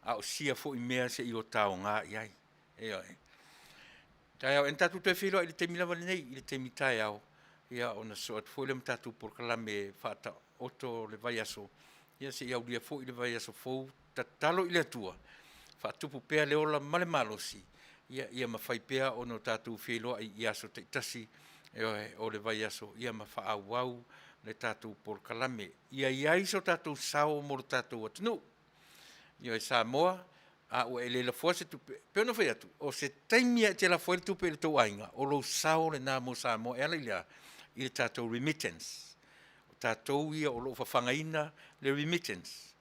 a o sia foi mea se i ota aoga i ai. Ioe. Taeao ea na tatou toe feiloai i le taimi lava lenei i le taimi taeao, ia ona sosoo atu foi lea ma tatou polokalame e faataoto le vaiaso, ia seia aulia foi le vaiaso fou. Tatalo i le Atua, faatupu pea le ola ma le malosi, ia mafai pea ona tatou feiloai i aso taitasi, ioe, o le vaiaso, ia ma faaauau le tatou polokalame. Ia i ai so tatou sao mo lo tatou atunuu. Ioe Samoa, a ua e le lafoa se tupe, e pei ona ou fai atu, o se taimi lava e te lafo ai le tupe i le tou aiga, o lou sao lena mo Samoa e ala i le a? I le tatou remittance. O tatou ia o lo o fafagaina le remittance.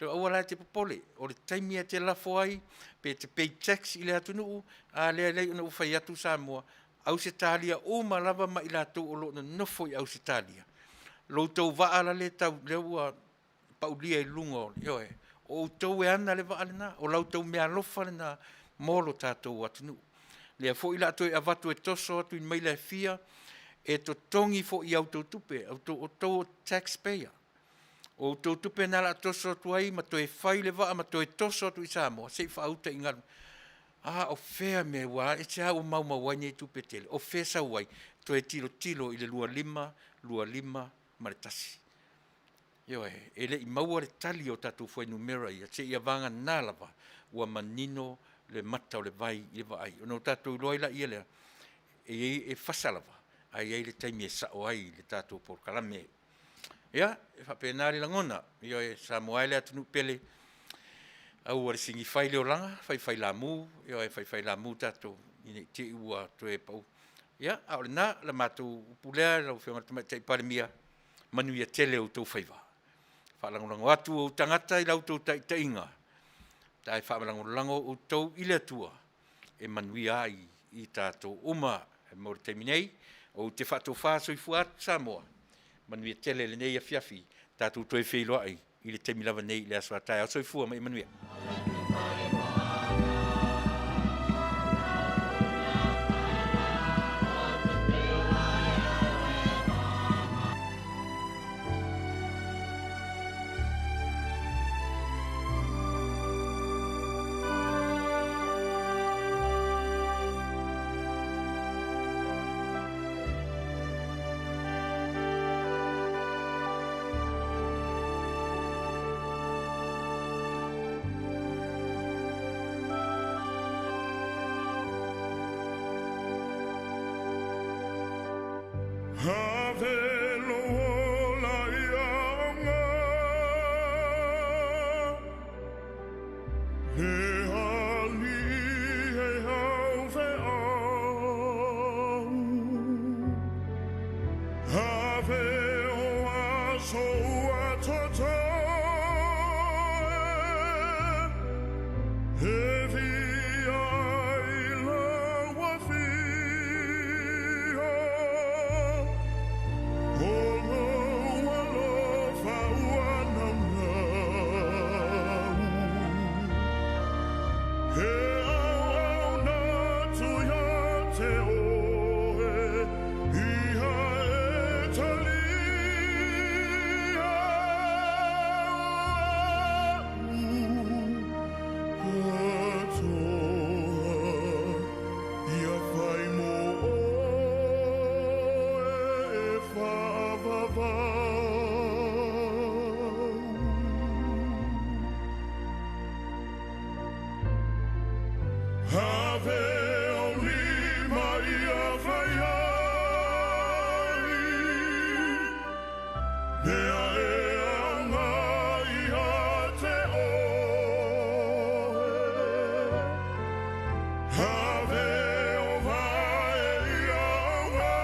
Aua la e te popole, o le taimi lava e te lafo ai, pe te pay tax i le atunuu, a lea e lelei ona ou fai atu Samoa, Ausetalia uma lava ma i latou o lo o nonofo i Ausetalia, lo outou vaa lea ua paulia i luga o, ioe, o outou e ana le vaa lena, o la outou meaalofa lena mo lo tatou atunuu. O lea foi o le a toe avatu e toso atu i maila e fia e totogi foi i a outou tupe, o outou o tax payer. O outou tupe na o le a toso atu ai ma toe fai le vaa ma toe toso atu i Samoa se i faauta i galu. A o fea mea ua aisea ua maumau ai nei tupe tele? O fea e sau ai? Toe tilotilo i le 25, 25 ma le 1. Ioe, e le i maua le tali o tatou fuainumera ia, seia vagana lava ua manino le mata o le vai i le vaai, ona o tatou iloa ai laia lea, e i ai, e fasa lava, ae i ai le taimi e sao ai le tatou polokalame. Ia, e faapena le lagona. Ioe, Samoa e le atunuu pele, aua le sigifai le olaga, faifailamu, ioe, faifailamu tatou ina ne i te i ua toe pau. Ia, a o lena, o le matou upu lea lau Afioga i le Tamaitai Palemia, manuia tele outou faiva. Faalagolago atu ou tagata i la outou taitaiga, ae faalagolago outou i le Atua e manuia ai i tatou uma. Mo le taimi nei, ou te faatofa soifua atu Samoa, manuia tele lenei afiafi, tatou toe feiloai i le taimi lava nei i le aso a taeao. Soifua ma ia manuia. Ave lou ola ia aoga, Le alii e haufeau. Ave o aso ua totoe, E via i lau afio, O lou alofa ua naunau. He auauna atu ia te oe, Ia e talia au atoa, Ia fai mo oe e faavavau. Ave ou lima ia fai ai, Mea e aoga ia te oe. Ave ou vae ia aoga,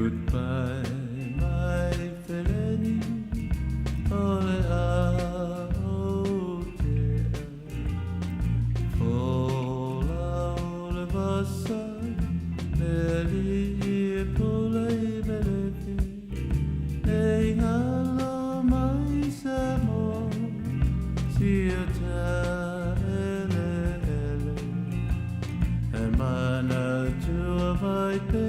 Goodbye my feleni o le a o te Fola o le vasa le alii e pule i Melefi E ingalo mai Samoa Sia ta ele ele E manatua mai pea.